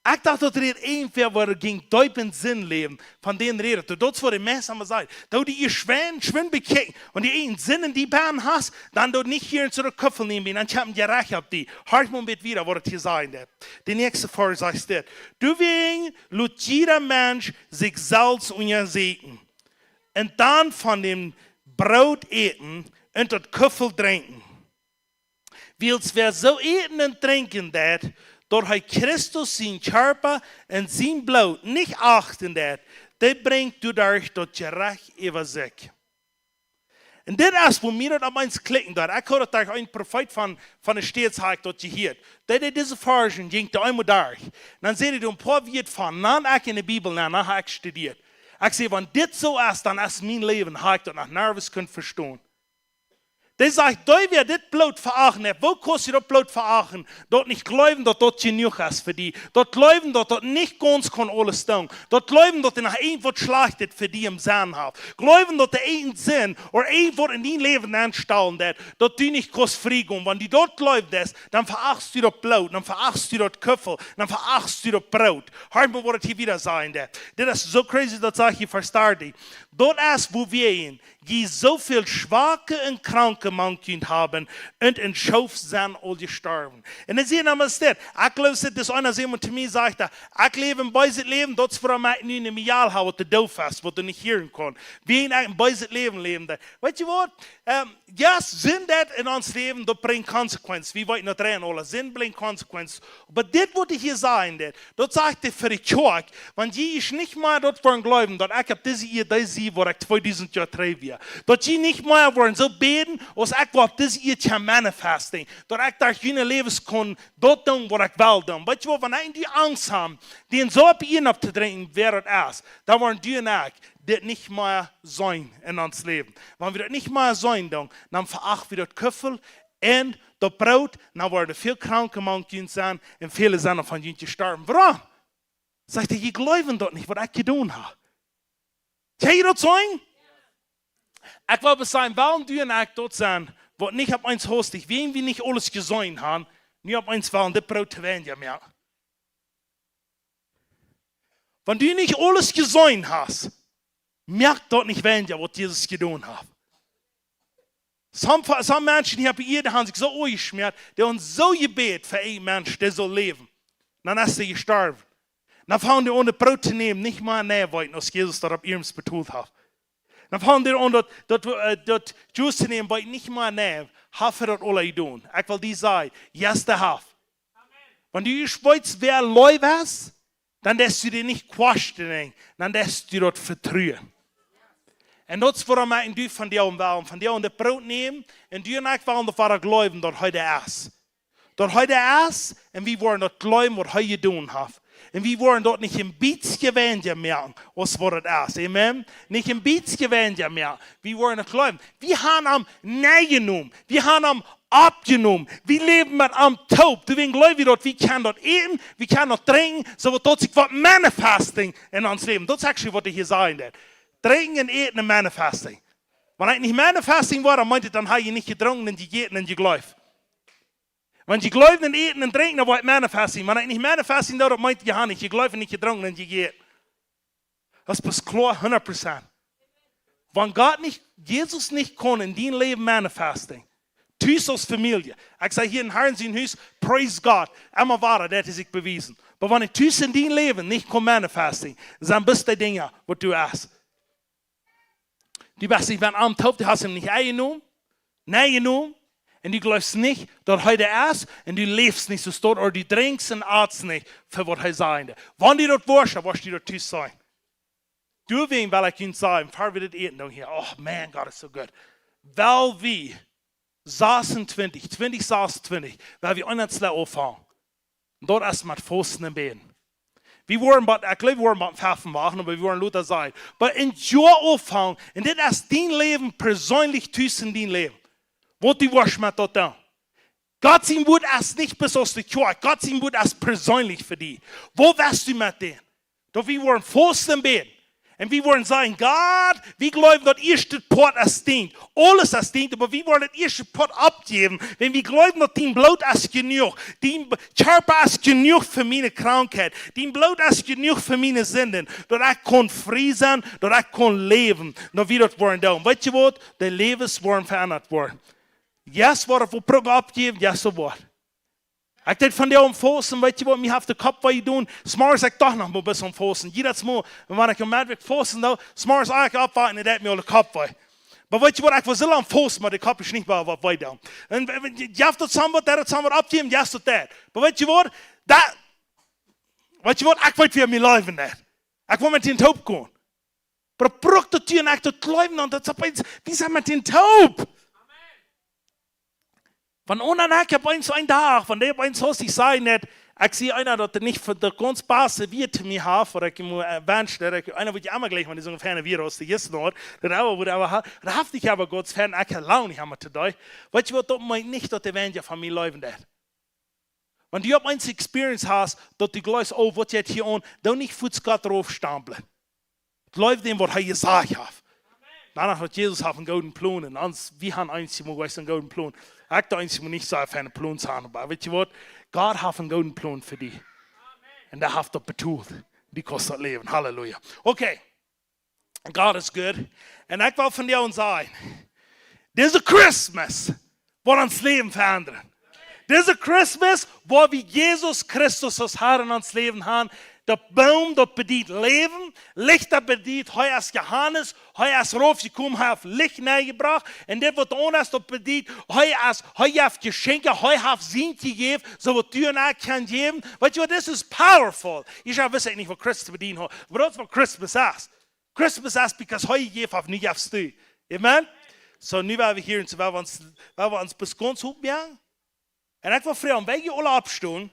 Ekj docht, daut rät irjentwäa, waut jinkj deep en Sind läwen, von dän rät et. Daut es waut de Meister emma sajcht. Daut du die schwind, schwind bekjikjst, wan du eene Sind en die bennen hast, dan doo nich hia en soo de Kuffel nämen, dan kjemt Jerecht opp die. Horch mol een bät wieda, waut et hia sajen deit. De näakjste Varsch sajcht dit: Doawäajen lot jieda Mensch sikj selfst unjasieekjen, un dan von däm Broot äten un daut Kuffel drinkjen. Wiels wäa soo äten un drinkjen deit, daut hee Christus sien Kjarpa un sien Bloot nich achten deit, dee brinjt doaderch daut Jerecht äwa sikj. Un dit es, wua mie daut opp eemol klikjen deed. Ekj haud daut derch een Profeet von, von de States haud ekj daut jehieet. Dee deed dise Varzen, jinkj doa eemol derch. Dan säd hee doa een poa Wieed von, dan ekj en de Bibel, dan, dan haud ekj studieet. Ekj säd, wan dit soo es, dan es mien Läwen, haud ekj daut noch nuscht kunt vestonen. Dee sajcht, dee wäa dit Bloot veachten deit, woo kaust du daut Bloot veachten? Daut nich jleewen, daut daut jenuach es fa die. Daut jleewen, daut daut nich gaunz kaun aules doonen. Daut jleewen, daut doa noch irjentwaut Schlajchtet fa die em Senn haft. Jleewen, daut doa eene Sind ooda irjentwaut en dien Läwen aunstalen deit, daut du nich kaust frie gonen. Wan du daut jleewen deist, dan veachtst du daut Bloot, dan veachtst du daut Kuffel, dan veachtst du daut Broot. Horch mol, waut et hia wieda sajen deit. Dit es soo crazy, daut sajcht hia Varsch dartich. Daut es, wuawäajen jie soo väl Schwake un Kranke mank junt haben, un en Schoof sent aul jestorwen. Un dan säd hee noch dit. Ekj jleew, daut es eena, soo aus to mie sajcht, ekj läw een beeset Läwen, daut es wuarom ekj nu een Mejal hab, waut doa doof es, waut doa nich hieren kaun. Wiels ekj een beeset Läwen läwen doo. Weetst du waut? Ähm, yes, Sind deit en ons Läwen, daut brinjt Konsequenz. Wie weeten daut rein aule. Sind brinjt Konsequenz. Oba dit, waut hee hia sajen deit, daut sajcht hee fa de Kjoakj, wan jie ieescht nich mea daut woaren jleewen, daut ekj opp dise Ieed dee sie, wua ekj tweedusent Joa trigj wia. Daut jie nich mea woaren soo bäden, aus ekj woa opp dise Ieed kjennen manifesten. Daut ekj derch june Läwes kaun daut doonen, waut ekj well doonen. Weetst du waut, wan ekj un du Angst haben, dän soo opp Ieed opptodrinkjen, wäa daut es, dan woaren du un ekj dit nich mea seenen en ons Läwen. Wan wie daut nich mea seenen doonen, dan veacht wie daut Kuffel un daut Broot, dan woaren väl Kranke mank junt sennen un väle sent von junt jestorwen. Wuarom? Sajcht hee, jie jleewen daut nich, waut ekj jedonen hab. Kjenn jie daut seenen? Ekj well bloos sajen, wuarom doo ekj daut sennen, waut nich opp eemol hastich, wan wie nich aules jeseenen haben, nu opp eemol wellen dit Broot to weinja moaken. Wan du nich aules jeseenen hast, moakt daut nich weinja, waut Jesus jedonen haft. Some, some Menschen hia opp Ieed haben sikj soo aunjeschmäat, dee haben soo jebät fa een Mensch, dee saul läwen. Dan es hee jestorwen. Dan fangen dee aun daut Broot to nämen, nich mea nä weeten, aus Jesus daut opp iernst betolt haft. Dan fangen dee aun daut, daut, äh, daut Juice to nämen, weeten nich mea nä, haft hee daut aul jedonen. Ekj well die sajen, yes, dee haft. Wan du ieescht weetst, wäa Leew es, dan deist du die nich questioning, dan deist du daut vetruen. Un daut es wuarom ekj un du vondoag well, vondoag daut Broot nämen, un du un ekj wellen daut wada jleewen, daut hee dee es. Daut hee dee es, un wie woaren daut jleewen, waut hee jedonen haft. Un wie woaren daut nich een bät weinja moaken aus waut et es. Amen. Nich een bät weinja moaken. Wie woaren et jleewen. Wie haben am nenjenomen. Wie haben am oppjenomen. Wie läwen met am toop. Doawäajen jleew wie daut wie kjennen daut äten, wie kjennen daut drinkjen, soo daut sikj waut manifesting en ons Läwen. Daut es actually waut hee hia sajen deit. Drinkjen un äten un manifesting. Wan ekj nich manifesting woa, dan meent et, dan hab ekj nich jedrunken un jejäten un jejleeft. Wan jie jleewen un äten un drinkjen, dan woat manifesting. Wan ekj nich manifesting doo, daut meent, jie haben nich jejleeft un nich jedrunken un jejäten. Daut es bloos kloa, hundat Prozent. Wan Gott nich, Jesus nich kaun en dien Läwen manifesting, tus aus Famielje. Ekj saj hia em Herrn sien Hus, praise God. Emma wada, daut es sikj bewiesen. Oba wan hee tus en dien Läwen nich kaun manifesting, dan sent bloos dee Dinja waut du hast. Du best nich met am toop, du hast am nich aunjenomen, nenjenomen. Un du jleefst nich daut hee doa es. Un du läfst nich soo stoakj, ooda du drinkjst un atst nich fa waut hee sajen deit. Wan du daut woascht, dan woascht du daut tus sennen. Doawäajen well ekj junt sajen, ver wie dit äten doonen hia. Oh man, God is so good. Well wie sasuntwintich, twintich sasuntwintich, well wie eent aunfangen. Daut es met Fausten un Bäden. Wie woaren bie, ekj jleew, wie woaren bie fiew moaken, oba wie woaren lota sennen. Oba en Joa aunfangen, un dit es dien Läwen perseenlich, tus en dien Läwen. Waut du woascht met daut doonen. Gott sien Wort es nich bloos aus de Kjoakj. Gott sien Wort es perseenlich fa die. Woo woascht du met dän? Daut wie woaren fausten un bäden. Un wie woaren sajen, Gott, wie jleewen daut ieeschte Poat es dien. Aules es dien, oba wie woaren daut ieeschte Poat oppjäwen. Wan wie jleewen daut dien Bloot es jenuach. Dien Be-, Kjarpa es jenuach fa miene Krankheit. Dien Bloot es jenuach fa miene Sinden. Daut ekj kaun frie sennen, daut ekj kaun läwen. Daut wie daut woaren doonen. Weetst du waut? Dien Läwen woat verendat woaren. Yes, woat et woll Prunk oppjäwen, yes, soo woat. Ekj deed vondoag aum fausten, weetst du waut, mie haft de Kopp wee jedonen. Zemorjes ekj doch noch mau bat aum fausten. Jiedet Mol, wan ekj aum Meddach fausten doo, zemorjes ekj oppwaken, dan deit mie aul de Kopp wee. Oba weetst du waut, ekj wia soo lang aum fausten, oba de Kopp es nich mea waut wee doonen. Un, un, jeft daut soo waut, daut soo waut oppjäwen, yes, daut deit. Oba weetst du waut, daut, weetst du waut, ekj weet, woo mie läwen deit. Ekj well met dän toop gonen. Oba brukt daut du un ekj daut jleewen, un daut es opp eemol, wie sent met dän toop. Von unjen ekj opp eemol een Dach, von dee opp eemol soo aus ekj saj nich, ekj sie eena daut nich fa de gaunz baste Wieed to mie haft, ooda ekj mie, äh, wensch, daut ekj eena wudd emma jlikj, wan dee soo feine Wieed aus dee jistren haud, daut oba wudd oba ha-, daut haft nich oba Gott fein, ekj ha lang nich emma to dee. Weetst du waut, daut meent nich daut de Weinja von mie läwen deit. Wan du opp eemol experience hast, daut du jleefst, oh, waut jeit hia aun, dan nich fuaz Gott rauf stampeln. Jleew däm, waut hee jesajcht haft. Doano haft Jesus haft eenen gooden Plon. Un ons, wie haben eemol mol jleich eenen gooden Plon. Ekj doo eemol nich soo feine Plons haben, oba weetst du waut? Gott haft eenen gooden Plon fa die. Un dee haft daut betolt. Dee kost daut Läwen. Halleluja. Okay. God is good. Un ekj well vondoag sajen, dise Christmas woat ons Läwen veendren. Dise Christmas woa wie Jesus Christus aus Herr en ons Läwen haben. Daut Boom, daut bediet Läwen. Licht, daut bediet, hee es Johanes, hee es raufjekomen, hee haft Licht nenjebrocht. Un dit waut aundasch, daut bediet, hee es, hee jeft Jeschenkja, hee haft sient jejäft, soo waut du un ekj kjennen jäwen. Weetst du waut, this is powerful. Ekj saj, wist ekj nich, waut Christus bediet haud. Oba daut es waut Christmas es. Christmas es because hee jeft, nu jefst du. Amen? So, nu woa wie hia, soo woa wie ons, woa wie ons bat gaunz oppmoaken. Un ekj well froagen, wan jie aula oppstonen.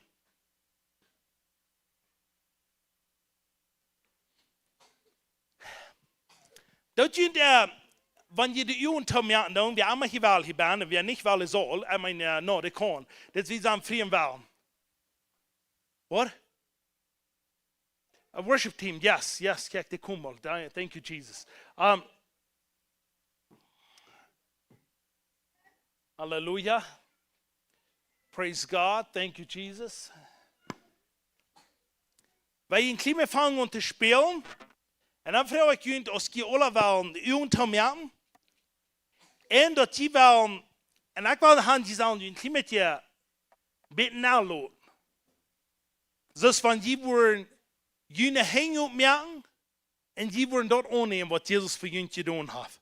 Daut jie, äh, wan jie de Uagen toomoaken, dan, wäa emma hia well, hia benne, wäa nich well, es aul, I mean, äh, no, dee kaun. Daut wie sent frie un well. Waut? A worship team, yes, yes, kjikj, dee komen aul. Tha-, thank you, Jesus. Um, hallelujah. Praise God, thank you, Jesus. Wie een kjlien bät aunfangen to spälen. Un dan froag ekj junt, aus jie aula wellen, de Uagen toomoaken. Un daut jie wellen, un ekj well han, jie sellen een kjlien bät bäden aunloten. Soo aus wan jie wudden june Henj oppmoaken un jie wudden daut aunnämen, waut Jesus fa junt jedonen haft.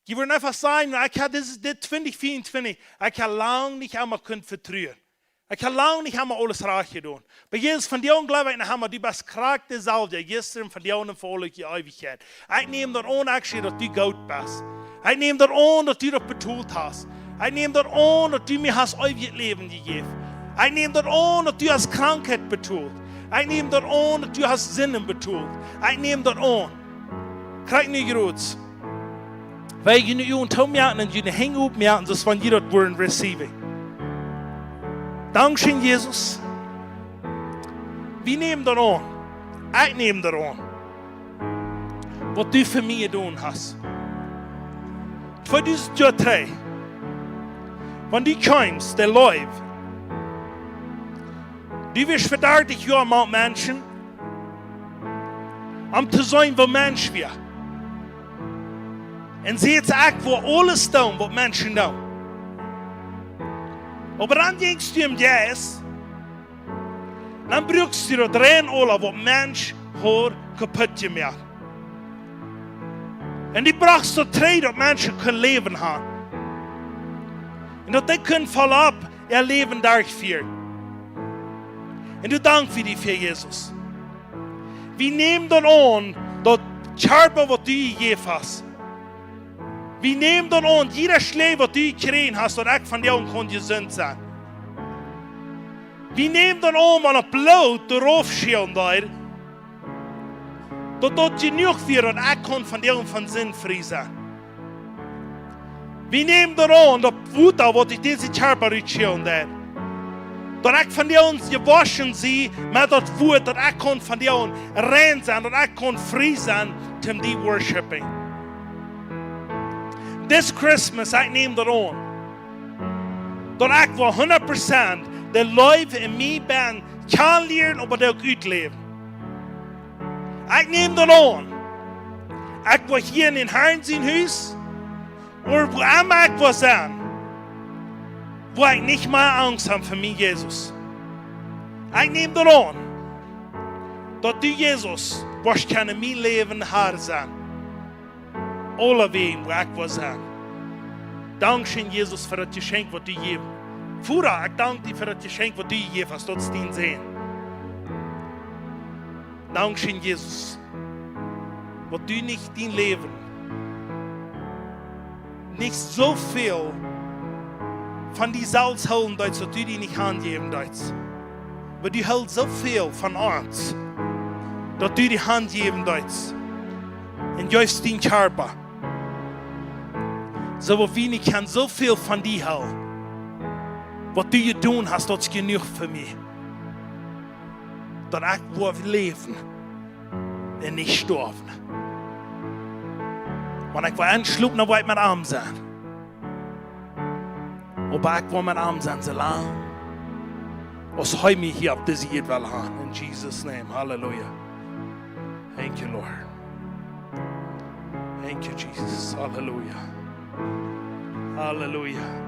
Jie wudden eefach sajen, ekj hab dit, dit twintich vea un twintich, ekj hab lang nich emma kunt vetruen. Ekj hab lang nich emma aules rajcht jedonen. Oba Jesus, vondoag jleew ekj noch emma, du best krakjt deeselwja, jistren, vondoag un fa aule Eewichkjeit. Ekj näm daut aun, actually, daut du goot best. Ekj näm daut aun, daut du daut betolt hast. Ekj näm daut aun, daut du mie hast eewjet Läwen jejäft. Ekj näm daut aun, daut du hast Krankheit betolt. Ekj näm daut aun, daut du hast Sinden betolt. Ekj näm daut aun. Kjrieech nich groot. Wiel jie june Uagen toomoaken un june Henj oppmoaken, soo aus wan jie daut wudden receiven. Dankscheen, Jesus. Wie nämen daut aun. Ekj näm daut aun. Waut du fa mie jedonen hast. Tweedusent Joa trigj. Wan du kjeemst, de Leew. Du wieescht fa dartich Joa met Menschen, om to seenen, waut Mensch wia. Un säd: Ekj well aules doonen, waut Menschen doonen. Oba dan jinkjst du em Jeist, dan bruakst du daut rein aula, waut Mensch haud kaputt jemoakt. Un du brochst daut trigj, daut Menschen kunnen Läwen haben. Un daut dee kunnen voll opp äa Läwen derchfieren. Un du, dank wie die fa, Jesus. Wie nämen daut aun, daut Kjarpa, waut du jejäft hast. Wie nämen daut aun, jieda Schlag, waut du jekjräajen hast, daut ekj von die aun kunn jesunt sennen. Wie nämen daut aun, wan daut Bloot doaropp schälen deed, daut daut jenuach wia, daut ekj kunn von die aun von Sind frie sennen. Wie nämen daut aun, daut Wota, waut ekj dise Kjarpa utschälen deed. Daut ekj von die aun jewoschen sie met daut Wort, daut ekj kunn von die aun rein sennen, daut ekj kunn frie sennen, to die worshipen. This Christmas, ekj näm daut aun. Daut ekj well hundat Prozent de Leew en mie bennen kjanen lieren, oba daut uk utläwen. Ekj näm daut aun. Ekj well hia en dän Harn sien Hus, ooda wua emma ekj well sennen, well ekj nich mea Angst haben fa mie, Jesus. Ekj näm daut aun, daut du, Jesus, woascht kjennen en mien Läwen Har sennen. Aulawäajen, wua ekj well sennen. Dankscheen, Jesus, fa daut Jeschenkj, waut du jefst. Voda, ekj dank die fa daut Jeschenkj, waut du jejäft hast, daut es dien Sän. Dankscheen, Jesus, waut du nich dien Läwen, nich soo väl von die selfst hoolen deetst, daut du die nich hanjäwen deetst. Oba du hoolst soo väl von ons, daut du die hanjäwen deetst. Un jefst dien Kjarpa. Soo daut wie nich kjennen soo väl von die hoolen. Waut du jedonen hast, daut es jenuach fa mie. Daut ekj well läwen un nich stoawen. Wan ekj well enschlopen, dan well ekj met am sennen. Oba ekj well met am sennen, soo lang aus hee mie hia opp dise Ieed well haben. In Jesus' name, hallelujah. Thank you, Lord. Thank you, Jesus. Hallelujah. Hallelujah.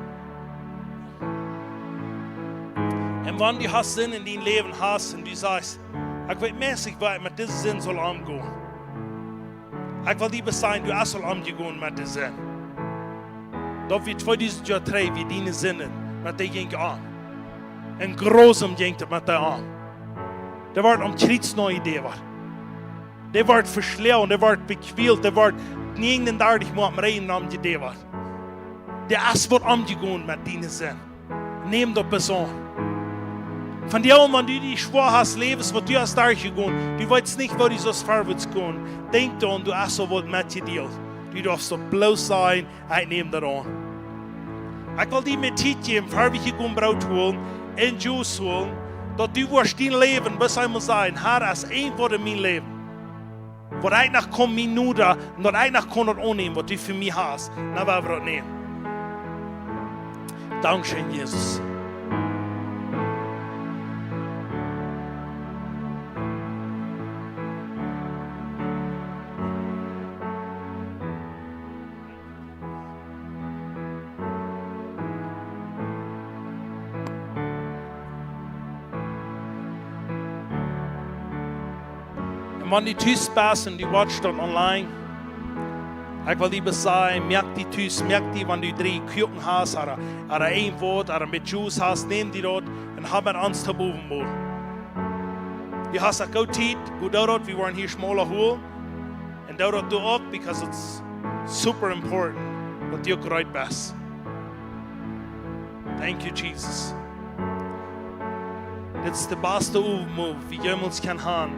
Un wan du hast Sind en dien Läwen hast un du sajst: Ekj weet meist nich, woo ekj met dise Sind saul omgonen. Ekj well die besajen, du hast aul omjegonen met de Sind. Daut wia tweedusent Joa trigj, wia diene Sinden, met dee jinkj om. Un grausom jinkj daut met dee om. Dee wort aum Kjriez nojedäwat. Dee wort veschlonen, dee wort bekjwielt, dee wort nieejenendartich Mol aum Rejen omjedäwat. Doa es waut omjegonen met diene Sind. Näm daut bloos aun. Vondoag, wan du die schwoa hast, Läwes, waut du hast derchjegonen, du weetst nich, woo du saust verwoats gonen, denkj doaraun, du hast aul waut metjedeelt. Du darfst daut bloos sajen: Ekj näm daut aun. Ekj well die mea Tiet jäwen, ver wie hia gonen Broot holen un Juice holen, daut du woascht dien Läwen bloos eemol sajen: Herr, es irjentwaut en mien Läwen, waut ekj noch kaun mie noda, un daut ekj noch kaun daut aunnämen, waut du fa mie hast. Na, woa wie daut nämen. Dankscheen, Jesus. Un wan du tus best un du watchst daut online, ekj well die bloos sajen, moak die tus, moak die, wan du dree Kuaken hast, ooda, ooda irjentwaut, ooda een bät Juice hast, näm die daut un hab met ons toop Owentmol. Du hast uk goot Tiet, go doo daut, wie woaren hia Schmaulat holen. Un doo daut doa uk, because it's super important daut du uk reed best. Thank you, Jesus. Dit es de baste Owentmol, waut wie jemols kjennen haben,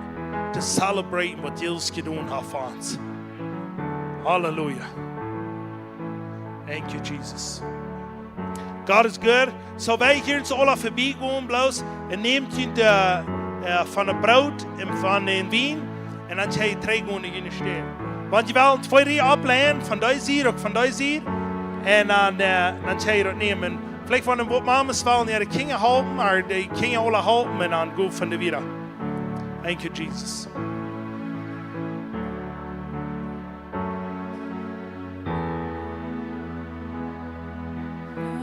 to celebraten, waut Jesus jedonen haft fa ons. Halleluja. Thank you, Jesus. God is good. So, wie hia ons aula verbie gonen, bloos, un nämt junt, äh, äh, von daut Broot un von dän Wien, un dan kjenn jie trigj gonen no june Städ. Wan jie wellen twee, dree oppleien, von dee Sied, uk von dee Sied, un dan, äh, dan kjenn jie daut nämen. Veleicht von de, waut Mamas wellen äare Kjinja halpen, ooda de Kjinja aula halpen, un dan go von de wieda. Thank you, Jesus.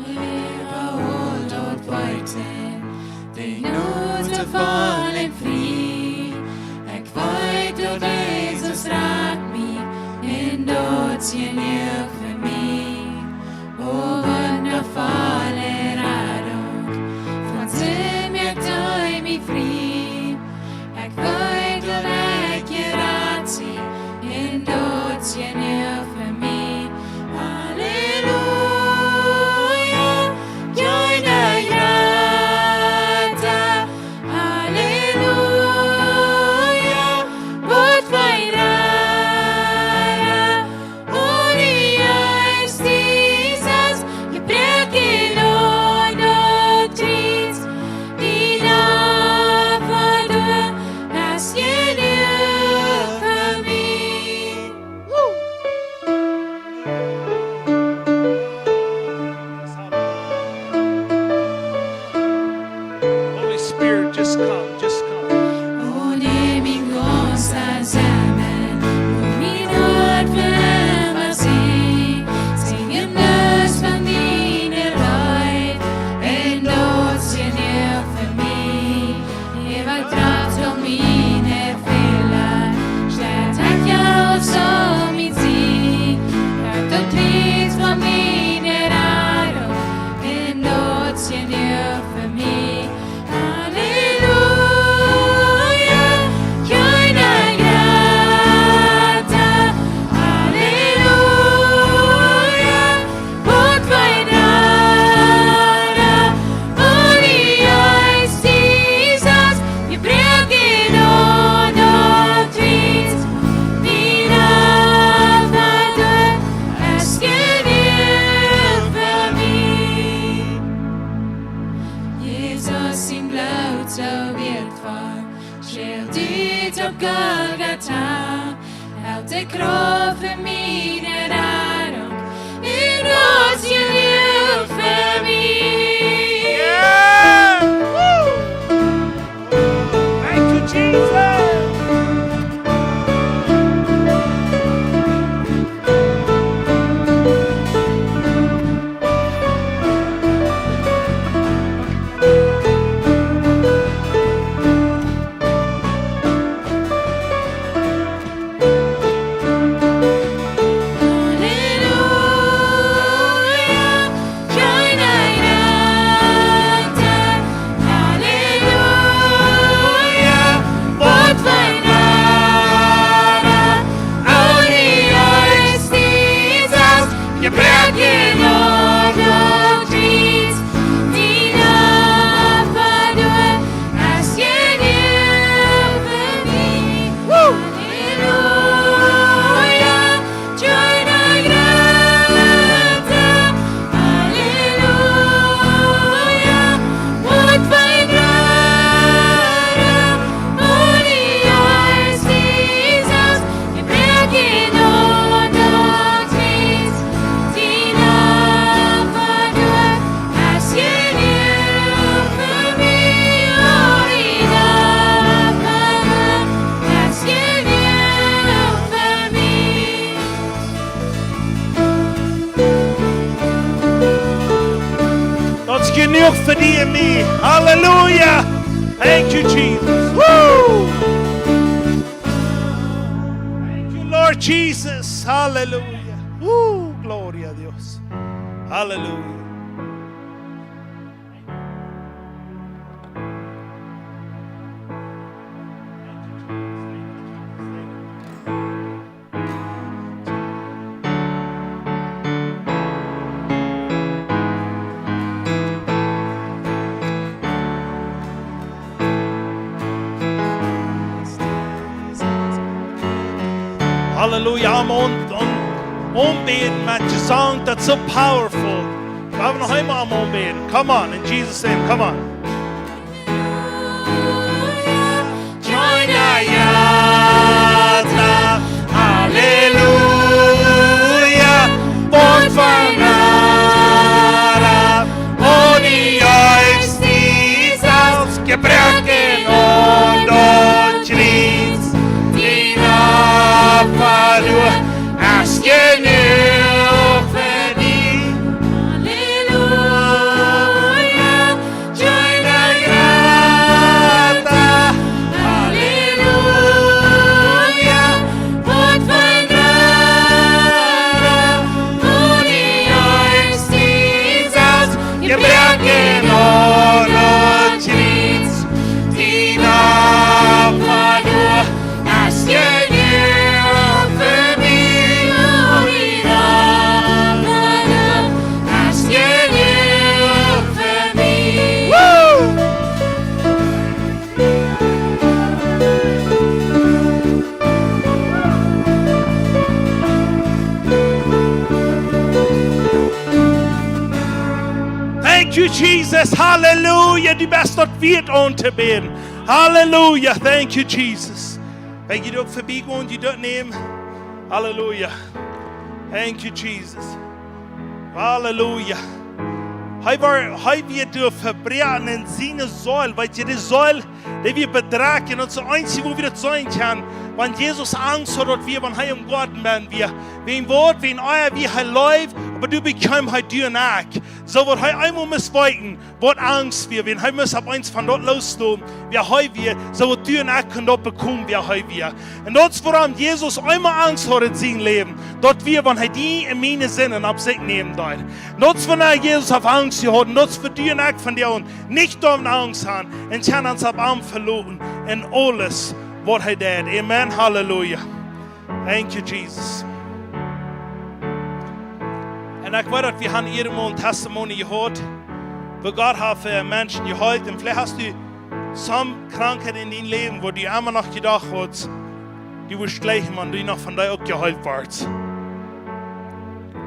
Ea aul daut weeten, dee Noot voll un frie. Ekj weet, daut Jesus rat mie, un daut es jenuach fa mie. O wundafolle Radunk, von Sind moakt hee mie frie. Ekj weet, daut ekj jerat sie, un daut es jenuach fa mie. Halleluja, Kjennich jrata. Halleluja, waut fa een Rada. O, du jeefst, Jesus, jie bräakjen aun daut Kjriez, dien Opfa doa es jenuach fa mie. Woo! Holy Spirit, just come, just come. O, näm mien gaunzet Sennen, o, mien Hoat fa emma sien. Sinj em Dach von diene Leew, un daut es jenuach fa mie. Ea waut draft aul miene Fäla, steit hee jo soo mie sie. Hee haft daut Kjriez von miene Radunk, un daut es jenuach fa mie. Halleluja, Kjennich jrata. Halleluja, waut fa een Rada. O, du jeefst, Jesus, jie bräakjen aun daut Kjriez, dien Opfa doa es jenuach fa mie. Jesus sien Bloot soo wieetvoll, schelt ut opp Golgata. Hee haft de Krauft fa miene Radunk, un daut es jenuach fa mie. Yeah! Woo! Thank you, Jesus. Halleluja, Kjennich jrata. Halleluja, waut fa een Rada. O, du jeefst, Jesus, jie bräakjen aun daut Kjriez, dien Opfa doa es jenuach fa mie. Woo! Halleluja, Kjennich jrata. Halleluja, waut fa een Rada. O, du jeefst, Jesus, jie bräakjen aun daut Kjriez, dien Opfa doa es jenuach fa mie. O, dien Opfa doa es jenuach fa mie. Daut es jenuach fa die un mie. Halleluja. Thank you, Jesus. Woo! Thank you, Lord Jesus. Halleluja. Woo! Gloria a Dios. Halleluja. Halleluja, amen. Un, un aunbäden met Jesank, daut es so powerful. Wie haben noch eemol amen aunbäden. Come on, in Jesus' name, come on. Join the Jata, Halleluja, woat von Adam, un die Jeist, die selfst jebroaken un dootjekjriezjt, dien Opfa doa es jenuach fa die. Halleluja. Join the Jata, Halleluja, woat von Adam, un die Jeist, die selfst jebroaken un dootjekjriezjt, dien Opfa doa es jenuach fa mie, un dien Opfa doa es jenuach fa mie. Woo! Thank you, Jesus. Halleluja. Du best daut wieet auntobieden. Halleluja. Thank you, Jesus. Wan jie doa verbie gonen, jie daut nämen. Halleluja. Thank you, Jesus. Halleluja. Hee wia, hee wia doa vebroaken en siene Seel. Weetst du, dee Seel, dee wia bedrekjt. Un daut es daut eensje, woo wie daut seenen kjennen. Wan Jesus Angst haud, daut wia, wan hee em Goaden benn wia. Wäajen waut, wäajen ea wia hee leew, oba doa bekjeem hee die un ekj. Soo waut hee eemol must weeten, waut Angst wia, wan hee must opp eent von daut loosstonen, wäa hee wia, soo waut du un ekj kunnen daut bekomen, wäa hee wia. Un daut es wuarom Jesus eemol Angst haud en sien Läwen. Daut wia, wan hee die un miene Sinden opp sikj nämen deed. Daut es wuarom Jesus haft Angst jehaut. Un daut es fa die un ekj vondoag, nich doaräwa Angst haben. Un kjennen ons opp am veloten. En aules, waut hee deit. Amen. Halleluja. Thank you, Jesus. Un ekj weet, daut wie haben hia mol een Testimony jeheet, woo Gott haft, äh, Menschen jeheelt. Un veleicht hast du soone Krankheit en dien Läwen, wua du emma noch jedocht hast, du wurscht jlikj, wan du noch von dee uk jeheelt woascht.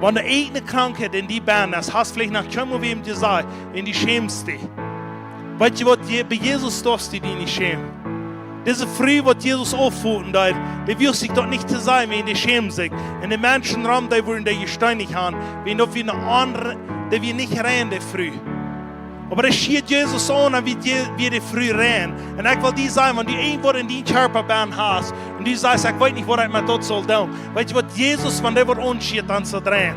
Wan du eene Krankheit en die benn hast, hast veleicht noch kjeenmol wäm jesajcht, un du schämst die. Weetst du waut, Je-, bie Jesus doafst du die nich schämen. Dise Fru, waut Jesus auffooten deed, dee wull sikj daut nich to sajen, wäajen dee schämd sikj. Un de Menschen rom, dee wudden dee jesteenicht haben, wäajen daut wia eene aundre, dee wia nich rein, dee Fru. Oba dee schieed Jesus aun un wia dee, wia dee Fru rein. Un ekj well die sajen, wan du irjentwaut en dien Kjarpa benn hast, un du sajchst, ekj weet nich, waut ekj met daut saul doonen. Weetst du waut, Jesus, wan dee waut aunschieet, dan es daut rein.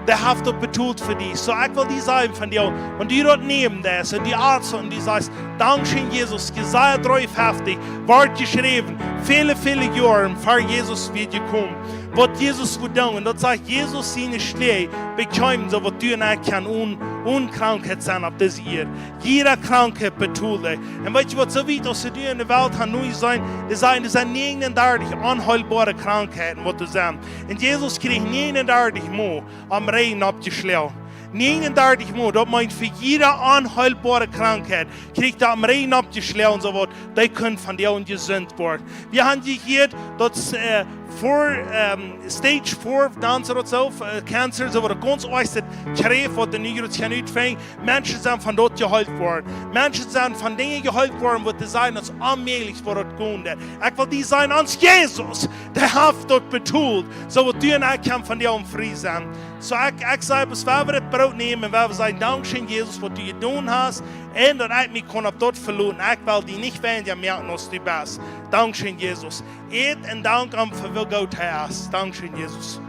Dee haft daut betolt fa die. Soo, ekj well die sajen vondoag, wan du daut nämen deist, un du aulsoo, un du sajchst, dankscheen, Jesus, Jesaja dreeunfeftich, wort jeschräwen, väle, väle Joaren ver Jesus wia jekomen. Waut Jesus wudd doonen, un daut sajcht, Jesus siene Schläaj bekjeemen, soo waut du un ekj kjennen onen, onen Krankheit sennen opp dise Ieed. Jieda Krankheit betolt hee. Un weetst du waut, soo wiet aus see nu en de Welt haben nu jeseenen, dee sajen, doa sent niegenundartich onheelboare Krankheiten, waut doa sent. Un Jesus kjrieech niegenundartich mol aum Rigjen oppjeschloagen. Niegenundartich mol, daut meent fa jieda onheelboare Krankheit, kjrieech hee aum Rigjen oppjeschloagen, soo waut dee kunnen von dee jesunt woaren. Wie haben jehieet, daut, äh, four, ähm, stage four, dan soo daut soo, äh, cancer, soo waut daut gaunz oajchste Kjräft, waut de Negroes kjennen utfinjen. Menschen sent von daut jeheelt worden. Menschen sent von Dinja jeheelt worden, waut dee sajen, daut es onmäajlich, waut daut gonen deit. Ekj well die sajen, ons Jesus, dee haft daut betolt, soo waut du un ekj kjennen von dee frie sennen. Soo ekj, ekj saj, bloos wan wie daut Broot nämen un wan wie sajen, dankscheen, Jesus, waut du jedonen hast, un daut ekj mie kaun opp daut veloten. Ekj well die nich weinja moaken aus du best. Dankscheen, Jesus. Ea un dank am fa woo goot hee es. Dankscheen, Jesus.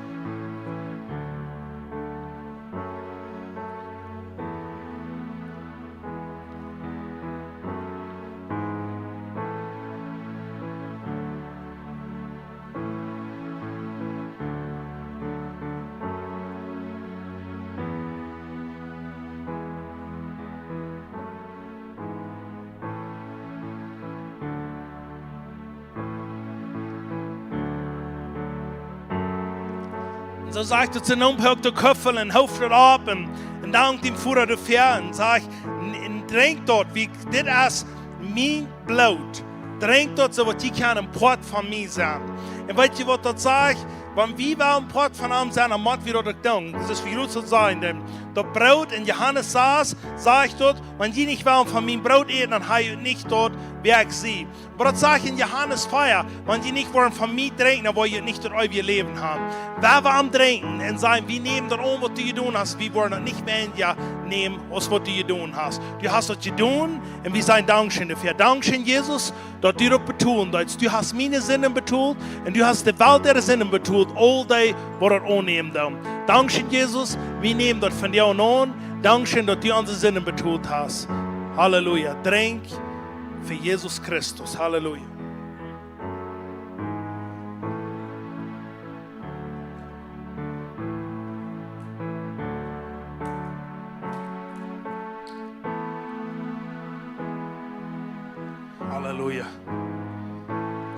Un soo sajcht hee to am: Nemm de Kuffel un hoof daut opp un, un dank dän Voda doafäa un sajcht: "N-, un drinkjt daut, wiels dit es mien Bloot. Drinkjt daut, soo daut jie kjennen een Poat von mie sennen." Un weet jie waut daut sajcht? Wan wie wellen Poat von am sennen, dan mott wie daut uk doonen. Daut es, wie Jesaja sajcht, dan daut Broot en Johanes sas, sajcht daut, wan jie nich wellen von mien Broot äten, dan ha jie nich daut, wäa ekj sie. Oba daut sajcht en Johanes vea, wan jie nich woaren von mie drinkjen, dan woa jie nich daut eewje Läwen haben. Wan wie aum drinkjen un sajen, wie nämen daut aun, waut du jedonen hast, wie woaren daut nich weinja nämen, aus waut du jedonen hast. Du hast daut jedonen un wie sajen Dankscheen doafäa. Dankscheen, Jesus, daut du daut betolen deist. Du hast miene Sinden betolt un du hast de Welt äare Sinden betolt. Aul dee, waut daut aunnämen doonen. Dankscheen, Jesus, wie nämen daut von die aun. Dankscheen, daut du onse Sinden betolt hast. Halleluja. Drinkj fa Jesus Christus. Halleluja. Halleluja.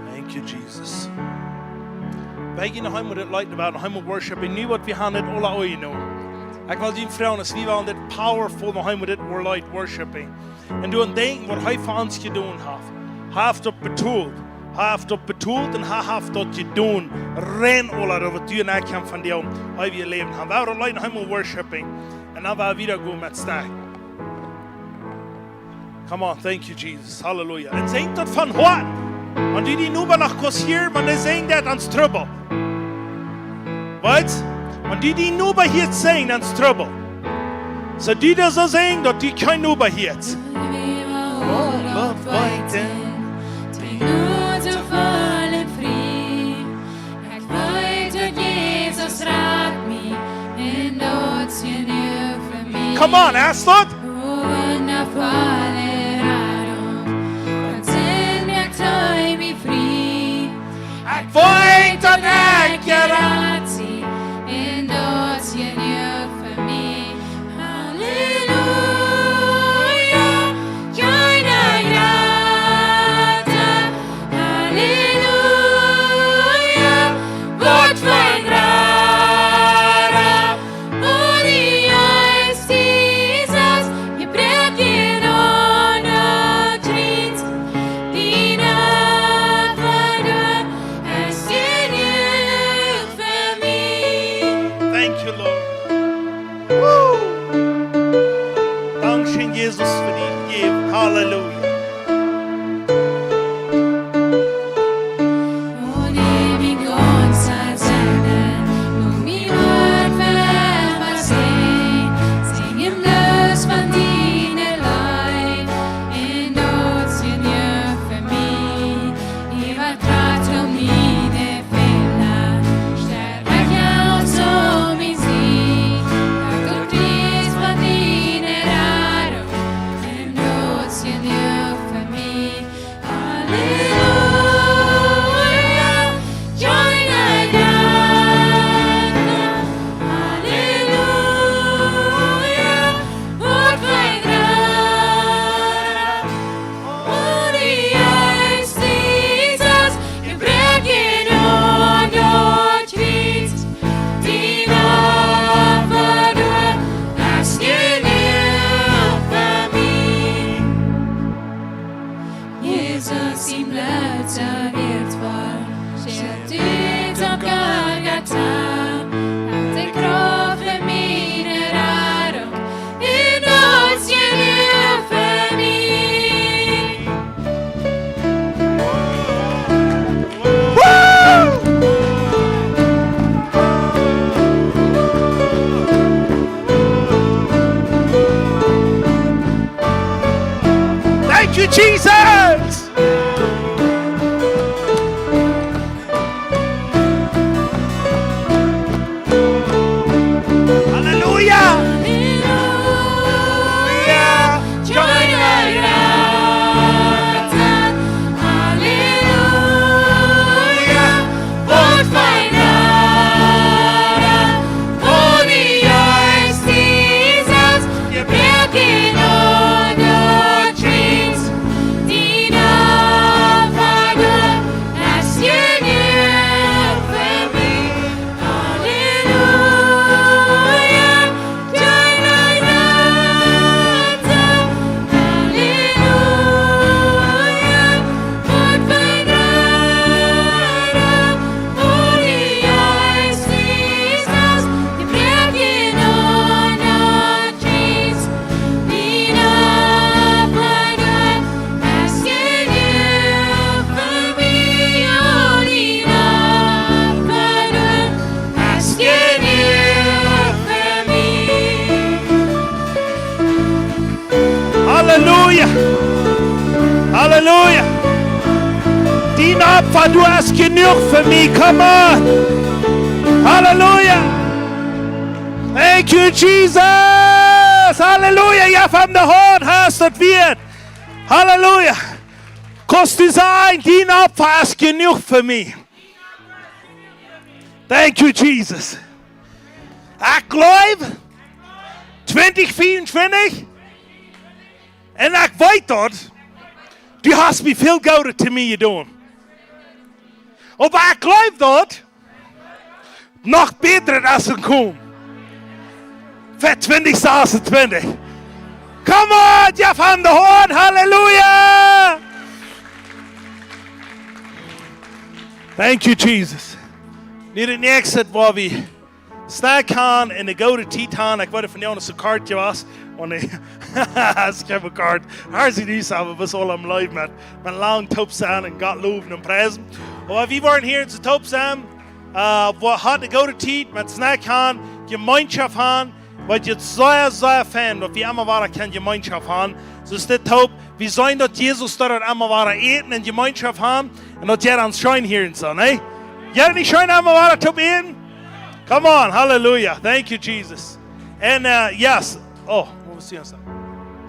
Thank you, Jesus. Wie gonen noch eemol dit Leet, wie woaren noch eemol worshipen. Nu waut wie haben dit aula aunjenomen. Ekj well die froagen, aus wie wellen dit powerful noch eemol dit Leet worshipen. Un doaraun denkjen, waut hee fa ons jedonen haft. Hee haft daut betolt. Hee haft daut betolt un hee haft daut jedonen. Rein aula, daut waut du un ekj haben von die eewje Läwen haben. Wie woaren daut Leet noch eemol worshipen. Un dan woa wie wieda gonen met Stekj. Come on, thank you, Jesus. Halleluja. Un sinj daut von Hoaten. Wan du dien Noba noch kaust hieren, wan dee sinjt, daut es Trubbel. Weetst, wan du dien Noba hieescht sinjen, dan es Trubbel. Soo du daut soo sinjen, daut du kjeen Noba hieescht. Ekj weet daut Jesus rat mie un daut es jenuach fa mie. Come on, ask Lord. Wundaboare Radunk, von Sind moakt hee mie frie. Ekj weet, daut ekj jerat sie, un daut es jenuach fa mie. Halleluja, kjeena jrata. Halleluja, waut fa een Rara. Oh, du jeist, Jesus, jie bräakjen aun daut Kjriez. Dien Opfa doa es jenuach fa mie. Thank you, Lord. Woo! Dankscheen, Jesus, fa dien Läwen. Halleluja. Halleluja, kjeena jrata. Halleluja, waut fa een Rara. Oh, du jeist, Jesus, jie bräakjen aun daut Kjriez. Dien Opfa doa es jenuach fa mie. Jesus sien Bloot es wieetvoll, schelt ut opp Golgata, haft de Krauft fa miene Radunk, un daut es jenuach fa mie. Woo! Thank you, Jesus! Halleluja! Halleluja! Halleluja! Waut fa een Rara. Oh, du jeist, Jesus, jie bräakjen aun daut Kjriez. Dien Halleluja. Halleluja. Dien Opfa, du hast genug für mich. Come on. Halleluja. Thank you, Jesus. Halleluja. Ja, von der Hand hast du wird. Halleluja. Kost du sagen, dien Opfa ist genug für mich. Thank you, Jesus. Ich glaube, twenty twenty-five, und ich weiß dort, du hast mir viel Gutes zu mir getan. Aber ich glaube dort, noch besser als ein Kuhn. Für twenty twenty-six. Come on, ja, von der Hand, Halleluja. Thank you, Jesus. Nu daut näakjste, wua wie Snack haben un eene goode Tiet haben. Ich woa vondoag noch soo kort hia waut. Un ekj, ekj hab kort. Hia es nuscht, oba wie sellen am Läwen met, met lang toop sennen un Gott lowen un priesen. Oba wie woaren hia soo toop sennen. Äh, wie haben eene goode Tiet met Snack haben, Jemeenschoft haben. Waut je sea, sea fein, daut wie emma wada kjennen Jemeenschoft haben. Soo es dit toop. Wie seenen daut Jesus doa emma wada äten un Jemeenschoft haben. Un daut jeit ons scheen hia un soo, nä? Jeit daut nich scheen emma wada toop äten? Come on, Halleluja. Thank you, Jesus. And, uh, yes. Oh, waut wia daut?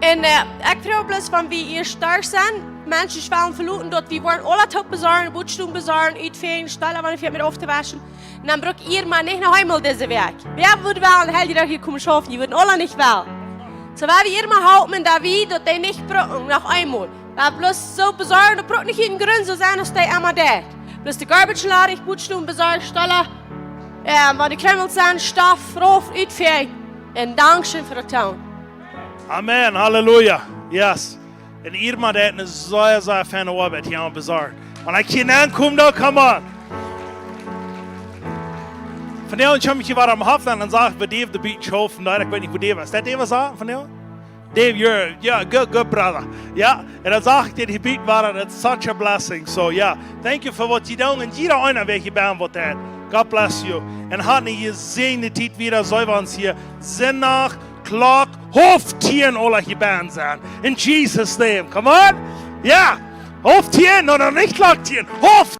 Un, äh, ekj froag bloos, wan wie hia stoakj sent, Menschen wellen veloten, daut wie woaren aule toop besorjen, Butstum besorjen, utfäajen, Stola, wan wie met auftowaschen. Un dan bruck Irma nich noch eemol dise Wäakj. Wäa wudd wellen, de Heljedoag hia komen schaufen, dee wudden aule nich wellen. Soo, wan wie Irma halpen, daut wie daut dee nich brucken, noch eemol. Wan bloos soo besorjen, daut brukt nich een Grunt soo sennen aus dee emma deit. Bloos de Garbage ladich, Butstum besorjen, Stola, äh, wan de Krummels sent, Stoff, rauf, utfäajen. Un Dankscheen fa daut doonen. Amen, Halleluja. Yes. Un Irma deit eene sea, sea feine Oabeit hia aum Bazaar. Wan ekj hia aunkom, dan, come on. Vondoag, ekj hab mie hia wada aum Hoff, un dan sach ekj, woo Dave de Beat schaufen deed. Ekj weet nich, woo Dave es. Es daut Dave, waut saul ekj sajen, vondoag? Dave, you're, yeah, good, good brother. Jo, un dan sach ekj, dee Beat wia, that's such a blessing. So, yeah, thank you fa waut jie doonen. Un jieda eena, wäa hia bie waut deit. God bless you. Un habt eene jesäajende Tiet wada, seenen wie ons hia Sindach, Klock, haulf tieen aula hia bie sennen. In Jesus' name. Come on. Ja. Haulf tieen, no, no, nich Klock tieen. Haulf